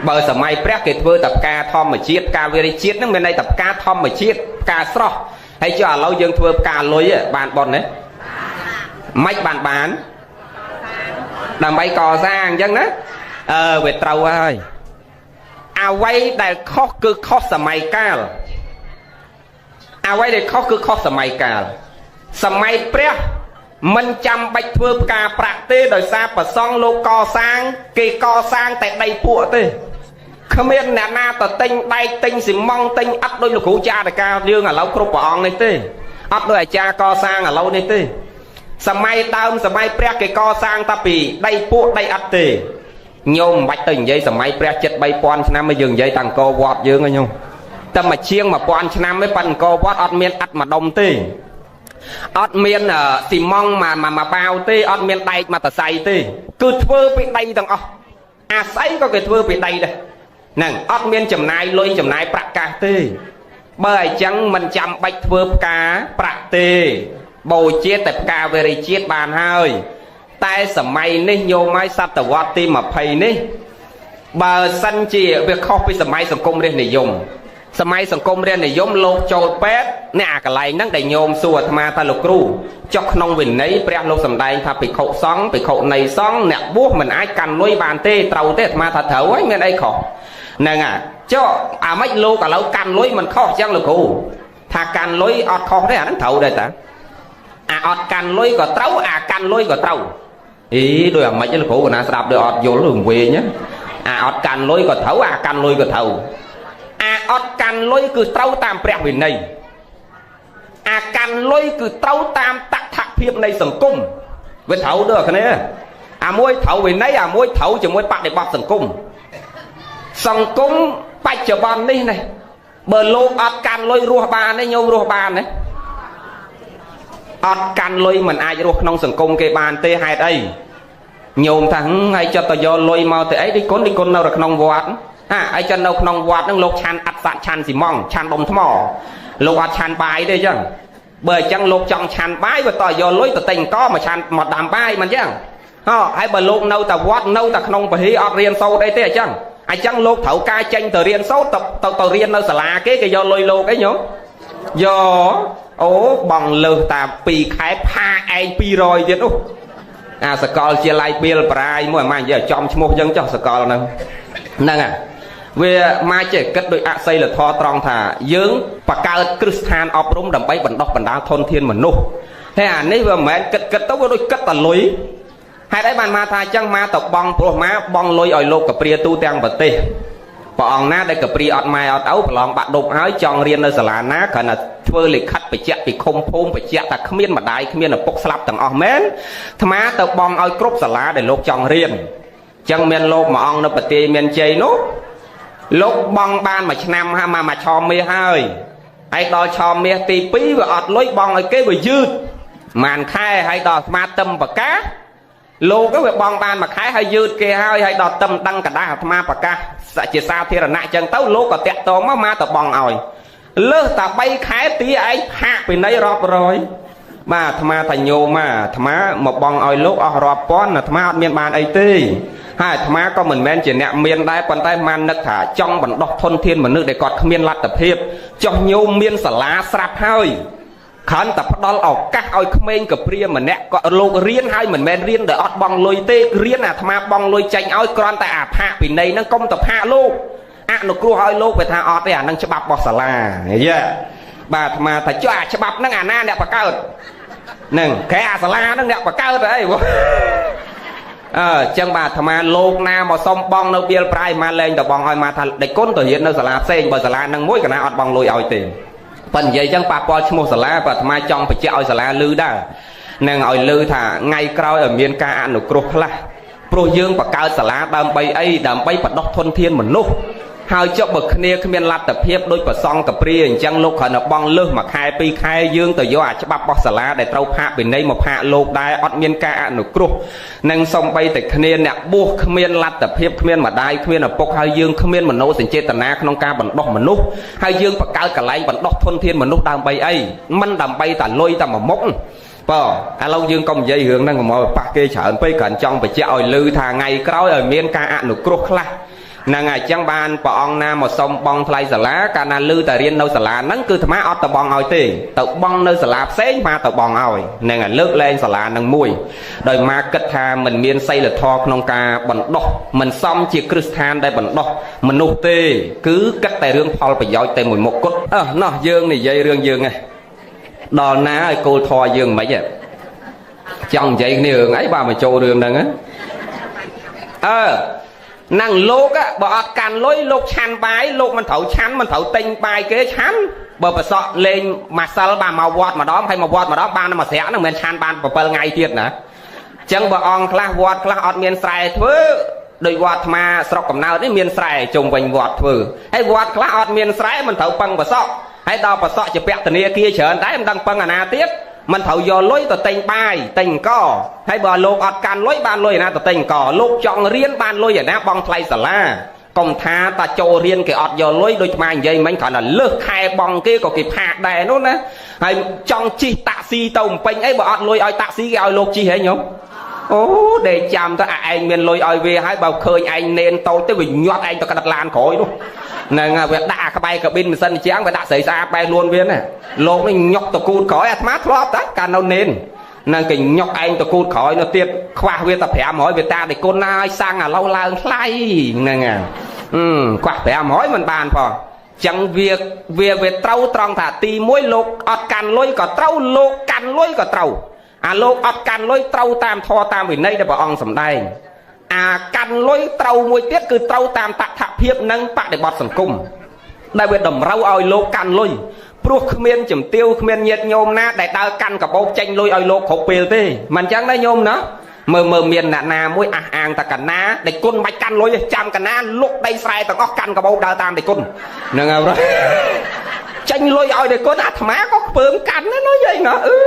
បើសម័យព្រះគេធ្វើតែផ្កាធម្មជាតិផ្កាវេរិជាតិហ្នឹងមានន័យតែផ្កាធម្មជាតិផ្កាស្រស់ហើយចុះឥឡូវយើងធ្វើផ្កាលុយបានបុណ្យទេមិនបានបានដើម្បីកសាងអញ្ចឹងណាអឺវាត្រូវហើយអ្វីដែលខុសគឺខុសសម័យកាលអ្វីដែលខុសគឺខុសសម័យកាលសម័យព្រះ មិនចាំបាច់ធ្វើផ្កាប្រាក់ទេដោយសារប្រសង់លោកកសាងគេកសាងតែដីភក់ទេគ្មានអ្នកណាទៅទិញដែកទិញស៊ីម៉ង់ទិញអត់ដូចលោកគ្រូចារិកាយើងឥឡូវគ្រប់ព្រះអង្គនេះទេអត់ដូចអាចារ្យកសាងឥឡូវនេះទេសម័យដើមសម័យព្រះគេកសាងតែពីដីភក់ដីអត់ទេញោមមិនបាច់ទៅនិយាយសម័យព្រះចិត្ត3000ឆ្នាំឯងយើងនិយាយតាអង្គរវត្តយើងឯងញោមតែមកជាង1000ឆ្នាំឯងប៉ិនអង្គរវត្តអត់មានអត់មួយដុំទេអត់មានស៊ីម៉ង់មកបាវទេអត់មានដែកមកតសៃទេគឺធ្វើពីដីទាំងអស់អាស្អីក៏គេធ្វើពីដីដែរហ្នឹងអត់មានចំណាយលុយចំណាយប្រាក់កាសទេបើអញ្ចឹងមិនចាំបាច់ធ្វើផ្កាប្រាក់ទេបូជាតែផ្កាវេរីជាតិបានហើយតែសម័យនេះញោមហើយសតវត្សទី20នេះបើសិនជាវាខុសពីសម័យសង្គមរាស្ត្រនិយមសម័យសង្គមរាស្ត្រនិយមលោកចូលពេទ្យអ្នកអាកន្លែងហ្នឹងដែលញោមសួរអាត្មាថាលោកគ្រូចុះក្នុងវិន័យព្រះលោកសម្ដែងថាភិក្ខុសង្ឃភិក្ខុនីសង្ឃអ្នកបួសមិនអាចកាន់លុយបានទេត្រូវទេអាត្មាថាត្រូវហើយមានអីខុសហ្នឹងអាចុះអាម៉េចលោកឥឡូវកាន់លុយមិនខុសអញ្ចឹងលោកគ្រូថាកាន់លុយអត់ខុសទេអាហ្នឹងត្រូវដែរតាអាអត់កាន់លុយក៏ត្រូវអាកាន់លុយក៏ត្រូវអីដូចអាម៉េចលោកគ្រូកណាស្ដាប់ដូចអត់យល់រឿងវែងអាអត់កាន់លុយក៏ត្រូវអាកាន់លុយក៏ត្រូវអាអត់កាន់លុយគឺត្រូវតាមព្រះវិន័យអាកាន់លុយគឺត្រូវតាមតថភាពនៃសង្គមវាត្រូវដូចគ្នាអាមួយត្រូវវិន័យអាមួយត្រូវជាមួយបដិបត្តិសង្គមសង្គមបច្ចុប្បន្ននេះនេះបើលោកអត់កាន់លុយរស់បានទេញោមរស់បានទេអត់កាន់លុយមិនអាចរស់ក្នុងសង្គមគេបានទេហេតុអីញោមថាហើយចិត្តទៅយកលុយមកទៅអីដូចគុណដូចគុណនៅក្នុងវត្តហាហើយចិត្តនៅក្នុងវត្តហ្នឹងលោកឆាន់អត់សាក់ឆាន់ស៊ីម៉ង់ឆាន់ដុំថ្មលោកអត់ឆាន់បាយទេអញ្ចឹងបើអញ្ចឹងលោកចង់ឆាន់បាយវាតយកលុយទៅទិញអង្គមកឆាន់មកដាំបាយមិនអញ្ចឹងហ៎ហើយបើលោកនៅតែវត្តនៅតែក្នុងពហិអត់រៀនសូត្រអីទេអញ្ចឹងអញ្ចឹងលោកត្រូវការចេញទៅរៀនសូត្រទៅរៀននៅសាលាគេគេយកលុយលោកអីញោមយកអូបងលើសតា2ខែផាឯង200ទៀតនោះអាសកលជាឡៃបៀលប្រាយមួយអាម៉ានិយាយចំឈ្មោះអញ្ចឹងចុះសកលហ្នឹងហ្នឹងអាវាមកចេះគិតដោយអសីលធម៌ត្រង់ថាយើងបង្កើតគ្រឹះស្ថានអប់រំដើម្បីបណ្ដុះបណ្ដាលធនធានមនុស្សហើយអានេះវាមិនមែនគិតគិតទៅវាដូចគិតតែលុយហេតុអីបានមកថាអញ្ចឹងមកទៅបងព្រោះមកបងលុយឲ្យលោកកព្រាទូទាំងប្រទេសព្រះអង្គណាដែលកព្រាអត់ម៉ែអត់ឪប្រឡងបាក់ដប់ហើយចង់រៀននៅសាលាណាគ្រាន់តែធ្វើលិខិតបញ្ជាក់ពីឃុំភូមិបញ្ជាក់ថាគ្មានម្ដាយគ្មានឪពុកស្លាប់ទាំងអស់មែនអាត្មាទៅបងឲ្យគ្រប់សាលាដែលលោកចង់រៀនអញ្ចឹងមានលោកមួយអង្គនៅប្រទេសមានជ័យនោះលោកបងបានមួយឆ្នាំហើយមកឆមាសហើយហើយដល់ឆមាសទី2វាអត់លុយបងឲ្យគេវាយឺតម៉ានខែហើយដល់អាត្មាទឹមប្រកាសលោកវាបងបានមួយខែហើយយឺតគេហើយហើយដល់ទឹមដឹងកដាស់អាត្មាប្រកាសជាសាធារណៈចឹងទៅលោកក៏តាក់តងមកទៅបងឲ្យលើសតែ3ខែទីឯងផាកពីនៃរាប់រយបាទអាត្មាថាញោមអាត្មាមកបងឲ្យលោកអស់រាប់ពាន់អាត្មាអត់មានបានអីទេហើយអាត្មាក៏មិនមែនជាអ្នកមានដែរប៉ុន្តែបាននឹកថាចង់បណ្ដោះធនធានមនុស្សដែលគាត់គ្មានលទ្ធភាពចុះញោមមានសាលាស្រាប់ហើយគ្រាន់តែផ្ដល់ឱកាសឲ្យក្មេងកព្រាម្នាក់ក៏លោករៀនហើយមិនមែនរៀនដោយអត់បង់លុយទេរៀនអាត្មាបង់លុយចាញ់ឲ្យគ្រាន់តែអាផាកពីនៃហ្នឹងកុំទៅផាកលោកអនុគ្រោះឲ្យលោកវាថាអត់ទេអាហ្នឹងច្បាប់របស់សាលាយេបាទអាត្មាថាចុះអាច្បាប់ហ្នឹងអាណាអ្នកបង្កើតហ្នឹងគេអាសាលាហ្នឹងអ្នកបង្កើតអីអឺចឹងបាទអាត្មាលោកណាមកសុំបងនៅបៀលប្រាយមកលែងទៅបងឲ្យមកថាដេចគុណទៅរៀននៅសាលាផ្សេងបើសាលាហ្នឹងមួយកណាអត់បងលុយឲ្យទេប៉ុន្តែនិយាយចឹងប៉ះពាល់ឈ្មោះសាលាបើអាត្មាចង់បញ្ជាក់ឲ្យសាលាលឺដែរនឹងឲ្យលឺថាថ្ងៃក្រោយឲ្យមានការអនុគ្រោះខ្លះព្រោះយើងបង្កើតសាលាដើម្បីអីដើម្បីបណ្ដុះធនធានមនុស្សហើយចុះបើគ្នាគ្មានលទ្ធភាពដូចប្រសង់កព្រាអញ្ចឹងលោកគ្រាន់តែបងលើសមួយខែពីរខែយើងទៅយកអាច្បាប់របស់សាលាដែលត្រូវផាកពិន័យមកផាកលោកដែរអត់មានការអនុគ្រោះនិងសំបីតែគ្នាអ្នកបួសគ្មានលទ្ធភាពគ្មានម្ដាយគ្មានឪពុកហើយយើងគ្មានមនោសញ្ចេតនាក្នុងការបណ្ដុះមនុស្សហើយយើងបង្កើតកន្លែងបណ្ដុះធនធានមនុស្សដើម្បីអីមិនដើម្បីតែលុយតែមួយមុខបើឥឡូវយើងកុំនិយាយរឿងហ្នឹងកុំឲ្យប៉ះគេច្រើនពេកគ្រាន់ចង់បញ្ជាក់ឲ្យឮថាថ្ងៃក្រោយឲ្យមានការអនុគ្រោះខ្លះហ្នឹងហើយអញ្ចឹងបានព្រះអង្គណាមកសុំបងថ្លៃសាលាកាលណាលឺតែរៀននៅសាលាហ្នឹងគឺអាត្មាអត់ទៅបងឲ្យទេទៅបងនៅសាលាផ្សេងមកទៅបងឲ្យហ្នឹងហើយលើកលែងសាលាហ្នឹងមួយដោយមកគិតថាមិនមានសីលធម៌ក្នុងការបណ្ដោះមិនសមជាគ្រឹះស្ថានដែលបណ្ដោះមនុស្សទេគឺគិតតែរឿងផលប្រយោជន៍តែមួយមុខគត់អើណោះយើងនិយាយរឿងយើងហ្នឹងដល់ណាឲ្យគោលធម៌យើងមិនហ៎ ចង់និយាយគ្នារឿងអីបាទមកចូលរឿងហ្នឹងអើណាំងលោកបើអត់កាន់លុយលោកឆាន់បាយលោកមិនត្រូវឆាន់មិនត្រូវទិញបាយគេឆាន់បើប្រសក់លេងម៉ាសិលបាទមកវត្តម្ដងហើយមកវត្តម្ដងបានមួយស្រាក់ហ្នឹងមិនមែនឆាន់បាន7ថ្ងៃទៀតណាចឹងបើអង្គខ្លះវត្តខ្លះអត់មានស្រែធ្វើដោយវត្តអាត្មាស្រុកកំណើតនេះមានស្រែជុំវិញវត្តធ្វើហើយវត្តខ្លះអត់មានស្រែមិនត្រូវពឹងប្រសក់ហើយដល់ប្រសក់ជាពាក់ធនាគារច្រើនតែមិនដឹងពឹងអាណាទៀតមិនត្រូវយកលុយទៅទិញបាយទិញអង្គហើយបើលោកអត់កាន់លុយបានលុយអាណាទៅទិញអង្គលោកចង់រៀនបានលុយអាណាបង់ថ្លៃសាលាកុំថាតាចូលរៀនគេអត់យកលុយដូចអានិយាយមិញគ្រាន់តែលើសខែបងគេក៏គេផាកដែរនោះណាហើយចង់ជិះតាក់ស៊ីទៅបំពេញអីបើអត់លុយឲ្យតាក់ស៊ីគេឲ្យលោកជិះហីញោមអូដេកចាំទៅអាឯងមានលុយឲ្យវាហើយបើឃើញឯងនេនតូចទៅវាញាត់ឯងទៅក្តិតឡានក្រោយនោះហ្នឹងវាដាក់អាក្បែរកាប៊ីនម៉ាស៊ីនជាងវាដាក់ស្រីស្អាតបែរខ្លួនវាណាលោកនេះញុកតកូតក្រោយអាត្មាធ្លាប់តាកាលនៅនេនហ្នឹងគេញុកឯងតកូតក្រោយនោះទៀតខ្វះវាតែ500វាតាដេគុណណាឲ្យសាំងឥឡូវឡើងថ្លៃហ្នឹងខ្វះ500មិនបានផងចឹងវាវាវាត្រូវត្រង់ថាទី1លោកអត់កាន់លុយក៏ត្រូវលោកកាន់លុយក៏ត្រូវអាលោកអត់កាន់លុយត្រូវតាមធម៌តាមវិន័យដែលព្រះអង្គសម្ដែងអាកាន់លុយត្រូវមួយទៀតគឺត្រូវតាមតថភាពនិងបដិបត្តិសង្គមដែលវាតម្រូវឲ្យលោកកាន់លុយព្រោះគ្មានជំទាវគ្មានញាតិញោមណាដែលដើរកាន់កាបូបចេញលុយឲ្យលោកគ្រប់ពេលទេមិនចឹងទេញោមណាមើលមើលមានអ្នកណាមួយអះអាងតាកណាដែលគុណមិនកាន់លុយចាំកណាលុកដីស្រែទាំងអស់កាន់កាបូបដើរតាមដេគុណហ្នឹងហើយចេញលុយឲ្យដេគុណអាត្មាក៏ខ្ពើមកាន់ណានោះយាយណាអឺ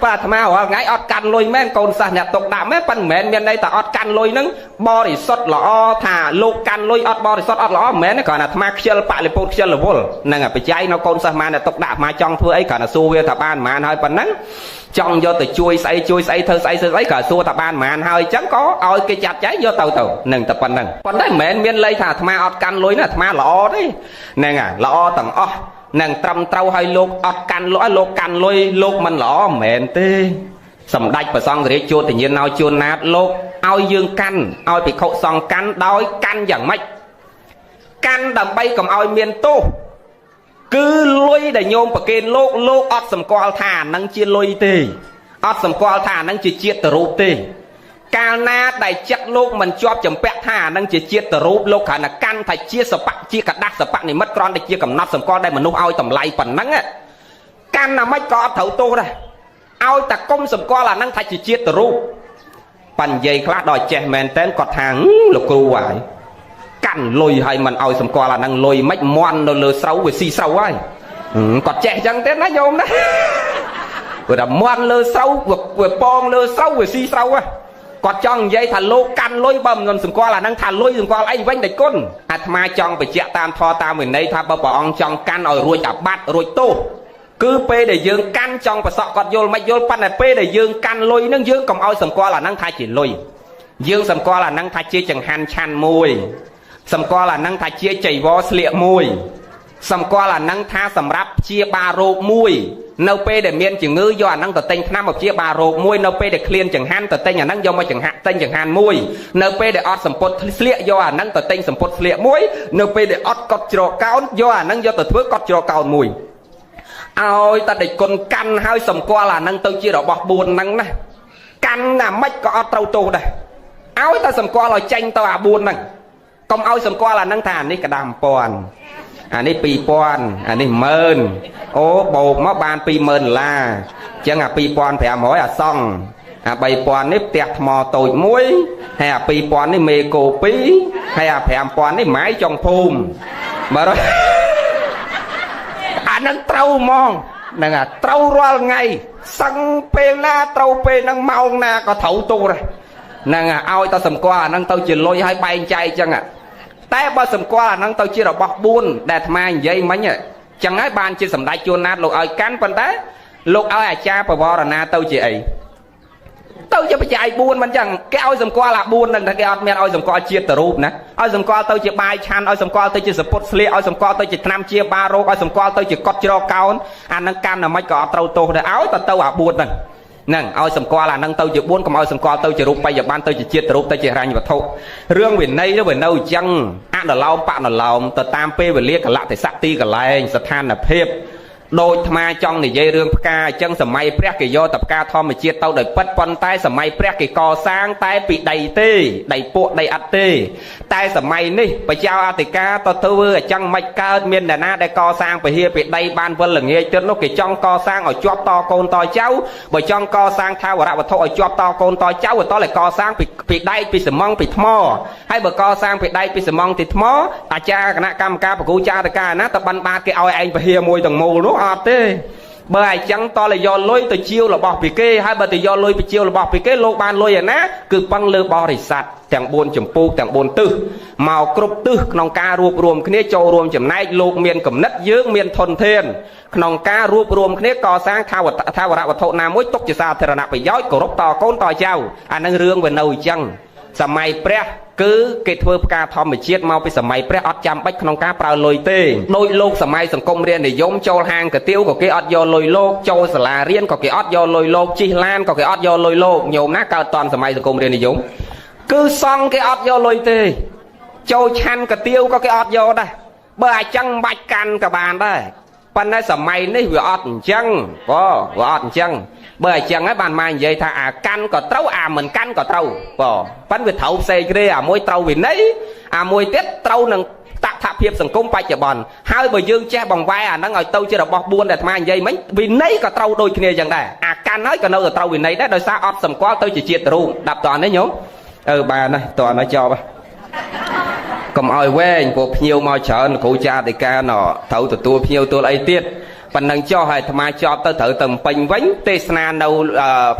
បាទអាត្មារាល់ថ្ងៃអត់កាន់លុយមែនកូនសិស្សអ្នកទុកដាក់មែនប៉ុន្តែមិនមែនមានន័យថាអត់កាន់លុយហ្នឹងបរិសុទ្ធល្អថាលោកកាន់លុយអត់បរិសុទ្ធអត់ល្អមិនមែនទេគ្រាន់តែអាត្មាខ្ជិលបលិពុតខ្ជិលរវល់ហ្នឹងបច្ច័យនៅកូនសិស្សម៉ាអ្នកទុកដាក់អាត្មាចង់ធ្វើអីគ្រាន់តែសួរវាថាបានប៉ុន្មានហើយប៉ុណ្ណឹងចង់យកទៅជួយស្អីជួយស្អីធ្វើស្អីធ្វើស្អីក៏សួរថាបានប៉ុន្មានហើយអញ្ចឹងក៏ឲ្យគេចាត់ចែងយកទៅទៅនឹងតែប៉ុណ្្នឹងប៉ុន្តែមិនមែនមានល័យថាអាត្មាអត់កាន់លុយណាអាត្មាល្អទេហ្នឹងល្អទាំងអស់នឹងត្រឹមត្រូវឲ្យលោកអត់កាន់លុយលោកកាន់លុយលោកមិនល្អមិនមែនទេសម្ដេចព្រះសង្ឃរាជជួតញាណោជួនណាតលោកឲ្យយើងកាន់ឲ្យភិក្ខុសង្ឃកាន់ដោយកាន់យ៉ាងម៉េចកាន់ដើម្បីកុំឲ្យមានទោសគឺលុយដែលញោមប្រគេនលោកលោកអត់សម្គាល់ថានឹងជាលុយទេអត់សម្គាល់ថានឹងជាជាតិរូបទេកាលណាដែលចិត្តលោកមិនជាប់ចម្ពាក់ថានឹងជាជាតិរូបលោកគ្រាន់តែកាន់ថាជាសបៈជាกระดาษសបៈនិមិត្តគ្រាន់តែជាកំណត់សម្គាល់ដែលមនុស្សឲ្យតម្លៃប៉ុណ្ណឹងកាន់ណាម៉េចក៏អត់ត្រូវទោសដែរឲ្យតែគុំសម្គាល់អានឹងថាជាជាតិរូបបញ្ញ័យខ្លះដល់ចេះមែនតែនគាត់ថាលោកគ្រូហើយកាន់លុយហើយមិនឲ្យសម្គាល់អានឹងលុយមិនមន់នៅលើស្រូវវាស៊ីស្រូវហើយគាត់ចេះចឹងទៀតណាញោមណាគាត់ថាមន់លើស្រូវវាពងលើស្រូវវាស៊ីស្រូវហ៎គាត់ចង់និយាយថាលោកកាន់លុយបើមិនសម្គាល់អានឹងថាលុយសម្គាល់អីវិញដេចគុណអាត្មាចង់បញ្ជាក់តាមធម៌តាមវិន័យថាបើព្រះអង្គចង់កាន់ឲ្យរួចអាបត្តិរួចទោសគឺពេលដែលយើងកាន់ចង់ប្រសក់គាត់យល់មិនយល់ប៉ុន្តែពេលដែលយើងកាន់លុយនឹងយើងកុំឲ្យសម្គាល់អានឹងថាជាលុយយើងសម្គាល់អានឹងថាជាចង្ហាន់ឆាន់មួយសម្គាល់អានឹងថាជាចីវរស្លៀកមួយសម្គាល់អានឹងថាសម្រាប់ព្យាបាលរោគមួយនៅពេលដែលមានជំងឺយកអានឹងទៅទិញថ្នាំមកព្យាបាលរោគមួយនៅពេលដែលឃ្លានចង្ហាន់ទៅទិញអានឹងយកមកចង្ហាន់ទិញចង្ហាន់មួយនៅពេលដែលអត់សម្ពុតស្លៀកយកអានឹងទៅទិញសម្ពុតស្លៀកមួយនៅពេលដែលអត់កត់ច្រកកោនយកអានឹងយកទៅធ្វើកត់ច្រកកោនមួយឲ្យតែដេចគុណកាន់ហើយសម្គាល់អានឹងទៅជារបស់4ហ្នឹងណាកាន់ណាម៉េចក៏អត់ត្រូវទោសដែរឲ្យតែសម្គាល់ឲ្យចេញទៅអា4ហ្នឹងកុំឲ្យសម្គាល់អានឹងថាអានេះក្តាំ1000អានេះ2000អានេះ10000អូបូកមកបាន20000ដុល្លារអញ្ចឹងអា2500អាសង់អា3000នេះផ្ទះថ្មតូចមួយហើយអា2000នេះមេគោ2ហើយអា5000នេះម៉ាយចុងភូមិបាទអានឹងត្រូវហ្មងហ្នឹងអាត្រូវរាល់ថ្ងៃសឹងពេលណាត្រូវពេលហ្នឹងម៉ោងណាក៏ត្រូវទូដែរហ្នឹងឲ្យតែសម្គាល់អាហ្នឹងទៅជាលុយហើយបែងចែកអញ្ចឹងតែបើសម្គាល់អាហ្នឹងទៅជារបស់4ដែលអាត្មានិយាយមិញចឹងហើយបានជាសម្ដេចជួនណាតលោកឲ្យកាន់ប៉ុន្តែលោកឲ្យអាចារ្យបវរណាទៅជាអីទៅជាបច្ច័យ4មិនចឹងគេឲ្យសម្គាល់អា4ហ្នឹងតែគេអត់មានឲ្យសម្គាល់ជាតិរូបណាឲ្យសម្គាល់ទៅជាបាយឆាន់ឲ្យសម្គាល់ទៅជាសពុតស្លៀកឲ្យសម្គាល់ទៅជាថ្នាំជាបារោគឲ្យសម្គាល់ទៅជាកត់ច្រកកោនអាហ្នឹងកាន់តែមិនក៏អត់ត្រូវទោសដែរឲ្យទៅទៅអា4ហ្នឹងហ្នឹងឲ្យសម្គាល់អាហ្នឹងទៅជា4កុំឲ្យសម្គាល់ទៅជារូបបច្ចុប្បន្នទៅជាជាតិរូបទៅជាហិរញ្ញវត្ថុរឿងវិន័យទៅវានៅអញ្ចឹងអនុលោមបនុលោមទៅតាមពេលវេលាកលៈទេសៈទីកន្លែងស្ថានភាព ដូចអាត្មាចង់និយាយរឿងផ្កាអញ្ចឹងសម័យព្រះគេយកតែផ្កាធម្មជាតិទៅដោយពិតប៉ុន្តែសម័យព្រះគេកសាងតែពីដីទេដីពក់ដីអត់ទេតែសម័យនេះបច្ចោអធិការទៅធ្វើអញ្ចឹងមិនកើតមានអ្នកណាដែលកសាងពហិពីដីបានវិលល្ងាចទៀតនោះគេចង់កសាងឲ្យជាប់តកូនតចៅបើចង់កសាងថាវរវត្ថុឲ្យជាប់តកូនតចៅតតែកសាងពីដែកពីសំងពីថ្មហើយបើកសាងពីដែកពីសំងពីថ្មអាចារ្យគណៈកម្មការប្រគូចារការណាទៅបានបាតគេឲ្យឯងពហិមួយទាំងមូលនោះអត់ទេបើអញ្ចឹងតតែយកលុយទៅជាវរបស់ពីគេហើយបើទៅយកលុយទៅជាវរបស់ពីគេលោកបានលុយឯណាគឺពឹងលើបរិស័ទទាំង4ចម្ពោះទាំង4ទិសមកគ្រប់ទិសក្នុងការរួបរวมគ្នាចូលរួមចំណែកលោកមានគំនិតយើងមានធនធានក្នុងការរួបរวมគ្នាកសាងថាវរវត្ថុណាមួយទុកជាសាធារណប្រយោជន៍គោរពតកូនតចៅអានឹងរឿងវានៅអញ្ចឹងសម័យព្រះគឺគេធ្វើផ្កាធម្មជាតិមកពីសម័យព្រះអត់ចាំបាច់ក្នុងការប្រើលុយទេដោយលោកសម័យសង្គមរាជនិយមចូលហាងកាទៀវក៏គេអត់យកលុយលោកចូលសាលារៀនក៏គេអត់យកលុយលោកជិះឡានក៏គេអត់យកលុយលោកញោមណាកើតតន់សម័យសង្គមរាជនិយមគឺសង្ឃគេអត់យកលុយទេចូលឆាន់កាទៀវក៏គេអត់យកដែរបើអញ្ចឹងមិនបាច់កាន់ក៏បានដែរប៉ុន្តែសម័យនេះវាអត់អញ្ចឹងបងវាអត់អញ្ចឹងបើអញ្ចឹងហើយបានមកនិយាយថាអាកាន់ក៏ត្រូវអាមិនកាន់ក៏ត្រូវបងប៉ិនវាត្រូវផ្សេងគ្នាអាមួយត្រូវវិន័យអាមួយទៀតត្រូវនឹងតថភាពសង្គមបច្ចុប្បន្នហើយបើយើងចេះបង្វែរអាហ្នឹងឲ្យទៅជារបស់4ដែលអាត្មានិយាយមិញវិន័យក៏ត្រូវដូចគ្នាអញ្ចឹងដែរអាកាន់ហើយក៏នៅតែត្រូវវិន័យដែរដោយសារអត់សម្គាល់ទៅជាជាតិរូបដាប់តនេះញោមអឺបានហើយតនេះចប់កុំឲ្យវែងព្រោះភ្ញៀវមកច្រើនគ្រូចារិកាណត្រូវទទួលភ្ញៀវទួលអីទៀតប៉ុណ្ណឹងចុះហើយអាត្មាចប់ទៅត្រូវទៅពេញវិញទេសនានៅ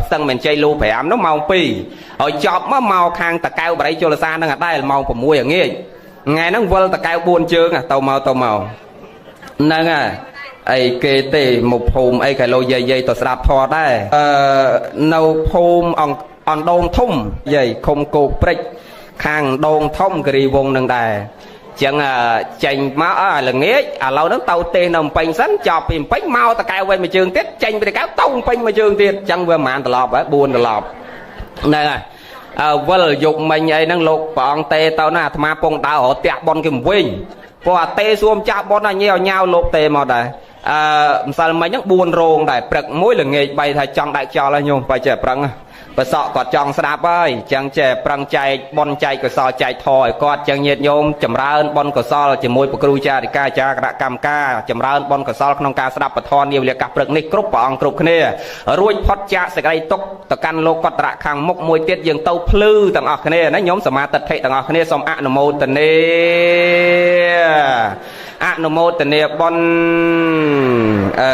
ស្ទឹងមានជ័យលូ5នោះម៉ោង2ហើយចប់មកខាងតកែវបរិយជលសានឹងអដែលម៉ោង6ល្ងាចថ្ងៃហ្នឹងវិលតកែវ4ជើងទៅមកហ្នឹងហើយអីគេទេមកភូមិអីកែលោយាយទៅស្ដាប់ធម៌ដែរនៅភូមិអណ្ដូងធំយាយឃុំគោកព្រិចខាងដងធំគិរីវងនឹងដែរចឹងចេញមកអើល្ងាចឥឡូវហ្នឹងទៅទេសនៅពេញសិនចប់ពីពេញមកតកែវវិញមួយជើងទៀតចេញពីតកែវទៅពេញមួយជើងទៀតចឹងវាប្រហែលត្រឡប់ហើយ4ត្រឡប់ហ្នឹងហើយអើវិលយកមិញអីហ្នឹងលោកព្រះអង្គទេទៅណាអាត្មាពងដើររកផ្ទះប៉ុនគេវិញព្រោះអាទេសួមចាស់ប៉ុនអញញ៉ាវលោកទេមកដែរអឺម្សិលមិញហ្នឹង4រោងដែរព្រឹកមួយល្ងាច3ថាចង់ដែកចោលហើយញោមបើចេះប្រឹងប្រសក់គាត់ចង់ស្ដាប់ហើយអញ្ចឹងចេះប្រឹងចែកប៉ុនចែកកុសលចែកធម៌ឲ្យគាត់ចឹងញាតិញោមចម្រើនប៉ុនកុសលជាមួយប្រគ្រូចារិកាចារកម្មការចម្រើនប៉ុនកុសលក្នុងការស្ដាប់ពធនាវេលាកាសព្រឹកនេះគ្រប់ព្រះអង្គគ្រប់គ្នារួចផុតចាកសេចក្តីទុក្ខទៅកាន់លោកកតរៈខាងមុខមួយទៀតយើងទៅភ្លឺទាំងអស់គ្នាណាញោមសមាទិដ្ឋិទាំងអស់គ្នាសូមអនុមោទនាអនុមោទនាបុណ្យអឺ